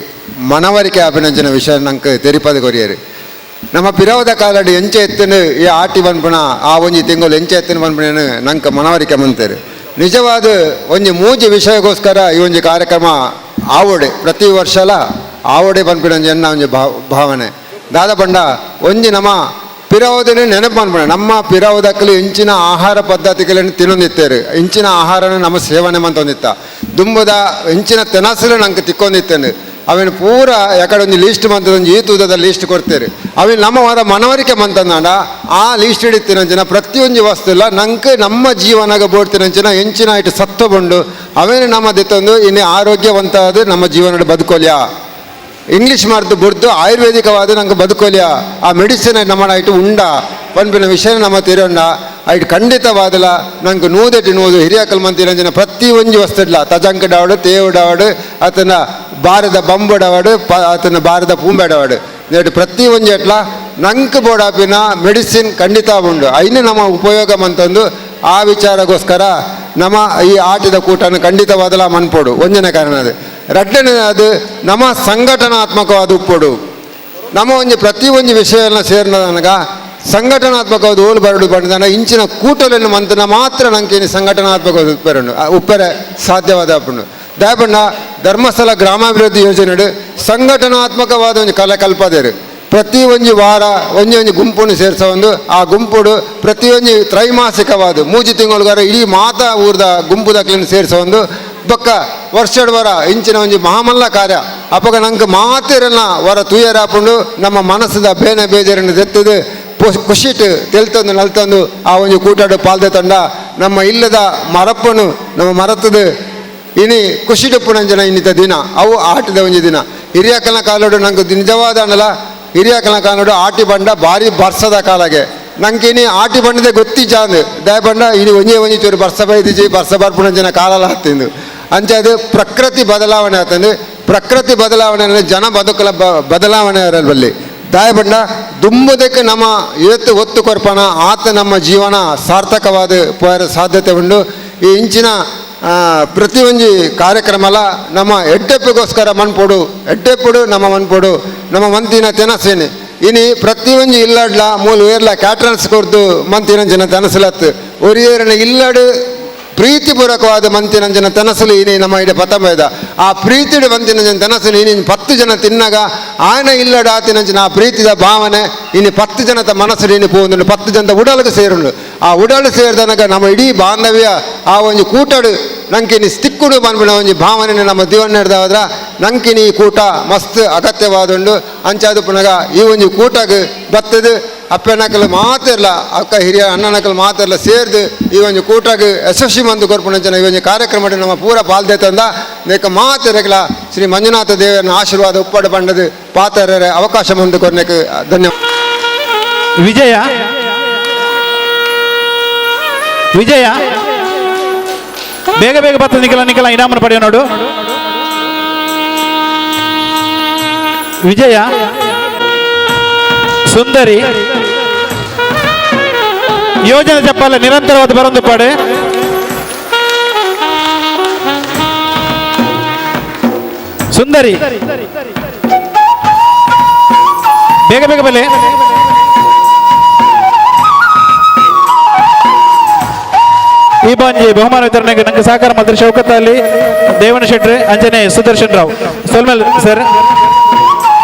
ಮನವರಿಕೆ ಆಪಿನಂಚಿನ ವಿಷಯ ನಂಗೆ ತೆರಿಪದ ಕೊರಿಯರು. ನಮ್ಮ ಪಿರವದ ಕಾಲಡು ಎಂಚೆ ಎತ್ತನು ಈ ಆಟಿ ಪನ್ಪುನ ಆ ಒಂಜಿ ತಿಂಗಳು ಎಂಚೆ ಎತ್ತನು ಪನ್ಪುನ ನಂಗೆ ಮನವರಿಕೆ ಮಂತೇರು. ನಿಜವಾದ ಒಂಜಿ ಮೂಜಿ ವಿಷಯಕ್ಕೋಸ್ಕರ ಈ ಒಂಜಿ ಕಾರ್ಯಕ್ರಮ ಆವೋಡೆ ಪ್ರತಿ ವರ್ಷಲ ಆವೋಡೆ ಪನ್ಪಿನ ಎನ್ನ ಒಂಜಿ ಭಾವನೆ. ದಾದ ಪಂಡ ಒಂಜಿ ನಮ್ಮ ಪಿರವದನೆ ನೆನಪು ಮನ್ಪುಣ ನಮ್ಮ ಪಿರವದಕ್ಕಲು ಇಂಚಿನ ಆಹಾರ ಪದ್ಧತಿಗಳನ್ನು ತಿನ್ನೊಂದಿತ್ತೇರು, ಇಂಚಿನ ಆಹಾರನ ನಮ್ಮ ಸೇವನೆ ಮಂತೊಂದಿತ್ತ, ದುಂಬದ ಇಂಚಿನ ತೆನಸಲು ನಂಗೆ ತಿಕ್ಕೊಂದಿತ್ತೇನೆ. ಅವಿನ ಪೂರ ಯಾಕಡೆ ಒಂಜಿ ಲೀಸ್ಟ್ ಮಂತದೊಂಜಿ ಈ ತೂದದ ಲೀಸ್ಟ್ ಕೊಡ್ತೇವೆ. ಅವಿನ ನಮ್ಮ ವಾದ ಮನವರಿಕೆ ಮಂತಂದಾಂಡ ಆ ಲೀಸ್ಟ್ ಹಿಡಿತಿನಂಚಿನ ಪ್ರತಿಯೊಂಜಿ ವಸ್ತು ಇಲ್ಲ ನಂಗೆ ನಮ್ಮ ಜೀವನಾಗ ಬೋಡ್ತಿನಂಚಿನ ಎಂಚಿನ ಇಟ್ಟು ಸತ್ವ ಬಂಡು ಅವೇನು ನಮ್ಮ ದಿತ್ತೊಂದು ಇನ್ನು ಆರೋಗ್ಯವಂತಾದ ನಮ್ಮ ಜೀವನ ಬದುಕೋಲ್ಯ. ಇಂಗ್ಲೀಷ್ ಮದ್ದು ಬುಡ್ದು ಆಯುರ್ವೇದಿಕವಾದ ನಂಗೆ ಬದುಕೋಲ್ಯ, ಆ ಮೆಡಿಸಿನ್ ನಮ್ಮ ಇಟ್ಟು ಉಂಡ ಪನ್ಪಿನ ವಿಷಯ ನಮ್ಮ ತಿರೋಂಡ ಐಟ್ ಖಂಡಿತವಾದಲ ನಂಗೆ ನೂದೆಟ್ಟು ನೂದು ಹಿರಿಯಕಲ್ ಮಂತಿರಂಜನ ಪ್ರತಿ ಒಂಜಿ ವಸ್ತು ಇಲ್ಲ ತಜಂಕ ಡಾವಡು ತೇವು ಡಾವಡು ಆತನ ಬಾರದ ಬಂಬು ಡಾವಡು ಆತನ ಬಾರದ ಪೂಂಬೆ ಡಾವಡು ನೇಟು ಪ್ರತಿ ಒಂಜಿ ಎಟ್ಲ ನಂಗೆ ಬೋಡಾಪಿನ ಮೆಡಿಸಿನ್ ಖಂಡಿತ ಉಂಡು ಐನು ನಮ್ಮ ಉಪಯೋಗ ಮಂತಂದು ಆ ವಿಚಾರಕ್ಕೋಸ್ಕರ ನಮ್ಮ ಈ ಆಟದ ಕೂಟನ ಖಂಡಿತವಾದಲ ಮನ್ಪೋಡು ಒಂದನೇ ಕಾರಣ ಅದು. ರಡ್ಡನೇ ಅದು ನಮ್ಮ ಸಂಘಟನಾತ್ಮಕವಾದ ಉಪ್ಪೋಡು ನಮ್ಮ ಒಂಜಿ ಪ್ರತಿ ಒಂಜಿ ವಿಷಯನ ಸೇರಿದಾಗ ಸಂಘಟನಾತ್ಮಕವಾದ ಓಲು ಬರಡು ಬಂದ ಇಂಚಿನ ಕೂಟలను ಮಂತನ ಮಾತ್ರ ನಂಗೆ ಸಂಘಟನಾತ್ಮಕವಾದ ಉಪ್ಪೆರನ್ನು ಉಪ್ಪೆರೆ ಸಾಧ್ಯವಾದ ಅಪ್ಪುಂಡು. ದಯಪಂಡ ಧರ್ಮಸ್ಥಳ ಗ್ರಾಮಾಭಿವೃದ್ಧಿ ಯೋಜನೆ ಸಂಘಟನಾತ್ಮಕವಾದ ಒಂದು ಕಲೆ ಕಲ್ಪದೇರು ಪ್ರತಿ ಒಂಜಿ ವಾರ ಒಂಜಿ ಒಂಜಿ ಗುಂಪನ್ನು ಸೇರಿಸ ಒಂದು ಆ ಗುಂಪುಡು ಪ್ರತಿಯೊಂಜಿ ತ್ರೈಮಾಸಿಕವಾದ ಮೂಜಿ ತಿಂಗಳುಗಾರ ಇಡೀ ಮಾತಾ ಊರ್ದ ಗುಂಪು ದಾಖಲೆಯನ್ನು ಸೇರಿಸ ಒಂದು ಬೊಕ್ಕ ವರ್ಷಡ್ ವರ ಇಂಚಿನ ಒಂಜಿ ಮಹಾಮಲ್ಲ ಕಾರ್ಯ ಅಪಗ ನಂಗೆ ಮಾತಿರನ್ನ ವರ ತೂಯರಾಪುಂಡು ನಮ್ಮ ಮನಸ್ಸದ ಬೇನೆ ಬೇಜಾರನ್ನು ತೆತ್ತದು ಖುಷಿಟ್ಟು ತೆಲ್ತಂದು ನಲ್ತಂದು ಆ ಒಂಜಿ ಕೂಟಾಡು ಪಾಲ್ದೆ ತಂಡ ನಮ್ಮ ಇಲ್ಲದ ಮರಪ್ಪನು ನಮ್ಮ ಮರತದ ಇನಿ ಖುಷಿಡುಪ್ಪುನಂಜನ ಇನ್ನಿತ ದಿನ ಅವು ಆಟದ ಒಂಜಿ ದಿನ. ಹಿರಿಯಕನ ಕಾಲೋಡು ನಂಗೆ ನಿಜವಾದ ಅನ್ನಲ್ಲ, ಹಿರಿಯಕನ ಕಾಲೋಡು ಆಟಿ ಬಂಡ ಭಾರಿ ಬರ್ಸದ ಕಾಲಾಗೆ ನಂಗೆ ಇನಿ ಆಟಿ ಬಂಡದೆ ಗೊತ್ತಿ ಚಾಂದ್ ದಯಬಂಡ ಇನಿ ಒಂಜೇ ಒಂಜಿ ಚೂರು ಬರ್ಸ ಬೈದಿಜಿ ಬರ್ಸ ಬರ್ಪುನಂಜನ ಕಾಲಲ್ಲ ಹತ್ತಿಂದು ಅಂಚೆ ಅದು ಪ್ರಕೃತಿ ಬದಲಾವಣೆ ಆತಂದು ಪ್ರಕೃತಿ ಬದಲಾವಣೆ ಅಂದರೆ ಜನ ಬದುಕಲ ಬದಲಾವಣೆ ಬಲ್ಲಿ ದಾಯಬಂಡ ದುಂಬುದಕ್ಕೆ ನಮ್ಮ ಏತು ಒತ್ತು ಕೊರ್ಪಣ ಆತ ನಮ್ಮ ಜೀವನ ಸಾರ್ಥಕವಾದ ಪೋಯರ ಸಾಧ್ಯತೆ ಉಂಡು. ಈ ಇಂಚಿನ ಪ್ರತಿಯೊಂಜಿ ಕಾರ್ಯಕ್ರಮಲ ನಮ್ಮ ಎಡ್ಡೆಪ್ಪಿಗೋಸ್ಕರ ಮನ್ಪೊಡು ಎಡ್ಡೆಪ್ಪುಡು ನಮ್ಮ ಮನ್ಪೊಡು ನಮ್ಮ ಮಂತಿನ ತೆನಸೇನೆ ಇನಿ ಪ್ರತಿಯೊಂಜಿ ಇಲ್ಲಡ್ಲ ಮೂಲು ಏರ್ಲ ಕ್ಯಾಟ್ರನ್ಸ್ ಕೊರ್ದು ಮಂತಿನಂಚಿನ ತೆನಸಲತ್ತು ಒರಿಯೇರನ ಇಲ್ಲಡು ಪ್ರೀತಿಪೂರ್ವಕವಾದ ಮಂತಿನಂಚಿನ ತೆನಸಲು ಇನಿ ನಮ್ಮ ಇಡ ಪತಂಬೈದ ಆ ಪ್ರೀತಿಡು ಮಂತಿನಂಚಿನ ತೆನಸಲು ಇನಿ 10 ಜನ ತಿನ್ನಾಗ ಆಯನ ಇಲ್ಲಡ ಆತಿನಂಚಿನ ಆ ಪ್ರೀತಿದ ಭಾವನೆ ಇನಿ 10 ಜನದ ಮನಸ್ಸು ಇನಿ ಪೋಂದುಂಡು 10 ಜನದ ಉಡಲ್ಗೆ ಸೇರುಂಡು. ಆ ಉಡಲು ಸೇರಿದನಗ ನಮ್ಮ ಇಡೀ ಬಾಂಧವ್ಯ ಆ ಒಂಜಿ ಕೂಟಡು ನಂಕಿನಿ ತಿಕ್ಕುಡು ಪನ್ಪಿನ ಒಂಜಿ ಭಾವನೆ ನಮ್ಮ ದಿವಣ್ಣ ಹಿಡ್ದಾದ್ರ ನಂಕಿನಿ ಈ ಕೂಟ ಮಸ್ತ್ ಅಗತ್ಯವಾದುಂಡು. ಅಂಚಾದು ಪುನಗ ಈ ಒಂಜಿ ಕೂಟಗ್ ಬತ್ತದು ಅಪ್ಪನಕಲು ಮಾತಿರಲ್ಲ ಅಕ್ಕ ಹಿರಿಯ ಅಣ್ಣನಕಲು ಮಾತಿರಲ್ಲ ಸೇರ್ದು ಈ ಒಂದು ಕೂಟಗ್ ಯಶಸ್ವಿ ಮಂದು ಕೊರ್ಪುನಂಚಿನ ಈ ಒಂದು ಕಾರ್ಯಕ್ರಮ ನಮ್ಮ ಪೂರ ಪಾಲ್ದೆ ತಂದ ನೇಕ ಮಾತಿರಗಲ ಶ್ರೀ ಮಂಜುನಾಥ ದೇವರನ್ನ ಆಶೀರ್ವಾದ ಉಪ್ಪಡು ಬಂಡದು ಪಾತ್ರರ ಅವಕಾಶ ಮಂದು ಕೊರ್ನೆಕ್ ಧನ್ಯವಾದ.
ವಿಜಯ ವಿಜಯ ಬೇಗ ಬೇಗ ಬತ್ತ ನಿಖಲ ನಿಖಲ ಇನಾಮನ್ನು ಪಡೆಯೋ ನೋಡು. ವಿಜಯ ಸುಂದರಿ ಯೋಜನೆ ಚಪ್ಪಾಲ ನಿರಂತರವಾದ ಬರಂದು ಪಾಡೆ. ಸುಂದರಿ ಬೇಗ ಬೇಗ ಬಲೆ. ಈ ಬಾಂಜಿ ಬಹುಮಾನ ವಿತರಣೆಗೆ ನಂಗೆ ಸಹಕಾರ ಮಾತ್ರ ಶೌಕತ್ ಅಲ್ಲಿ ದೇವನ ಶೆಟ್ರೆ ಅಂಜನೆ ಸುದರ್ಶನ್ ರಾವ್ ಸೊಲ್ಮೆಲ್ ಸರ್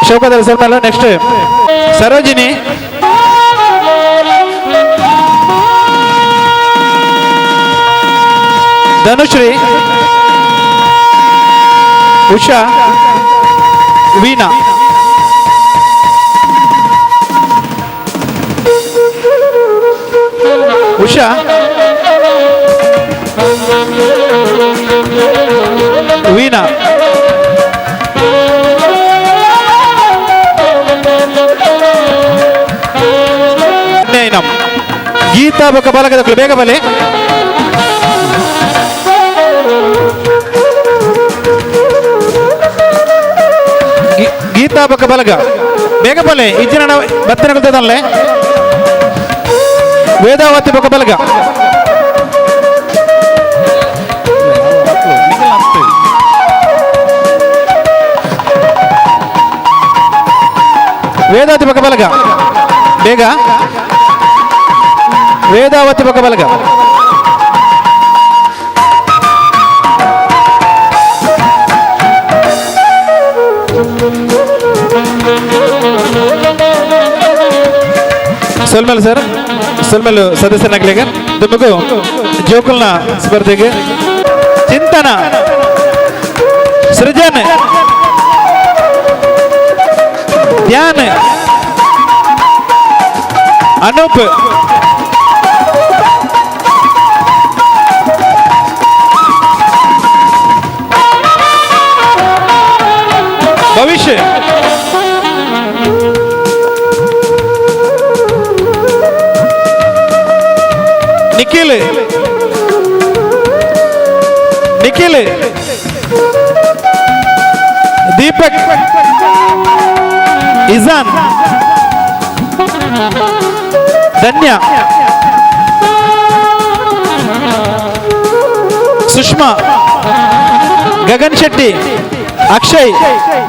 ಶೌಕತ್ ಅಲ್ಲಿ ಸೊಲ್ಮೆಲ್. ನೆಕ್ಸ್ಟ್ ಸರೋಜಿನಿ ಧನುಶ್ರೀ ಉಷಾ ವೀಣಾ. ಉಷಾ ವೀಣಾ ಗೀತಾ ಬೊಕ್ಕ ಬಾಲಕದಕ್ಕಲು ಬೇಗ ಬಲೆ. ಗೀತಾ ಬೊಕ್ಕ ಬಲಗ ಬೇಗ ಬಲೆ ಇಜ್ಜಿನ ಬತ್ತನ ಗೊತ್ತದಲ್ಲೇ. ವೇದಾವತಿ ಬೊಕ್ಕ ಬಲಗ ವೇದಾವತಿ ಬೊಕ್ಕ ಬಲಗ ಬೇಗ ವೇದಾವತಿ ಬೊಕ್ಕ ಬಲಗ ಸೊಲ್ಮೆಲ್ ಸರ್ ಸೊಲ್ಮೆಲ್ ಸದಸ್ಯನಾಗ್ಲಿಗ ದುಮ್ಮಗು ಜೋಕುಲ್ನ ಸ್ಪರ್ಧೆಗೆ ಚಿಂತನ ಸೃಜನ್ ಧ್ಯಾನ್ ಅನೂಪ್ ಭವಿಷ್ಯ ನಿಖಿಲ್ ನಿಖಿಲ್ ದೀಪಕ್ ಇಜಾನ್ ಧನ್ಯ ಸುಷ್ಮಾ ಗಗನ್ ಶೆಟ್ಟಿ ಅಕ್ಷಯ್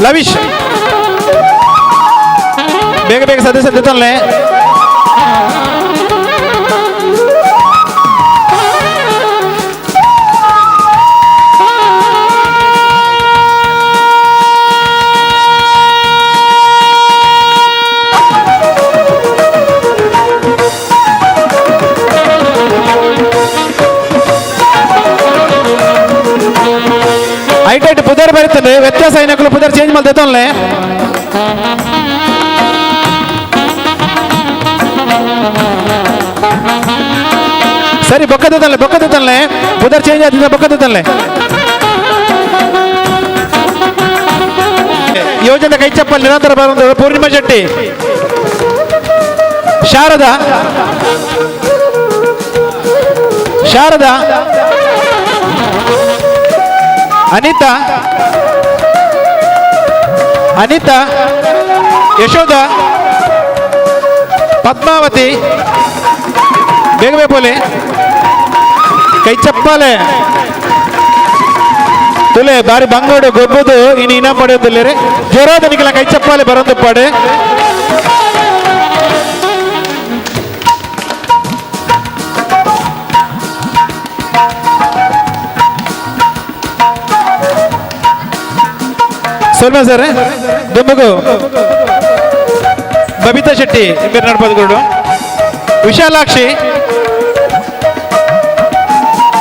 ಲವಿಶ್ ಬೇಗ ಬೇಗ ಸದಸ್ಯ ತಲ್ಲೇ ಐಟ್ ಐಟ್ ಪುದರ್ ಬರ್ತದೆ ವ್ಯತ್ಯಾಸ అయినకులు ಪುದರ್ ಚೇಂಜ್ ಮಾಡ್ತಲ್ಲೇ ಸರಿ ಬೊಕ್ಕದಲ್ಲೇ ಬೊಕ್ಕದಲ್ಲೇ ಪುದರ್ ಚೇಂಜ್ ಆಗ್ತದೆ ಬೊಕ್ಕದಲ್ಲೇ ಯೋಜನೆ ಕೈ ಚಪ್ಪಲ್ ನಿರಂತರ ಬರುವಂತ ಪೂರ್ಣಿಮಾ ಶೆಟ್ಟಿ ಶಾರದಾ ಶಾರದಾ ಅನಿತಾ ಅನಿತಾ ಯಶೋಧ ಪದ್ಮಾವತಿ ಬೇಗ ಬೇಗ ಬೋಲೆ ಕೈ ಚಪ್ಪಾಲೆ ತುಲೆ ಬಾರಿ ಬಂಗೋಡು ಗೊಬ್ಬುದು ಇನ್ನು ಇನ್ನ ಪಡೆಯೋದಿಲ್ಲ ಜೋರಾದ ನಿಖಲ ಕೈ ಚಪ್ಪಾಲೆ ಬರೋದು ಪಾಡೆ ಸೊಲ್ಮ ಸರ್ ದುಮ್ಮಗು ಬಬಿತಾ ಶೆಟ್ಟಿ ಬೇರೆ ನಡ್ಪದಗುಡು ವಿಶಾಲಾಕ್ಷಿ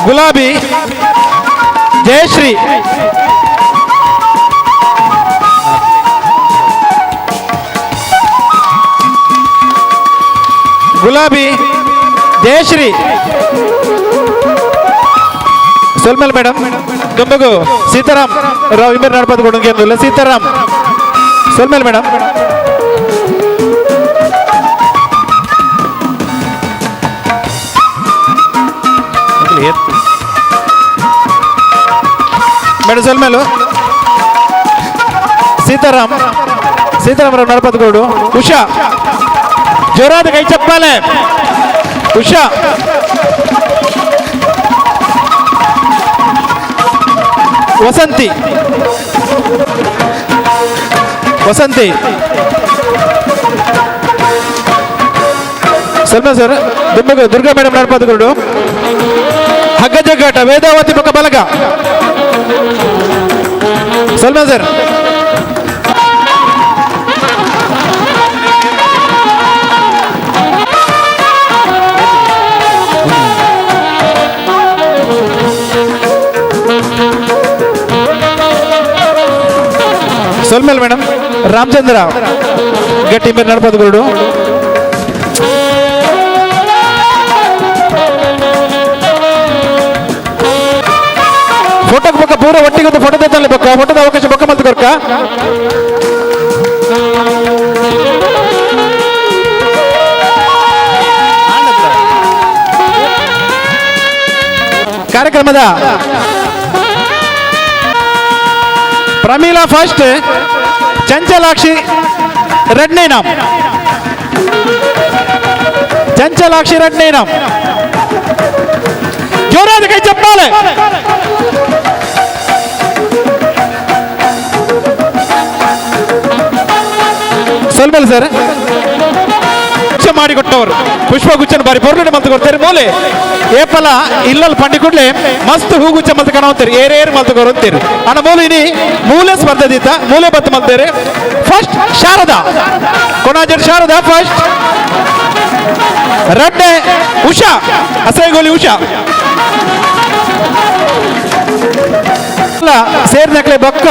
ಗುಲಾಬಿ ಜಯಶ್ರೀ ಗುಲಾಬಿ ಜಯಶ್ರೀ ಸೊಲ್ಮಲ್ ಮೇಡಮ್ ದುಂಬಗು ಸೀತಾರಾಮ್ ರಾವ್ ಇಂಬೇರ್ ನಡ್ಪದ ಸೀತಾರಾಮ್ ಸೊಲ್ಮೇಲ್ ಮೇಡಮ್ ಮೇಡಮ್ ಸೊಲ್ಮೇಲು ಸೀತಾರಾಮ್ ಸೀತಾರಾಮ್ ರಾವ್ ನಡಪದಗೌಡು ಉಷಾ ಜೋರಾದ ಕೈ ಚಪ್ಪಾಲೆ ಉಷಾ ವಸಂತಿ ವಸಂತಿ ಸಲ್ಮಾ ಸರ್ ದುರ್ಗಾ ದುರ್ಗಾ ಮೇಡಮ್ ನಡಪದಗೌಡು ಹಗ್ಗ ಜಗ್ಗಾಟ ವೇದಾವತಿ ಪಕ್ಕ ಬಲಗ ಸಲ್ಮಾ ಸರ್ ಸೊಲ್ಮೇಲ್ ಮೇಡಮ್ ರಾಮಚಂದ್ರ ಗಟ್ಟಿ ಮೇಲೆ ನಡಪದಗೌಡು ಫೋಟೋಕ್ಕೆ ಬೊಕ್ಕ ಪೂರ ಒಟ್ಟಿಗೆ ಒಂದು ಫೋಟೋ ತತ್ತಲ್ಲ ಬೊಕ್ಕ ಫೋಟೋದ ಅವಕಾಶ ಬೊಕ್ಕ ಮಲ್ತು ಕೊರ್ಕ ಕಾರ್ಯಕ್ರಮದ ಪ್ರಮೀಳಾ ಫಸ್ಟ್ ಚಂಚಲಾಕ್ಷಿ ಎರಡನೇ ನಾಮ್ ಚಂಚಲಾಕ್ಷಿ ಎರಡನೇ ನಾಮ್ ಜೋರಾದ ಕೈ ಚಪ್ಪಾಳೆ ಸೊಲ್ಮೆಲ್ ಸರ್ ಮಾಡಿಕೊಟ್ಟವರು ಪುಷ್ಪಗುಚ್ಛನ ಬಾರಿ ಪೊರ್ಲುಡೆ ಮಲ್ತು ಕೊಡ್ತಾರೆ ಮೂಲೆ ಏಪಲ ಇಲ್ಲಲ್ ಪಂಡಿ ಕೂಡ್ಲೆ ಮಸ್ತ್ ಹೂಗುಚ್ಚ ಮಲ್ತು ಕಾಣುತ್ತಾರೆ ಏರ್ ಏರ್ ಮಲ್ತು ಕೊರುತ್ತೀರಿ ಅಣ್ಣ ಮೂಲು ಇನಿ ಮೂಲೆ ಸ್ಪರ್ಧೆ ದೀತ ಮೂಲೆ ಬತ್ತು ಮಲ್ತೇರೆ. ಫಸ್ಟ್ ಶಾರದಾ ಕೊನಾಜರ್ ಶಾರದಾ ಫಸ್ಟ್, ರಡ್ಡೆ ಉಷಾ ಅಸೈಗೋಲಿ ಉಷಾ ಸೇರಿನಕ್ಲೆ ಬೊಕ್ಕ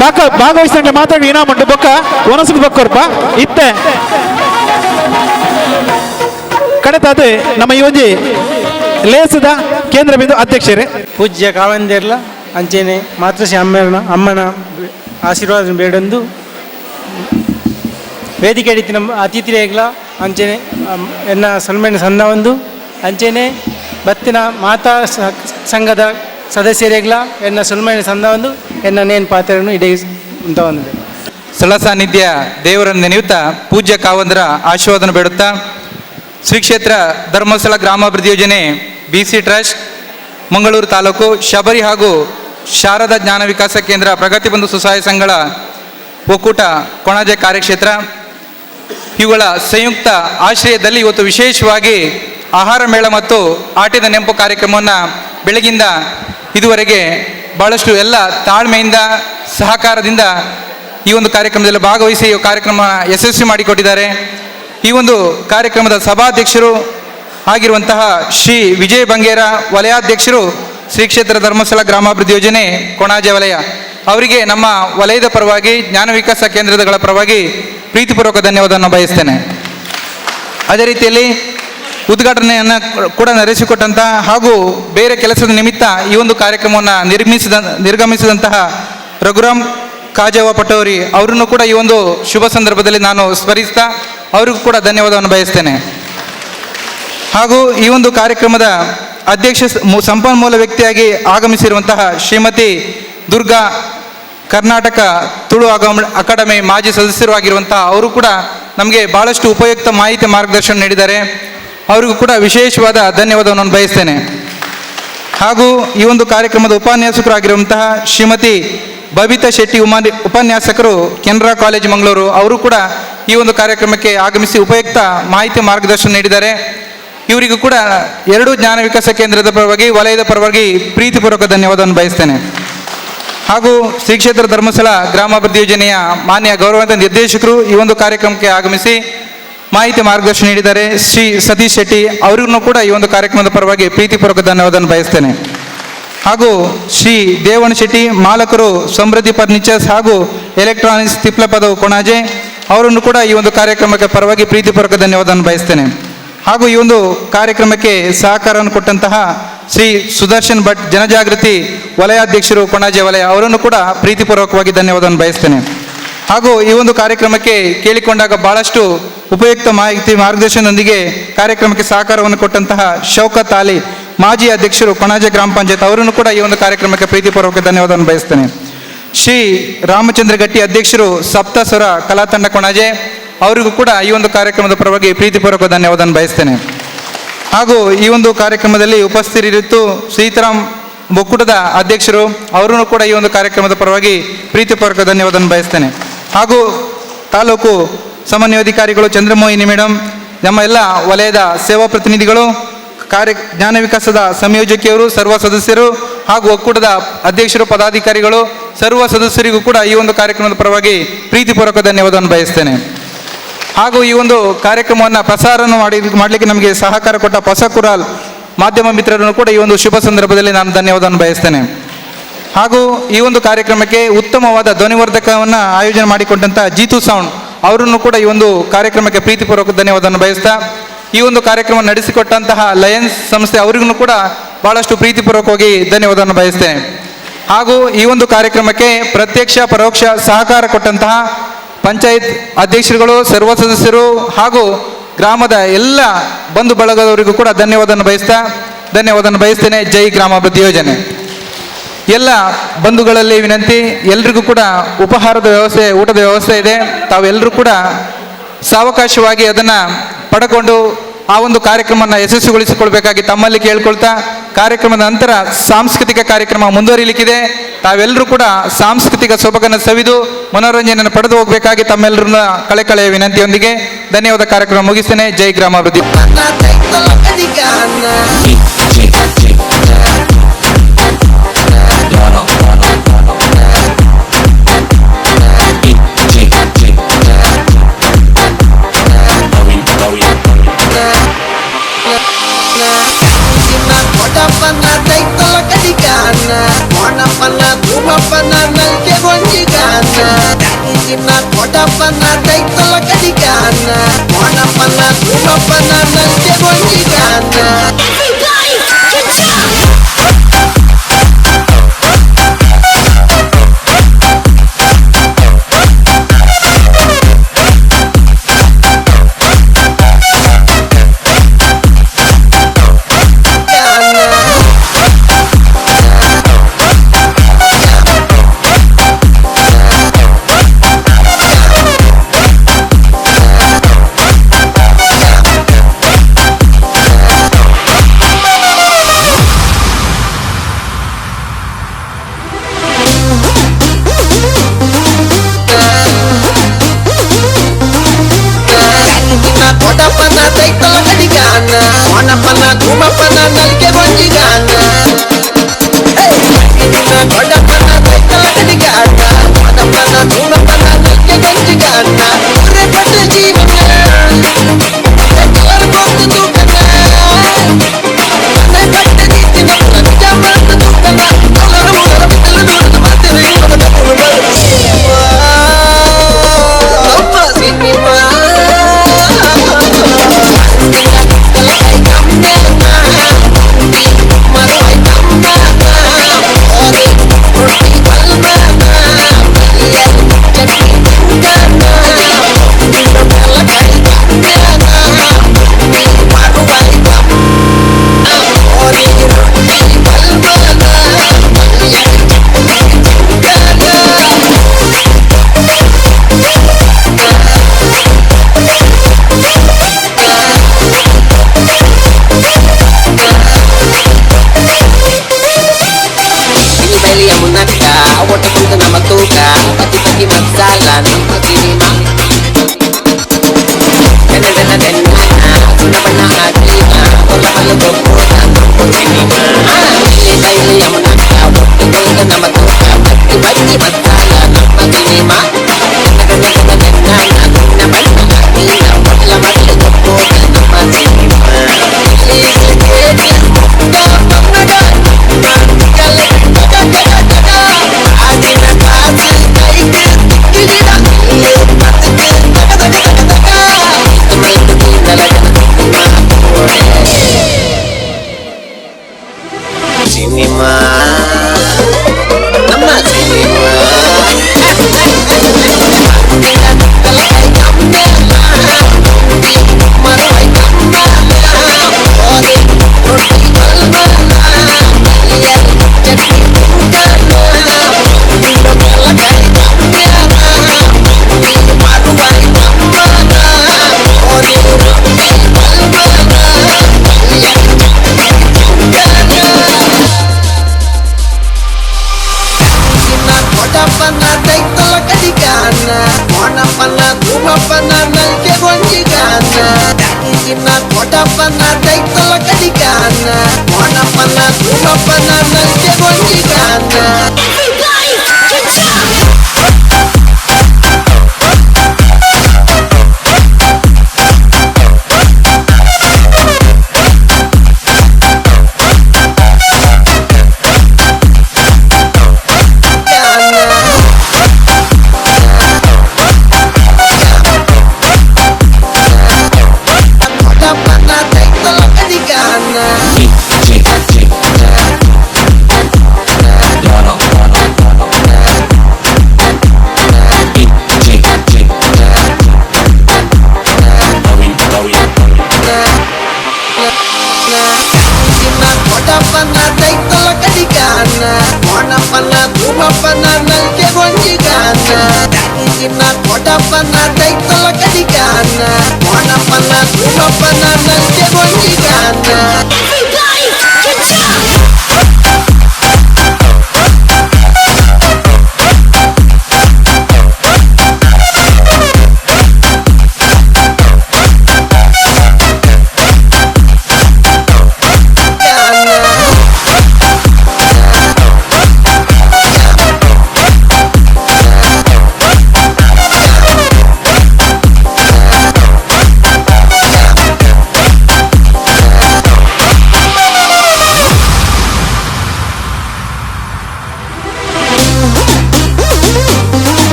ಬಾಕ ಭಾಗವಹಿಸಿದಂಗೆ ಮಾತಾಡಿ ಇನಾಮುಂಟು ಬೊಕ್ಕ ಒನಸುಕು ಬೊಕ್ಕೊರ್ಪ ಇತ್ತೆ ಕಡೆತಾದ ನಮ್ಮ ಈ ಒಂಜಿ ಲೇಸದ ಕೇಂದ್ರ ಬಿಂದು ಅಧ್ಯಕ್ಷರೇ
ಪೂಜ್ಯ ಕಾವಂದೇರ್ಲ ಅಂಚೆನೆ ಮಾತೃಶ್ರೀ ಅಮ್ಮನ ಅಮ್ಮನ ಆಶೀರ್ವಾದ ಬೇಡೊಂದು ವೇದಿಕೆ ಅಡಿತಿನ ಅತಿಥಿರೇಗ್ಲ ಅಂಚೆನೆ ಎನ್ನ ಸೊಲ್ಮೆನ ಸನ್ನ ಒಂದು ಅಂಚೆನೆ ಬತ್ತಿನ ಮಾತಾ ಸಂಘದ ಸದಸ್ಯರೇಗ್ಲ ಎನ್ನ ಸೊಲ್ಮೆನ ಸಂದ ಒಂದು ಎನ್ನ ನೇನ್ ಪಾತ್ರವನ್ನು ಇಡೀ ಅಂತ ಒಂದಿದೆ.
ಸ್ಥಳ ಸಾನ್ನಿಧ್ಯ ದೇವರನ್ನು ನೆನೆಯುತ್ತಾ ಪೂಜ್ಯ ಕಾವಂದರ ಆಶೀರ್ವಾದನ ಬೇಡುತ್ತಾ ಶ್ರೀ ಕ್ಷೇತ್ರ ಧರ್ಮಸ್ಥಳ ಗ್ರಾಮಾಭಿವೃದ್ಧಿ ಯೋಜನೆ ಬಿಸಿ ಟ್ರಸ್ಟ್ ಮಂಗಳೂರು ತಾಲೂಕು ಶಬರಿ ಹಾಗೂ ಶಾರದಾ ಜ್ಞಾನ ವಿಕಾಸ ಕೇಂದ್ರ ಪ್ರಗತಿ ಬಂಧು ಸ್ವಸಹಾಯ ಸಂಘಗಳ ಒಕ್ಕೂಟ ಕೊಣಾಜೆ ಕಾರ್ಯಕ್ಷೇತ್ರ ಇವುಗಳ ಸಂಯುಕ್ತ ಆಶ್ರಯದಲ್ಲಿ ಇವತ್ತು ವಿಶೇಷವಾಗಿ ಆಹಾರ ಮೇಳ ಮತ್ತು ಆಟದ ನೆಂಪು ಕಾರ್ಯಕ್ರಮವನ್ನು ಬೆಳಗಿಂದ ಇದುವರೆಗೆ ಭಾಳಷ್ಟು ಎಲ್ಲ ತಾಳ್ಮೆಯಿಂದ ಸಹಕಾರದಿಂದ ಈ ಒಂದು ಕಾರ್ಯಕ್ರಮದಲ್ಲಿ ಭಾಗವಹಿಸಿ ಈ ಕಾರ್ಯಕ್ರಮ ಯಶಸ್ವಿ ಮಾಡಿಕೊಟ್ಟಿದ್ದಾರೆ. ಈ ಒಂದು ಕಾರ್ಯಕ್ರಮದ ಸಭಾಧ್ಯಕ್ಷರು ಆಗಿರುವಂತಹ ಶ್ರೀ ವಿಜಯ ಬಂಗೇರ ವಲಯಾಧ್ಯಕ್ಷರು ಶ್ರೀ ಕ್ಷೇತ್ರ ಧರ್ಮಸ್ಥಳ ಗ್ರಾಮಾಭಿವೃದ್ಧಿ ಯೋಜನೆ ಕೊಣಾಜೆ ವಲಯ ಅವರಿಗೆ ನಮ್ಮ ವಲಯದ ಪರವಾಗಿ ಜ್ಞಾನ ವಿಕಾಸ ಕೇಂದ್ರಗಳ ಪರವಾಗಿ ಪ್ರೀತಿಪೂರ್ವಕ ಧನ್ಯವಾದವನ್ನು ಬಯಸ್ತೇನೆ. ಅದೇ ರೀತಿಯಲ್ಲಿ ಉದ್ಘಾಟನೆಯನ್ನು ಕೂಡ ನಡೆಸಿಕೊಟ್ಟಂತಹ ಹಾಗೂ ಬೇರೆ ಕೆಲಸದ ನಿಮಿತ್ತ ಈ ಒಂದು ಕಾರ್ಯಕ್ರಮವನ್ನು ನಿರ್ಗಮಿಸಿದಂತಹ ರಘುರಾಮ್ ಕಾಜವ ಪಟೋರಿ ಅವರನ್ನು ಕೂಡ ಈ ಒಂದು ಶುಭ ಸಂದರ್ಭದಲ್ಲಿ ನಾನು ಸ್ಮರಿಸ್ತಾ ಅವರಿಗೂ ಕೂಡ ಧನ್ಯವಾದವನ್ನು ಬಯಸ್ತೇನೆ. ಹಾಗೂ ಈ ಒಂದು ಕಾರ್ಯಕ್ರಮದ ಅಧ್ಯಕ್ಷ ಸಂಪನ್ಮೂಲ ವ್ಯಕ್ತಿಯಾಗಿ ಆಗಮಿಸಿರುವಂತಹ ಶ್ರೀಮತಿ ದುರ್ಗಾ ಕರ್ನಾಟಕ ತುಳು ಅಕಾಡೆಮಿ ಮಾಜಿ ಸದಸ್ಯರು ಆಗಿರುವಂತಹ ಅವರು ಕೂಡ ನಮಗೆ ಭಾಳಷ್ಟು ಉಪಯುಕ್ತ ಮಾಹಿತಿ ಮಾರ್ಗದರ್ಶನ ನೀಡಿದ್ದಾರೆ. ಅವರಿಗೂ ಕೂಡ ವಿಶೇಷವಾದ ಧನ್ಯವಾದವನ್ನು ಬಯಸ್ತೇನೆ. ಹಾಗೂ ಈ ಒಂದು ಕಾರ್ಯಕ್ರಮದ ಉಪನ್ಯಾಸಕರಾಗಿರುವಂತಹ ಶ್ರೀಮತಿ ಬಬಿತಾ ಶೆಟ್ಟಿ ಉಪನ್ಯಾಸಕರು ಕೆನರಾ ಕಾಲೇಜ್ ಮಂಗಳೂರು ಅವರು ಕೂಡ ಈ ಒಂದು ಕಾರ್ಯಕ್ರಮಕ್ಕೆ ಆಗಮಿಸಿ ಉಪಯುಕ್ತ ಮಾಹಿತಿ ಮಾರ್ಗದರ್ಶನ ನೀಡಿದ್ದಾರೆ. ಇವರಿಗೂ ಕೂಡ ಎರಡೂ ಜ್ಞಾನ ವಿಕಾಸ ಕೇಂದ್ರದ ಪರವಾಗಿ ವಲಯದ ಪರವಾಗಿ ಪ್ರೀತಿಪೂರ್ವಕ ಧನ್ಯವಾದವನ್ನು ಬಯಸ್ತೇನೆ. ಹಾಗೂ ಶ್ರೀ ಕ್ಷೇತ್ರ ಧರ್ಮಸ್ಥಳ ಗ್ರಾಮಾಭಿವೃದ್ಧಿ ಯೋಜನೆಯ ಮಾನ್ಯ ಗೌರವಾನ್ವಿತ ನಿರ್ದೇಶಕರು ಈ ಒಂದು ಕಾರ್ಯಕ್ರಮಕ್ಕೆ ಆಗಮಿಸಿ ಮಾಹಿತಿ ಮಾರ್ಗದರ್ಶನ ನೀಡಿದ್ದಾರೆ. ಶ್ರೀ ಸತೀಶ್ ಶೆಟ್ಟಿ ಅವರಿಗೂ ಕೂಡ ಈ ಒಂದು ಕಾರ್ಯಕ್ರಮದ ಪರವಾಗಿ ಪ್ರೀತಿಪೂರ್ವಕ ಧನ್ಯವಾದವನ್ನು ಬಯಸ್ತೇನೆ. ಹಾಗೂ ಶ್ರೀ ದೇವಣ್ಣ ಶೆಟ್ಟಿ ಮಾಲಕರು ಸಮೃದ್ಧಿ ಫರ್ನಿಚರ್ಸ್ ಹಾಗೂ ಎಲೆಕ್ಟ್ರಾನಿಕ್ಸ್ ತಿಪ್ಲಪದವು ಕೊಣಾಜೆ ಅವರನ್ನು ಕೂಡ ಈ ಒಂದು ಕಾರ್ಯಕ್ರಮಕ್ಕೆ ಪರವಾಗಿ ಪ್ರೀತಿಪೂರ್ವಕ ಧನ್ಯವಾದವನ್ನು ಬಯಸ್ತೇನೆ. ಹಾಗೂ ಈ ಒಂದು ಕಾರ್ಯಕ್ರಮಕ್ಕೆ ಸಹಕಾರವನ್ನು ಕೊಟ್ಟಂತಹ ಶ್ರೀ ಸುದರ್ಶನ್ ಭಟ್ ಜನಜಾಗೃತಿ ವಲಯಾಧ್ಯಕ್ಷರು ಕೊಣಾಜೆ ವಲಯ ಅವರನ್ನು ಕೂಡ ಪ್ರೀತಿಪೂರ್ವಕವಾಗಿ ಧನ್ಯವಾದವನ್ನು ಬಯಸ್ತೇನೆ. ಹಾಗೂ ಈ ಒಂದು ಕಾರ್ಯಕ್ರಮಕ್ಕೆ ಕೇಳಿಕೊಂಡಾಗ ಭಾಳಷ್ಟು ಉಪಯುಕ್ತ ಮಾಹಿತಿ ಮಾರ್ಗದರ್ಶನದೊಂದಿಗೆ ಕಾರ್ಯಕ್ರಮಕ್ಕೆ ಸಹಕಾರವನ್ನು ಕೊಟ್ಟಂತಹ ಶೌಕತ್ ಅಲಿ ಮಾಜಿ ಅಧ್ಯಕ್ಷರು ಕೊಣಾಜೆ ಗ್ರಾಮ ಪಂಚಾಯತ್ ಅವರನ್ನು ಕೂಡ ಈ ಒಂದು ಕಾರ್ಯಕ್ರಮಕ್ಕೆ ಪ್ರೀತಿಪೂರ್ವಕ ಧನ್ಯವಾದವನ್ನು ಬಯಸ್ತೇನೆ. ಶ್ರೀ ರಾಮಚಂದ್ರ ಗಟ್ಟಿ ಅಧ್ಯಕ್ಷರು ಸಪ್ತಸ್ವರ ಕಲಾತಂಡ ಕೊಣಾಜೆ ಅವರಿಗೂ ಕೂಡ ಈ ಒಂದು ಕಾರ್ಯಕ್ರಮದ ಪರವಾಗಿ ಪ್ರೀತಿಪೂರ್ವಕ ಧನ್ಯವಾದವನ್ನು ಬಯಸ್ತೇನೆ. ಹಾಗೂ ಈ ಒಂದು ಕಾರ್ಯಕ್ರಮದಲ್ಲಿ ಉಪಸ್ಥಿತರಿರುತ್ತು ಸೀತಾರಾಮ್ ಒಕ್ಕೂಟದ ಅಧ್ಯಕ್ಷರು ಅವರನ್ನು ಕೂಡ ಈ ಒಂದು ಕಾರ್ಯಕ್ರಮದ ಪರವಾಗಿ ಪ್ರೀತಿಪೂರ್ವಕ ಧನ್ಯವಾದವನ್ನು ಬಯಸ್ತೇನೆ. ಹಾಗೂ ತಾಲೂಕು ಸಮನ್ವಯಾಧಿಕಾರಿಗಳು ಚಂದ್ರಮೋಹಿನಿ ಮೇಡಮ್, ನಮ್ಮ ಎಲ್ಲ ವಲಯದ ಸೇವಾ ಪ್ರತಿನಿಧಿಗಳು, ಜ್ಞಾನ ವಿಕಾಸದ ಸಂಯೋಜಕಿಯವರು, ಸರ್ವ ಸದಸ್ಯರು ಹಾಗೂ ಒಕ್ಕೂಟದ ಅಧ್ಯಕ್ಷರು, ಪದಾಧಿಕಾರಿಗಳು, ಸರ್ವ ಸದಸ್ಯರಿಗೂ ಕೂಡ ಈ ಒಂದು ಕಾರ್ಯಕ್ರಮದ ಪರವಾಗಿ ಪ್ರೀತಿಪೂರ್ವಕ ಧನ್ಯವಾದವನ್ನು ಬಯಸ್ತೇನೆ. ಹಾಗೂ ಈ ಒಂದು ಕಾರ್ಯಕ್ರಮವನ್ನು ಪ್ರಸಾರ ಮಾಡಲಿಕ್ಕೆ ನಮಗೆ ಸಹಕಾರ ಕೊಟ್ಟ ಪಸಕುರಾಲ್ ಮಾಧ್ಯಮ ಮಿತ್ರರನ್ನು ಕೂಡ ಈ ಒಂದು ಶುಭ ಸಂದರ್ಭದಲ್ಲಿ ನಾನು ಧನ್ಯವಾದವನ್ನು ಬಯಸ್ತೇನೆ. ಹಾಗೂ ಈ ಒಂದು ಕಾರ್ಯಕ್ರಮಕ್ಕೆ ಉತ್ತಮವಾದ ಧ್ವನಿವರ್ಧಕವನ್ನು ಆಯೋಜನೆ ಮಾಡಿಕೊಂಡಂಥ ಜೀತು ಸೌಂಡ್ ಅವರನ್ನು ಕೂಡ ಈ ಒಂದು ಕಾರ್ಯಕ್ರಮಕ್ಕೆ ಪ್ರೀತಿಪೂರ್ವಕ ಧನ್ಯವಾದವನ್ನು ಬಯಸ್ತಾ, ಈ ಒಂದು ಕಾರ್ಯಕ್ರಮ ನಡೆಸಿಕೊಟ್ಟಂತಹ ಲಯನ್ಸ್ ಸಂಸ್ಥೆ ಅವರಿಗೂ ಕೂಡ ಭಾಳಷ್ಟು ಪ್ರೀತಿಪೂರ್ವಕವಾಗಿ ಧನ್ಯವಾದವನ್ನು ಬಯಸ್ತೇನೆ. ಹಾಗೂ ಈ ಒಂದು ಕಾರ್ಯಕ್ರಮಕ್ಕೆ ಪ್ರತ್ಯಕ್ಷ ಪರೋಕ್ಷ ಸಹಕಾರ ಕೊಟ್ಟಂತಹ ಪಂಚಾಯತ್ ಅಧ್ಯಕ್ಷರುಗಳು, ಸರ್ವ ಸದಸ್ಯರು ಹಾಗೂ ಗ್ರಾಮದ ಎಲ್ಲ ಬಂಧು ಬಳಗದವರಿಗೂ ಕೂಡ ಧನ್ಯವಾದವನ್ನು ಬಯಸ್ತೇನೆ. ಜೈ ಗ್ರಾಮಾಭಿವೃದ್ಧಿ ಯೋಜನೆ. ಎಲ್ಲ ಬಂಧುಗಳಲ್ಲಿ ವಿನಂತಿ, ಎಲ್ರಿಗೂ ಕೂಡ ಉಪಹಾರದ ವ್ಯವಸ್ಥೆ, ಊಟದ ವ್ಯವಸ್ಥೆ ಇದೆ. ತಾವೆಲ್ಲರೂ ಕೂಡ ಸಾವಕಾಶವಾಗಿ ಅದನ್ನು ಪಡ್ಕೊಂಡು ಆ ಒಂದು ಕಾರ್ಯಕ್ರಮವನ್ನು ಯಶಸ್ವಿಗೊಳಿಸಿಕೊಳ್ಬೇಕಾಗಿ ತಮ್ಮಲ್ಲಿ ಕೇಳ್ಕೊಳ್ತಾ, ಕಾರ್ಯಕ್ರಮದ ನಂತರ ಸಾಂಸ್ಕೃತಿಕ ಕಾರ್ಯಕ್ರಮ ಮುಂದುವರಿಲಿಕ್ಕಿದೆ. ತಾವೆಲ್ಲರೂ ಕೂಡ ಸಾಂಸ್ಕೃತಿಕ ಸೊಬಗನ್ನು ಸವಿದು ಮನೋರಂಜನೆಯನ್ನು ಪಡೆದು ಹೋಗಬೇಕಾಗಿ ತಮ್ಮೆಲ್ಲರನ್ನ ಕಳೆಕಳೆಯ ವಿನಂತಿಯೊಂದಿಗೆ ಧನ್ಯವಾದ. ಕಾರ್ಯಕ್ರಮ ಮುಗಿಸ್ತೇನೆ. ಜೈ ಗ್ರಾಮಾಭಿವೃದ್ಧಿ.
Everybody, get down!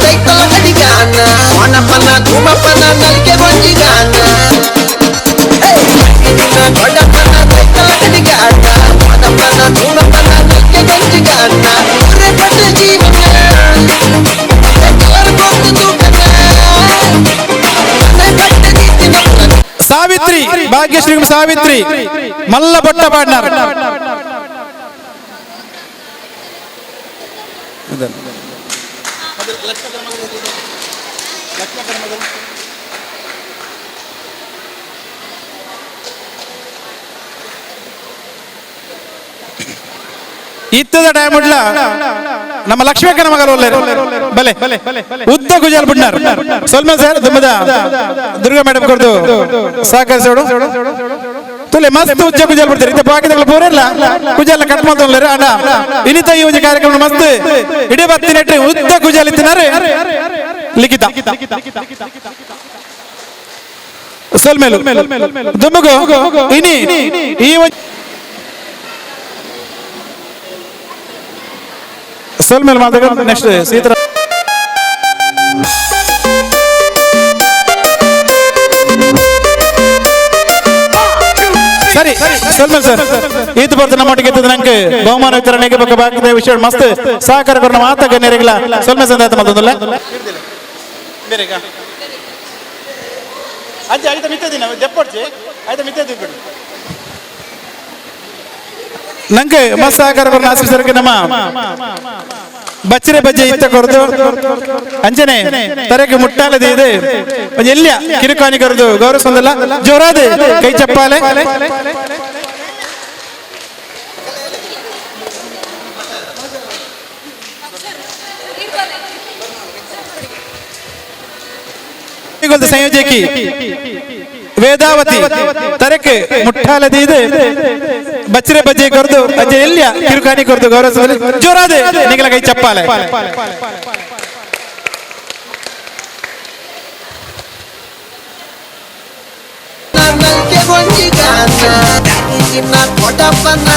ತೈತಲ ಕಡಿಗಾನ ಒಣಪನ ಧೂಮಪನ ನಲಿಕೆ ಗೊಂಜಿಗಾನ ದೊಡ್ಡಪ್ಪನ ತೈತಲ ಕಡಿಗಾನ ಒಣಪನ ಧೂಮಪನ ನಲಿಕೆ ಗೊಂಜಿಗಾನ ಪಟ್ಟ ಜೀವನ
ಸಾವಿತ್ರಿ ಭಾಗ್ಯಶ್ರೀ ಸಾವಿತ್ರಿ ಮಲ್ಲ ಬೊಟ್ಟ ಪಾಡ್ನಾರ್ ಇತ್ತದ ಟೈಮ್ ಉಡ್ಲ ನಮ್ಮ ಲಕ್ಷ್ಮೀಕನ ಮಗಲು ಬಲೆ ಉದ್ದ ಗುಜಾಲ್ ಬಿಡ್ನಾರ್ ಸಲ್ಮಾನ್ ಸರ್ ದುಮ್ಮದ ದುರ್ಗಾ ಮೇಡಮ್ ಕೊಡ್ದು ಸಹಕರಿಸೋಡು ತುಲೆ ಮಸ್ತ್ ಉಜ್ಜ ಗುಜಾಲ್ ಬಿಡ್ತಾರೆ ಇತ್ತ ಬಾಕಿದಗಳು ಪೂರೆಲ್ಲ ಗುಜಾಲ ಕಟ್ ಮಾಡ್ತಾರೆ ಅಣ್ಣ ಇನಿತ ಈ ಒಂದು ಕಾರ್ಯಕ್ರಮ ಮಸ್ತ್ ಇಡೀ ಬತ್ತಿ ನೆಟ್ರಿ ಉದ್ದ ಗುಜಾಲ್ ಇತ್ತಿನಾರೆ ಲಿಖಿತ ಸಲ್ಮೇಲು ದುಮ್ಮಗು ಇನಿ ಈ ಸಲ್ಮೇಲ್ ಮಾತಾಡ ನೆಕ್ಸ್ಟ್ ಸೀತರ ಸರಿ ಸಲ್ಮೇಲ್ ಸರ್ ಈತ ಬರ್ತ ನಮ್ಮ ಒಟ್ಟಿಗೆ ಇದ್ದದ್ದು ನಂಗೆ ಬಹುಮಾನ ವಿತರಣೆಗೆ ಬಗ್ಗೆ ಬಾಕಿದ ವಿಷಯ ಮಸ್ತ್ ಸಹಕಾರ ಕೊರನ ಮಾತ ಗಣ್ಯರಿಗಳ ಸಲ್ಮೇಲ್ ಸಂದಾತ ಮಾತೊಂದಲ್ಲ ಅಜ್ಜಿ ಆಯ್ತಾ ಮಿತ್ತದಿನ ದೆಪ್ಪೊಡ್ಚಿ ಆಯ್ತಾ ಮಿತ್ತದಿ ಬಿಡು ನಂಗೆ ಮಸ್ತ್ ಸಹಕಾರ ಕೊರನ ಆಶೀಸರಿಗೆ ನಮ್ಮ ಬಚ್ಚರೆ ಬಜ್ಜೆ ಇತ್ತ ಕೊರದು ಅಂಜನೆ ತರಗೆ ಮುಟ್ಟಾಲದೆ ಇದೆ ಒಂಜಿ ಎಲ್ಲಿಯ ಕಿರುಕಾನಿ ಕೊರದು ಗೌರವ ಜೋರಾದ ಕೈ ಚಪ್ಪಾಲೆ ಸಂಯೋಜಕಿ ವೇದಾವತಿ ತರಕ್ಕೆ ಮುಟ್ಟಾಲದೆ ಇದೆ ಬಚ್ಚರೆ ಬಜ್ಜೆ ಕೊರದು ಅಜ್ಜೆ ಎಲ್ಲಿಯ ಕಿರುಕಾನಿ ಕೊರದು ಗೌರವ ಜೋರಾದ ನಿಗಲ ಕೈ ಚಪ್ಪಾಲೆ
ನಲಿಕೆ ಗೊಂಜಿಗಾನ ಕೊಡಪ್ಪನ